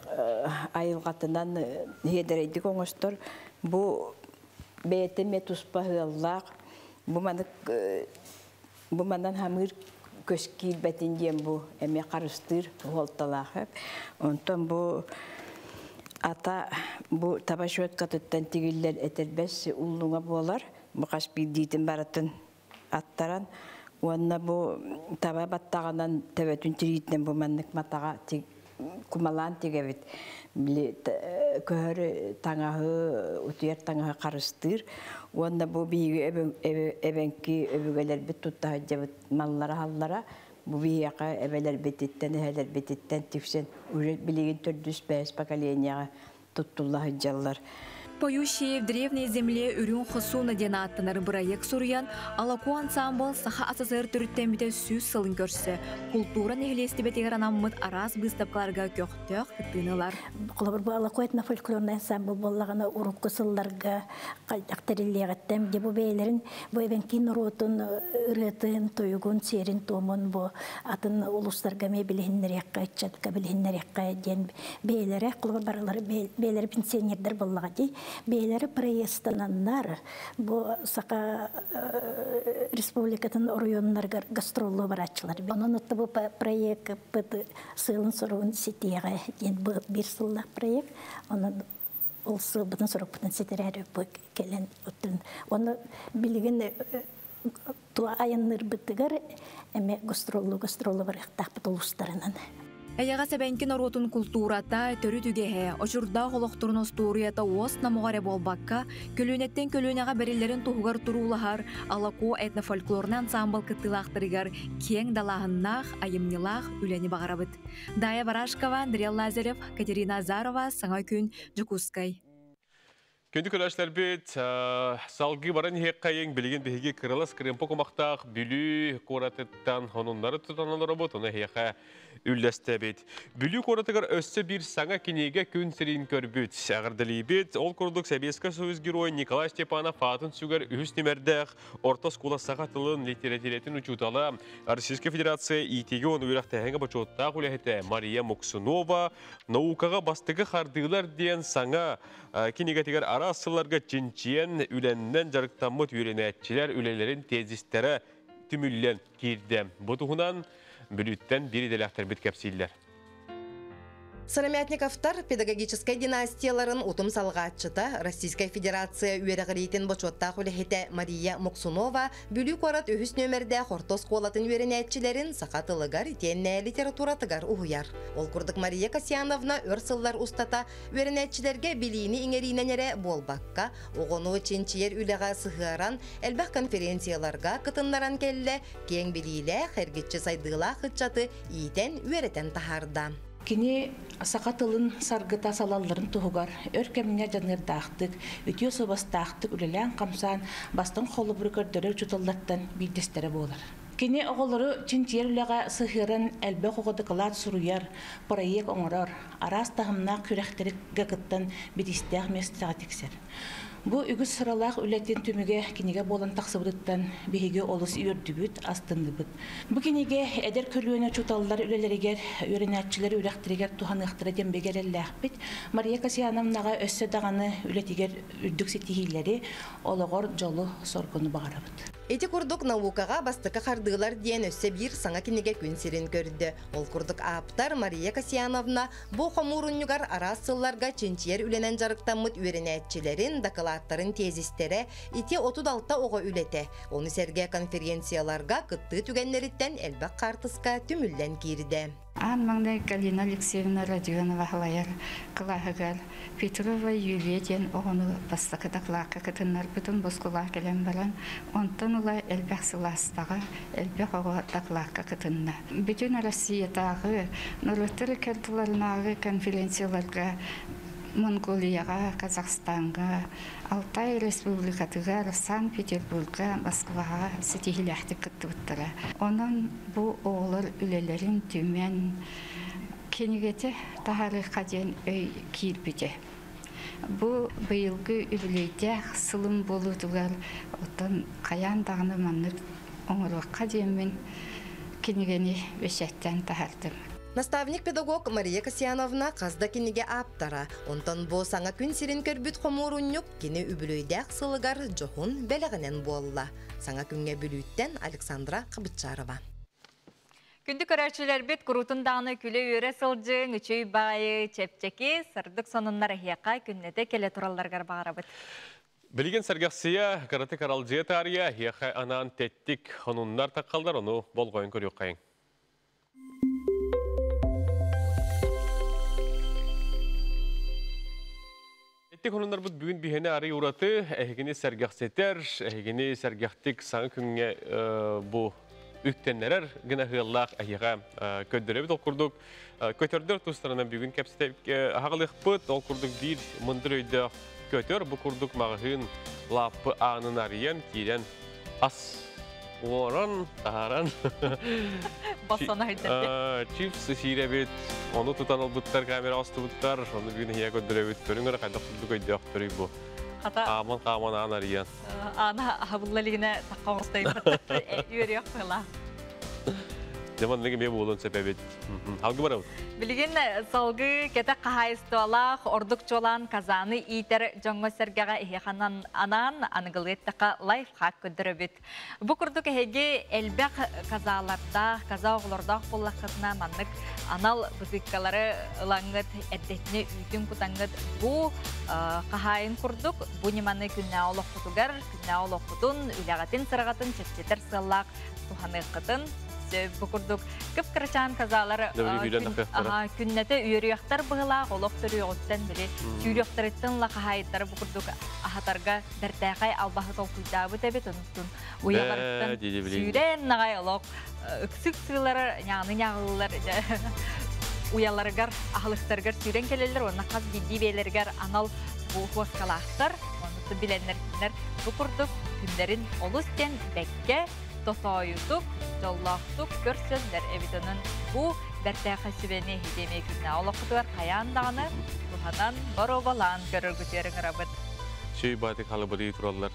айылҕатынан иэдэрэйдик оҥостор. Бу бэйэтэ эмиэ туспа ыаллаах. Бу манык бу манан хамыыр көс киирбэтин диэн бу эмиэ харыстыыр суолталаах. Онтон бу ата бу таба щеткатыттан тигиллэр этэрбэс уллуҥа буолар. Бу хас биирдиитин барытын аттаран уонна бу таба баттаҕынан төбөтүн тириитинэн бу маннык матаҕа кумалаан тигэбит. Били көһөр таҥаһы, утуйар таҥаһы харыстыыр. Уонна бу биһиги эбэҥки өбүгэлэрбит тутта сылдьабыт маллара-халлара бу биһиэхэ эбэлэрбититтэн, эһэлэрбититтэн тиксэн уже билигин төрдүс бэһис поколениеҕа туттулла сылдьаллар. Поющие в древней земле Үрүҥ Хосуна диэн ааттанар бырайыак суруйан, Алако ансаамбыл Саха АССР төрүттэммитэ 100 сылын көрсө, култуура нэһилиэстибэтигэр анаммыт араас быыстапкаларга көхтөөх кыттыыны ылар. Холобур, бу Алако этнофольклорнай ансамбл буоллаҕына урукку сылларга хайдах тэриллиэҕиттэн дьэ бу бэйэлэрин бу эбэҥки норуотун ырыатын, тойугун, сиэрин-туомун бу атын улуустарга эмиэ билиһиннэриэххэ, ыччатка билиһиннэриэххэ диэн бэйэлэрэ, холобур, барылары бэйэлэрэ пенсионердар буоллаҕа дии. Бэйэлэрэ проездананнар бу Саха Республикатын оройуоннарыгар гастроллуу барааччылар. Онон отто бу проект сыалын-соругун ситиэҕэ диэн биир сыллаах проект. Онон ол сыалбытын сорукпутун ситэрээри бу кэлэн оттон оны билигин туа айаннырбытыгар эме гастроллуу гастроллуу барыахтаахпыт улуустарынан. Эйэҕэс эбэҥки норуотун култуурата, төрүт үгэһэ, очурдаах олохторун остуоруйата уос номоҕо эрэ буолбакка, көлүөнэттэн көлүөнэҕэ бэриллэрин туһугар туруулаһар Алако этнофольклорнай ансаамбыл кыттыылаахтарыгар киэҥ далааһыннаах, айымньылаах үлэни баҕарабыт. Дая Барашкова, Андрей Лазарев, Катерина Азарова, Саҥа күн, Дьокуускай. Күндү көрөөччүлэрбит, салгыы баран иһиэххэйиҥ, билигин биһиги кырылас кырыымпа кумахтаах Бүлүү куоратыттан сонуннары тутан олоробут, ону эһиэхэ үллэстэбит. Бүлүү куоратыгар өссө биир саҥа кинигэ күн сирин көрбүт. Эҕэрдэлиибит. Ол курдук Сэбиэскэй Союз герой Николай Степанов аатын сүгэр үһүс нүмердээх орто оскуола саха тылын литэрэтиирэтин учуутала, Российскай Федерация иитиигэ уонна үөрэхтээһиҥҥэ бочуоттаах үлэһитэ Мария Муксунова наукаҕа бастакы хардыылар диэн саҥа Кинигэтигэр араас сылларга чинчийэн, үлэннэн дьарыктаммыт үөрэнээччилэр үлэлэрин тезистэрэ түмүллэн киирдэ. Бу туһунан Бүлүүттэн биир идэлээхтэрбит кэпсииллэр. Сыромятниковтар педагогическай династияларын утум салҕааччыта, Российскай Федерация үөрэҕириитин бочуоттаах үлэһитэ Мария Муксунова Бүлүү куорат үһүс нүөмэрдээх орто оскуолатын үөрэнээччилэрин саха тылыгар итиэннэ литературатыгар уһуйар. Ол курдук Мария Касьяновна өр сыллар устата Үөрэнээччилэргэ билиини иҥэриинэн эрэ буолбакка, оҕону чинчийэр үлэҕэ сыһыаран, элбэх конференцияларга кытыннаран кэллэ, киэҥ билиилээх, эргиччи сайдыылаах ыччаты иитэн, үөрэтэн таһаарда. Кини саха тылын саргыта салалларын туһугар өр кэмҥэ дьаныардаахтык, үтүө суобастаахтык үлэлээн-хамсаан бастыҥ холобуру көрдөрөр учууталлартан биирдэстэрэ буолар. Кини оҕолору чинчийэр үлэҕэ сыһыаран элбэх оҕо дакылаат суруйар, проект оҥорор, араас таһымнаах күрэхтэргэ кыттан бириистээх миэстэҕэ тиксэр. Бу үгүс сыралаах үлэтин түмүгэ кинигэ буолан тахсыбытыттан биһиги олус үөрдүбүт, астынныбыт. Бу кинигэ эдэр көлүөнэ учууталлар үлэлэригэр, үөрэнээччилэр үрэхтэригэр туһаныахтара диэн бигэ эрэллээхпит. Мария Касьяновнаҕа өссө даҕаны үлэтигэр үрдүк ситиһиилэри, олоҕор дьолу-соргуну баҕарабыт. Ити курдук наукаҕа бастакы хардыылар диэн өссө биир саҥа кинигэ күн сирин көрдө. Ол курдук ааптар Мария Касьяновна бу хомуурунньугар араас сылларга чинчийэр үлэнэн дьарыктаммыт үөрэнээччилэрин, дакылааттарын тезистэрэ, ити 36 оҕо үлэтэ, ону сэргэ конференцияларга кыттыы түгэннэриттэн элбэх хаартыска түмүллэн киирдэ. Аан маҥнай Галина Алексеевна Родионова салайар кылааһыгар Петрова Юлия диэн оҕону бастакы дакылаакка кытыннарбытым босхолоох кэлэн баран, онтон ыла элбэх сылаастаҕа, элбэх оҕо дакылаакка кытынна. Бүтүн Россиятааҕы норуоттар ыккардыларынааҕы конференцияларга Монголияҕа, Казахстаҥҥа, Алтай Республикатыгар, Санкт-Петербурга, Москваҕа ситиһиилээхтик кыттыбыттара. Онон бу оҕолор үлэлэрин түмэн кинигэтэ таһаарыахха диэн өй киирбитэ. Бу быйылгы үбүлүөйдээх сылым буолуутугар оттон хайаан даҕаны маннык оҥоруохха диэммин кинигэни бэчээттээн таһаардым. Наставник-педагог Мария Касьяновна хас да кинигэ ааптара. Онтон бу саҥа күн сирин көрбүт хомуурунньук кини үбүлүөйдээх сылыгар дьоһун бэлэҕинэн буолла. Саҥа күҥҥэ Бүлүүттэн Александра Хабытчарова. Күндү көрөөччүлэрбит куруутун даҕаны күлэ-үөрэ сылдьыҥ, үчүй баайы, чэпчэки, сырдык сонуннар эһиэхэ күннэтэ кэлэ туралларыгар баҕарабыт. Билигин сэргэхсийэ, кыратык аралдьыйа таарыйа, эһиэхэ анаан тэттик сонуннар таххаллар, ону болҕойон көрүөххэйиҥ. Ити хонуннарбыт бүгүн биһиэни арый ураты, эһигини сэргэхситэр, эһигини сэргэхтик саҥа күҥҥэ бу үктэннэрэр гына ыаллаах эһиэхэ көрдөрөбүт. Ол курдук көтөрдөр тустарынан бүгүн кэпсэтэ аһаҕалыахпыт. Ол курдук биир мындыр өйдөөх көтөр бу курдук маҕаһыын лааппы аанын арыйан киирэн ас уоран таһааран чипс сиирэбит, ону тутан ылбыттар, камера остубуттар, ону бүгүн иһиэ көрдөрөбүт. Көрүҥ эрэ хайдах курдук өйдөөхтөрүй бу. Хааман хааман аан арыйан. Аана аһабылла илигинэ тахха оҕустайбыт үөрүөх быһылаах. Дьэ, маннык эмиэ буолуон сөп эбит. Алгы барабыт. Билигин салгыы кэтэх хаһаайыстыбалаах ордук чуолаан казаны иитэр дьоҥҥо сэргэҕэ иһиэханан анаан аныгылыаттаха лайфхак көрдөрөбүт. Бу курдук эһиги элбэх казалардаах, каза оҕолордоох буоллаххытына маннык анал бытыыккалары ылаҥҥыт, эрдэтинэ үүтүн кутаҥҥыт бу хаһаайын курдук бу ньыманы күннээҕи олоххутугар, күннээҕи олоххутун, үлэҕитин сыраҕатын чэпчэтэр сыаллаах туһаныаххытын бу курдук кып-кырачаан казалар күннэтэ үөрүйэхтэр быһылаах олох төрүөҕүттэн били сүүрүөхтэриттэн ла хаһаайыттара бу курдук аһатарга бэртээхэй албаһы толкуйдаабыт эбит онтун уйаларыттан сүүрэн наҕай олох ыксык сыылары ньааны ньаҕыллар уяларыгар аһылыктарыгар сүүрэн кэлэллэр уонна хас биирдии бэйэлэригэр анал бу хуоскалаахтар оннуттан билэннэр бу курдук күннэрин олус диэн бэккэ тотоойутук, дьоллоохтук көрсөллөр эбит. Онон бу бэртээхэй сүбэни эһиги эмиэ күннээҕи олоххутугар хайаан даҕаны туһанан, боруобалаан көрөргүтүгэр ыҥырабыт. Сүй баатык халыбырыы тураллар.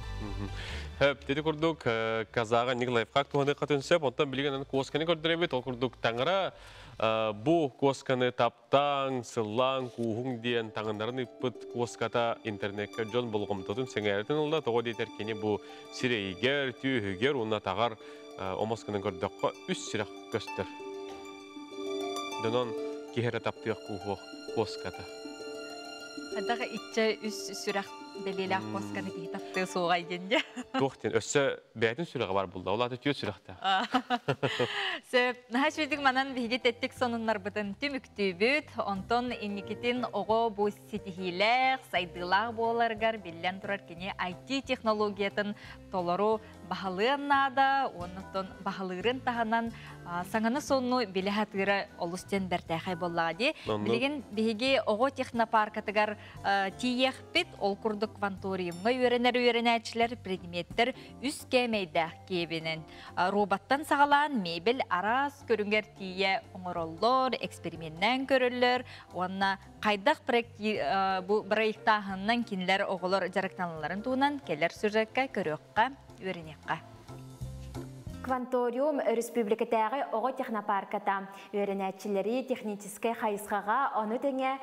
Хөп, деди курдук казаға ник лайфхак туһаны катын сөп, онтон билигин куосканы көрдөрөбүт, ол курдук таҥара бу куосканы таптаң, сыллаң, кууһуҥ диэн таҥыннарын ыппыт куоската интернетке дьон болҕомтотун сэҥээритин ылла, тоҕо диэтэр кини бу сирэйигэр, түүһүгэр уонна таҕар омосканы көрдөххө үс сирэх көстөр. Донон киһи эрэ таптыах кууһуох куоската. Хайдах иччэ үс сүрэх бэлиэлээх куосканы киһи таптыа суоҕай диэн дьэ. Туох диэн өссө бэйэтин сүрэҕэ бар булла. Ол аата түөрт сүрэхтээх. Сөп, наһаа үчүгэйдик манан биһиги тэттик сонуннарбытын түмүктүүбүт. Онтон инникитин оҕо бу ситиһиилээх, сайдыылаах буоларыгар биллэн турар кини IT технологиятын толору баһылыан наада, оннуттан баһылыырын таһынан саҥаны сонну билэ сатыыра олус диэн бэртээхэй буоллаҕа дии. Билигин биһиги оҕо технопаркатыгар тиийиэхпит, ол курдук кванториумҥа үөрэнэр үөрэнээччилэр предметтэр үс кээмэйдээх киэбинэн роботтан саҕалаан мебель араас көрүҥэр тиийэ оҥороллор, эксперименнээн көрөллөр уонна хайдах бу проектааһынынан кинилэр оҕолор дьарыктаналларын туһунан кэлэр сюжекка көрүөххэ, үөрэниэххэ. Кванториум республикатааҕы оҕо технопарката үөрэнээччилэри техническэй хайысхаҕа, ону тэҥэ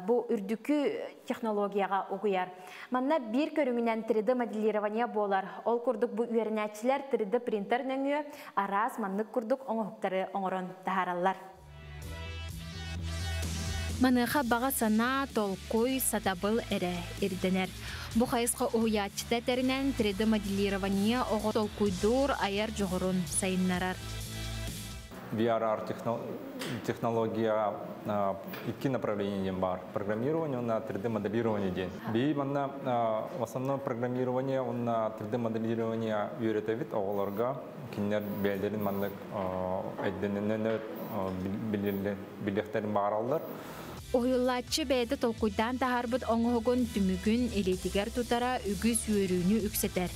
бу үрдүкү технологияҕа угуйар. Манна биир көрүҥүнэн 3D моделирование буолар. Ол курдук бу үөрэнээччилэр 3D принтер нөҥүө араас маннык курдук оҥоһуктары оҥорон таһаараллар. Маныаха баҕа санаа, толкуй, сатабыл эрэ ирдэнэр. Бу хайысха уһуйааччыта этэринэн 3D моделирование оҕо толкуйдуур, айар дьоҕурун сайыннарар. VRR технология икки направление диэн бар. Программирование уонна 3D моделирование диэн. Би манна в основном программирование уонна 3D моделирование үөрэтэбит оҕолорго. Кинилэр бэйэлэрин маннык өйдөнөнөн билиэхтэрин баҕараллар. Уһуйуллааччы бэйэтэ толкуйдаан таһаарбыт оҥоһугун түмүгүн илиитигэр тутара үгүс үөрүүнү үксэтэр.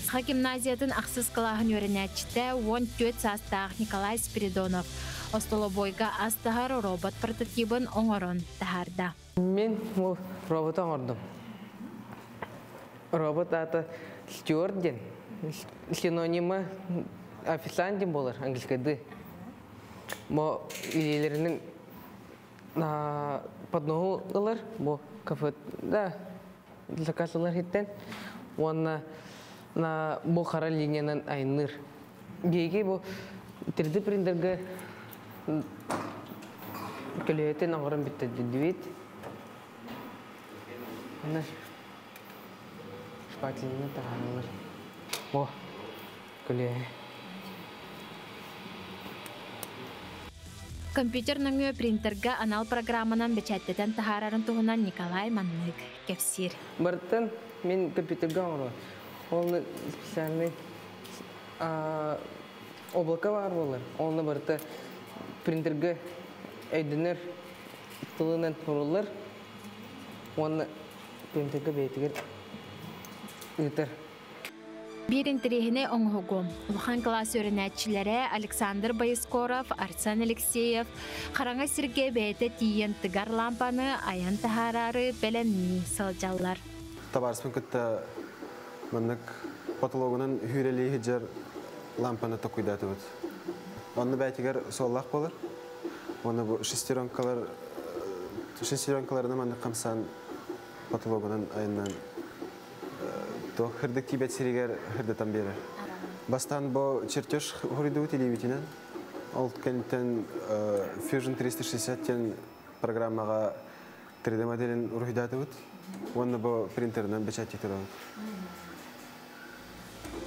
Саха гимназиятын ахсыс кылааһын үөрэнээччитэ 14 саастаах Николай Спиридонов остолобуойга ас таһар робот прототибын оҥорон таһаарда. Мин бу роботу оҥордум. Робот аата Стюарт диэн. Синонимы официант диэн буолар английскайды. Бу илиилэринэн подноһу ылар, бу кафе да заказ ылар хиттен. Уонна бу хара линиянан айынныр. Биһиги бу 3D принтерге көлөһөтүн оҥорон бүттэрдибит. Аны шпателini таһааралар. Бу көлөһө. Компьютер нөҥүө принтергэ анал программанан бэчээттэтэн таһаарарын туһунан Николай маннык кэпсиир. Барытын мин компьютерга оҥоробун. Ол специальный облако бар буолар. Онно барыта принтергэ өйдөнөр тылынан суруллар. Уонна принтергэ бэйэтигэр ыытар. Биир интэриэһинэй оҥоһугу улахан кылаас үөрэнээччилэрэ Александр Боескоров, Арсен Алексеев хараҥа сиргэ бэйэтэ тиийэн тыгар лампаны айан таһаараары бэлэмнии сылдьаллар. Табаарыспын кытта маннык потологунан хүүрэлии сылдьар лампаны толкуйдаатыбыт. Онно бэйтигэр суоллаах буолар. Уонна бу шестеренкалар шестеренкаларынан маннык хамсаан потологунан айаннаан туох хырдык тиийбэт сиригэр хырдатан биэрэр. Бастаан бу чертеж хоруйдубут илиибитинэн. Ол кэнниттэн Fusion 360 диэн программаҕа 3D моделин уруһуйдаатыбыт. Уонна бу принтерынан бэчээттии турабыт.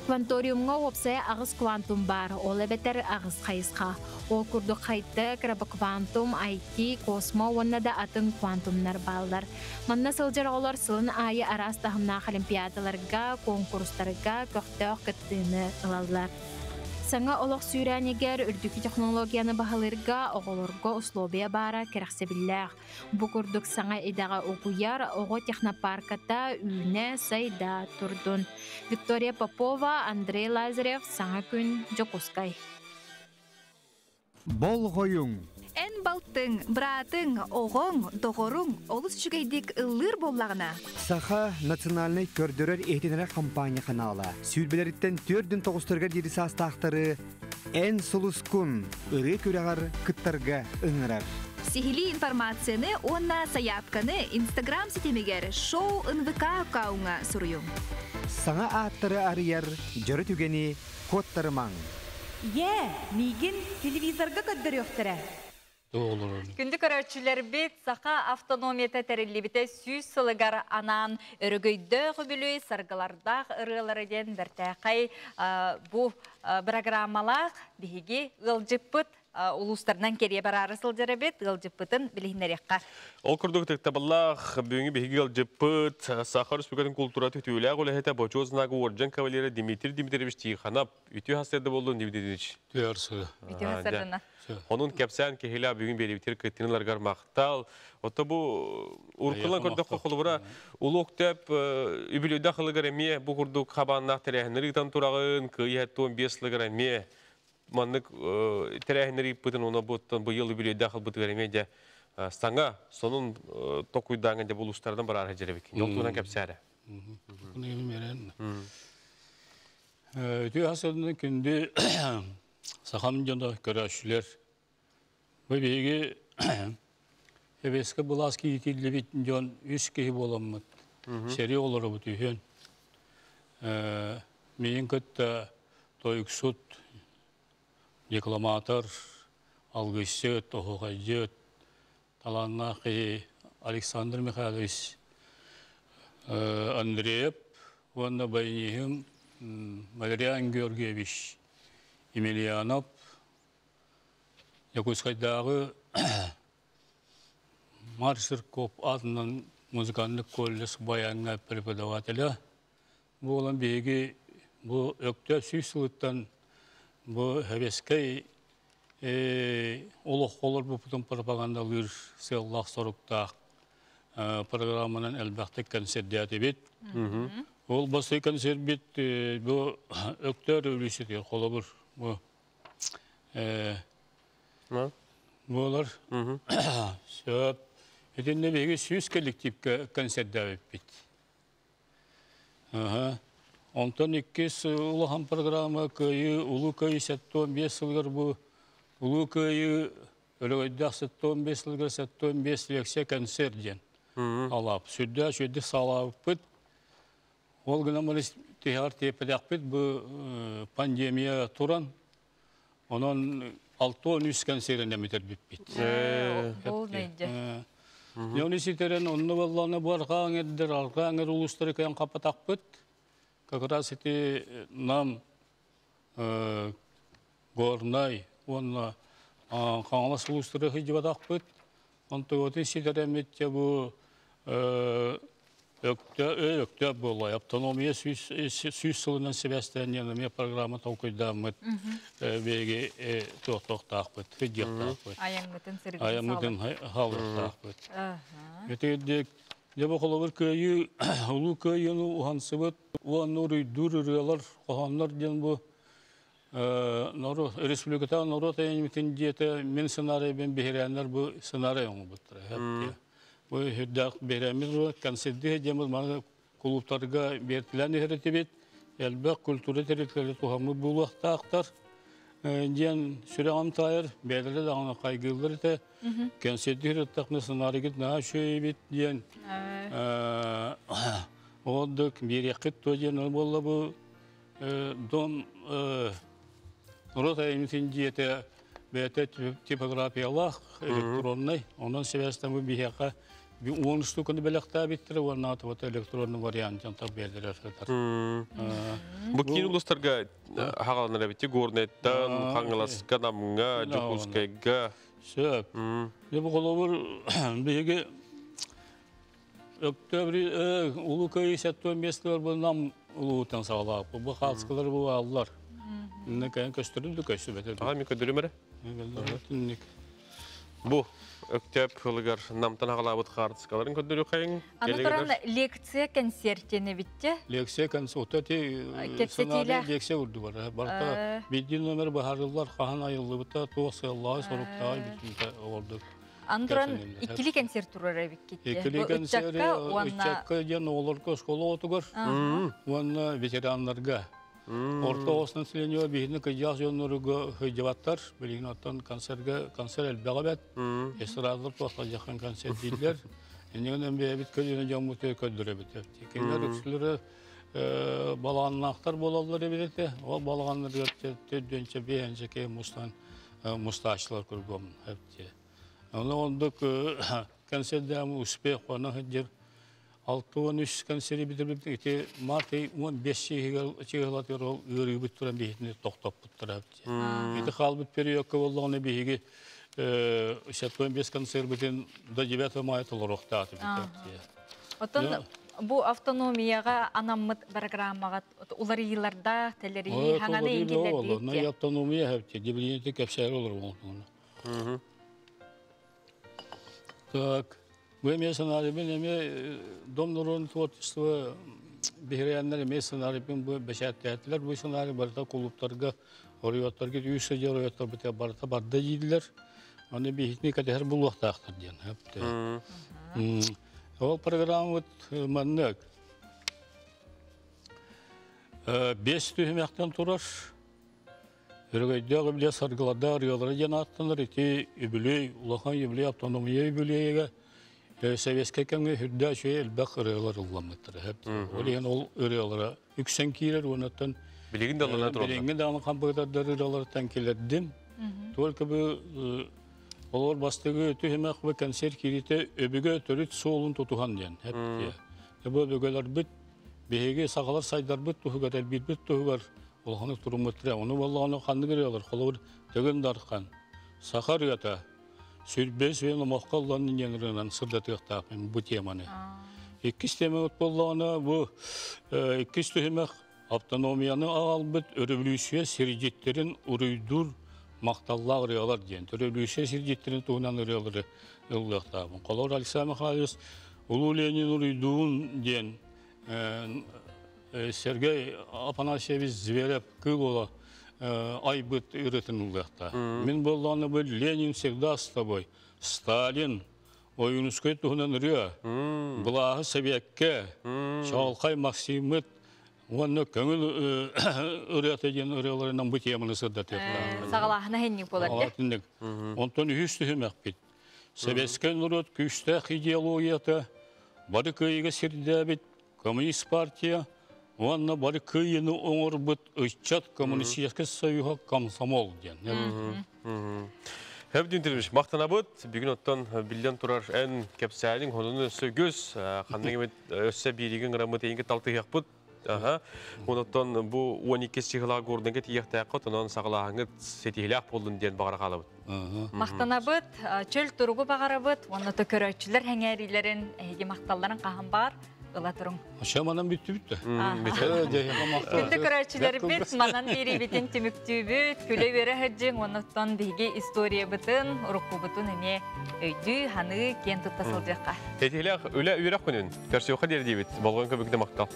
Кванториумҥа уопсайа аҕыс квантум баар, ол эбэтэр аҕыс хайысха. Ол курдук хайтек, робоквантум, IT, космо уонна да атын квантумнар бааллар. Манна сылдьар оҕолор сылын аайы араас таһымнаах олимпиадаларга, куонкурустарга көхтөөх кыттыыны ылаллар. Саҥа олох сүүрээнигэр үрдүкү технологияны баһылыырга оҕолорго условия баара кэрэхсэбиллээх. Бу курдук саҥа идэҕэ угуйар оҕо технопарката үүнэ-сайда турдун. Виктория Попова, Андрей Лазарев, Саҥа күн, Дьокуускай. Болҕойуҥ! Эн балтыҥ, быраатыҥ, оҕоҥ, доҕоруҥ олус үчүгэйдик ыллыыр буоллаҕына. Саха национальнай көрдөрөр-иһитиннэрэр хампаанньа ханаала сүүрбэлэриттэн төрдүн тоҕустарыгар диэри саастаахтары Эн сулускун ырыа күрэҕэр кыттарга ыҥырар. Сиһилии информацияны уонна сайаапканы Инстаграм ситимигэр шоу НВК аккауҥҥа суруйуҥ. Саҥа ааттары арыйар дьоро түгэни куоттарымаҥ. Ийээ, миигин телевизорга көрдөрүөхтэрэ. Күндү көрөөччүлэрбит, Саха автономията тэриллибитэ 100 сылыгар анаан өрөгөйдөөх үбүлүөй саргылардаах ырыалары диэн бэртээхэй бу бырагыраамалаах биһиги ыалдьыппыт улуустарынан кэрийэ бараары сылдьар эбит ыалдьыппытын билиһиннэриэххэ. Ол курдук ытыктабыллаах бүгүҥҥү биһиги ыалдьыппыт Саха Республикатын култуура үтүөлээх үлэһитэ Бочуот знага уордьан кавалера Дмитрий Дмитриевич Тихонов үтүө хасырда боллун Дмитрий Дмитриевич. Үтүө хасырдына. Онун кэпсээн киһилээ бүгүн биэриибитигэр кыттыыны ыларгар махтал. Ото бу уруккулан көрдөххө холобура улуу Өктөөп үбүлүөйдээх ылыгар эмиэ бу курдук хабааннаах тэрээһиннэри ыытан тураҕын, кыайыы 75 сылыгар эмиэ маннык тэрээһиннэри ыыппытын уонна буттан быйыл үбүлүөйдээх ылбытыгар эмиэ дьэ саҥа сонун токуйдааҥҥа дьэ булуустарынан бараары дьэрэбик. Ол туһунан кэпсээрэ. Үтүө хасырдын күндү сахам дьоно көрөөччүлэр. Бу биһиги Эбэскэ былаас киитиллибит дьон үс киһи буоламмыт. Сэрии олоробут үһүөн. Миин кытта тойуксут, декламатор, алгысчыт, оһуохайдьыт, талааннаах киһи Александр Михайлович Андреев уонна баяниһым Валериан Георгиевич Емельянов Дьокуускайдааҕы Маршеркоп аатынан музыкальный колледж баяҥҥа преподавателэ буолан биһиги бу Өктөөп сүүс сылыттан бу сэбиэскэй олоххо олорбуппутун пропагандалыыр сыаллаах-соруктаах программанан элбэхтик концердээтибит. Ол бастакы концербит бу Өктөө революциятыгар холобур бу буолар. Сөп. Итиннэ биһиги 100 коллективка концердээбиппит. Онтон иккис улахан программа Кыайыы, Улуу Кыайыы 75 сылыгар бу Улуу Кыайыы өрөгөйдөөх 75 сылыгар 75 лекция концерт диэн алаап. Сүрдээх үчүгэйдик саҕалаабыппыт. Ол гынан баран тиһэҕэр тиэппэтэхпит бу пандемия туран, онон 63 концерт бүтэрбиппит. Ол нейде. Оны ситерен онно болланы бу арҕаа эҥэрдэр, арҕаа эҥэр улуустары кыайан хаппатахпыт. Как раз ити нам Горнай уонна Хаҥалас улуустары сылдьыбатахпыт. Онтугутун ситэрэммит бу өктөөп буолла. Автономия 100 сылынан сибээстээн эмиэ программа толкуйдааммыт биһиги туохтуохтаахпыт, сылдьыахтаахпыт. Айаммытын сырыгын Айаммытын хаалыахтаахпыт. Ити дьэ бу холобур кыайыы, улуу кыайыыны уһансыбыт уонна уруйдуур ырыалар, хоһооннор диэн бу республикатааҕы норуот айымньытын дьиэтэ мин сценарийбын биһирээннэр бу сценарий оҥорбуттара. Бу үрдээх биһирээммит концерты диэн маны кулууптарга биэртилээн иһэрэтибит. Элбэх культура тэрилтэлэри туһаммыт буолуохтаахтар. Диэн сүрэҕим таайар, бэйэлэрэ даҕаны хайгыыллар этэ. Кэнсиэрдиир ыттахна сценарийгыт наһаа үчүгэй эбит диэн оҕордук биэриэххит дуо диэн ол буолла бу дом норуот айымньытын дьиэтэ бэйэтэ типографиялаах электроннай, онон сибээстэн бу биһиэхэ 10 штуканы бэлэхтээбиттэрэ уонна вот электронный вариант дьонтон биэрдилэр. Бу киин улуустарга хагаланар эбит Горнайттан, Хаҥаласка, Намҥа, Дьокуускайга. Сөп. Бу холобур биһиги Өктөөбүр Улуу Кыайыы 75 сылыгар бу Нам улууһуттан саҕалаабыт. Бу хаалыскалар бу бааллар. Инна кэлэн көстөрүн да көстүбэтэ. Аға, мен көдөрүм эрэ. Бу Өктөөп сылыгар Намтан аҕалаабыт хаартыскаларын көрдөрүөххэйиҥ. Аны туран лекция концертине битте. Лекция концерт ти Кэпсэтиилээх. Лекция урду бар. Барта биирдии номер быһаарыллар хаһан айыллыбыта, туох сыаллаах, соруктаах бүтүнтэ олордук. Аны туран иккили концерт турар эбиккит. Иккили концерт ыччакка диэн оҕолорго оскуола оҕотугар уонна ветераннарга. Орто оҕус население биһини кыйдьаах дьонноруга сылдьыбаттар. Билигин оттон концертга концерт элбэҕэ бэт. Эстрадалар туохтаах концерт дииллэр. Иннигинэн бэйэбит көлүөнэ дьоммут көрдөрөбүт. Кинилэр үксүлэрэ балаҕаннаахтар буолаллар эбит этэ. Ол балаҕаннарыгар төрдүөнчэ, биэһэнчэ киһи мустан мустааччылар кургум. Ону оннук концерт успех онно сылдьар 63 концерти бүтэрбиппит ити март ый 15 чыһылатыгар ол ыарыыбыт туран биһитини тохтоппуттара. Ити хаалбыт периодка боллоҕуна биһиги 75 концербытын до 9 мая толоруохтаатыбыт. Оттон бу автономияҕа анаммыт программаҕа уларыйыылардаах, тэлэрийии хаҥаны иҥкиллэрдиит. Автономия хэпти, дебилинити кэпсээри олорбун. Так, бу эмиэ сценарийбин эмиэ Дом народного творчества биһирээннэр эмиэ сценарийбин бу бэчээттээтилэр. Бу сценарий барыта кулууптарга, оройуоттарга үс сыдьа оройуоттар барыта барда дииллэр. Аны биһитини кэтэһэр булуохтаахтар диэн. Ол программабыт маннык. Бес түһүмэхтэн турар. Өрөгөйдөөх үбүлүөй саргылардаах ырыалара диэн ааттанар ити үбүлүөй, улахан юбилей автономия үбүлүөйүгэ советскай кэмҥэ үрдээх үчүгэй элбэх ырыалар ылламмыттара. Ол иһин ол ырыалара үксэн киирэр уоннаттан Билигин да ыллана тураллар. Билиҥҥи даҕаны хампыытардар ырыаларыттан килэрдим. Только бы олор бастыгы түһүмэх бу концерт киириитэ өбүгэ төрүт суолун тутуһан диэн. Бу өбүгэлэрбит биһиги сахалар сайдарбыт туһугар, элбиирбит туһугар улаханнык туруммуттара. Ону буоллаҕына ханнык ырыалар, холобур, Тыгын Дархан, Саха ырыата, Сүрбэ сүөн омоххо ылланнын диэн ырыанан сырдатыахтаахпын бу теманы. Иккис темабыт буоллаҕына бу иккис түһүмэх автономияны аҕалбыт өрөбүлүүссүйэ сирдьиттэрин уруйдуур махталлаах ырыалар диэн. Өрөбүлүүссүйэ сирдьиттэрин туһунан ырыалары ыллыахтаахпын. Холобур, Александр Михайлович Улуу Ленин уруйдуун диэн Сергей Афанасьевич Зверев кыыл уола айбыт ырытын ылыахта. Мин буоллаҕына бу Ленин всегда с тобой, Сталин, Ойуунускай туһунан ырыа, былааһы Сэбиэккэ, Чаҕылхай Максиммыт уонна көҥүл ырыата диэн ырыаларынан бу теманы сырдатыахтаах. Саҕалааһына хэнник буолар дэ. Онтон үһүс түһүмэхпит. Сэбиэскэй норуот күүстээх идеологията бары кыайыыга сирдээбит Коммунист партия уонна бары кыайыыны оҥорбут ыччат коммунистическай союһа комсомол диэн. Хэбдин Тимирович, махтанабыт. Бүгүн оттон биллэн турар эн кэпсээниҥ хонуну өссө үгүс, ханнык эмит өссө бииригин ыраммыт эйиҥки талтыһыахпыт. Аха. Онтон бу 12 сыһылаах горнага тиийиэхтээххит, онон саҕалааһыҥҥыт ситиһилээх буоллун диэн баҕара хаалабыт. Махтанабыт, чөл туругу баҕарабыт, уонна то көрөөччүлэр сэҥээриилэрин, эһиги махталларын хаһан баар ыла туруҥ. Ача манан бүттүбүт да. Күндү көрөөччүлэрбит, манан биэриибитин түмүктүүбүт, күлэ-үөрэ сылдьыҥ, оннуттан биһиги историябытын, уруккубутун эмиэ өйдүү, ханыы, киэн тутта сылдьыахха. Этиилээх үлэ үөрэх күнүн көрсүөххэ диэри диибит. Болҕойон көбүгүтэ махтал.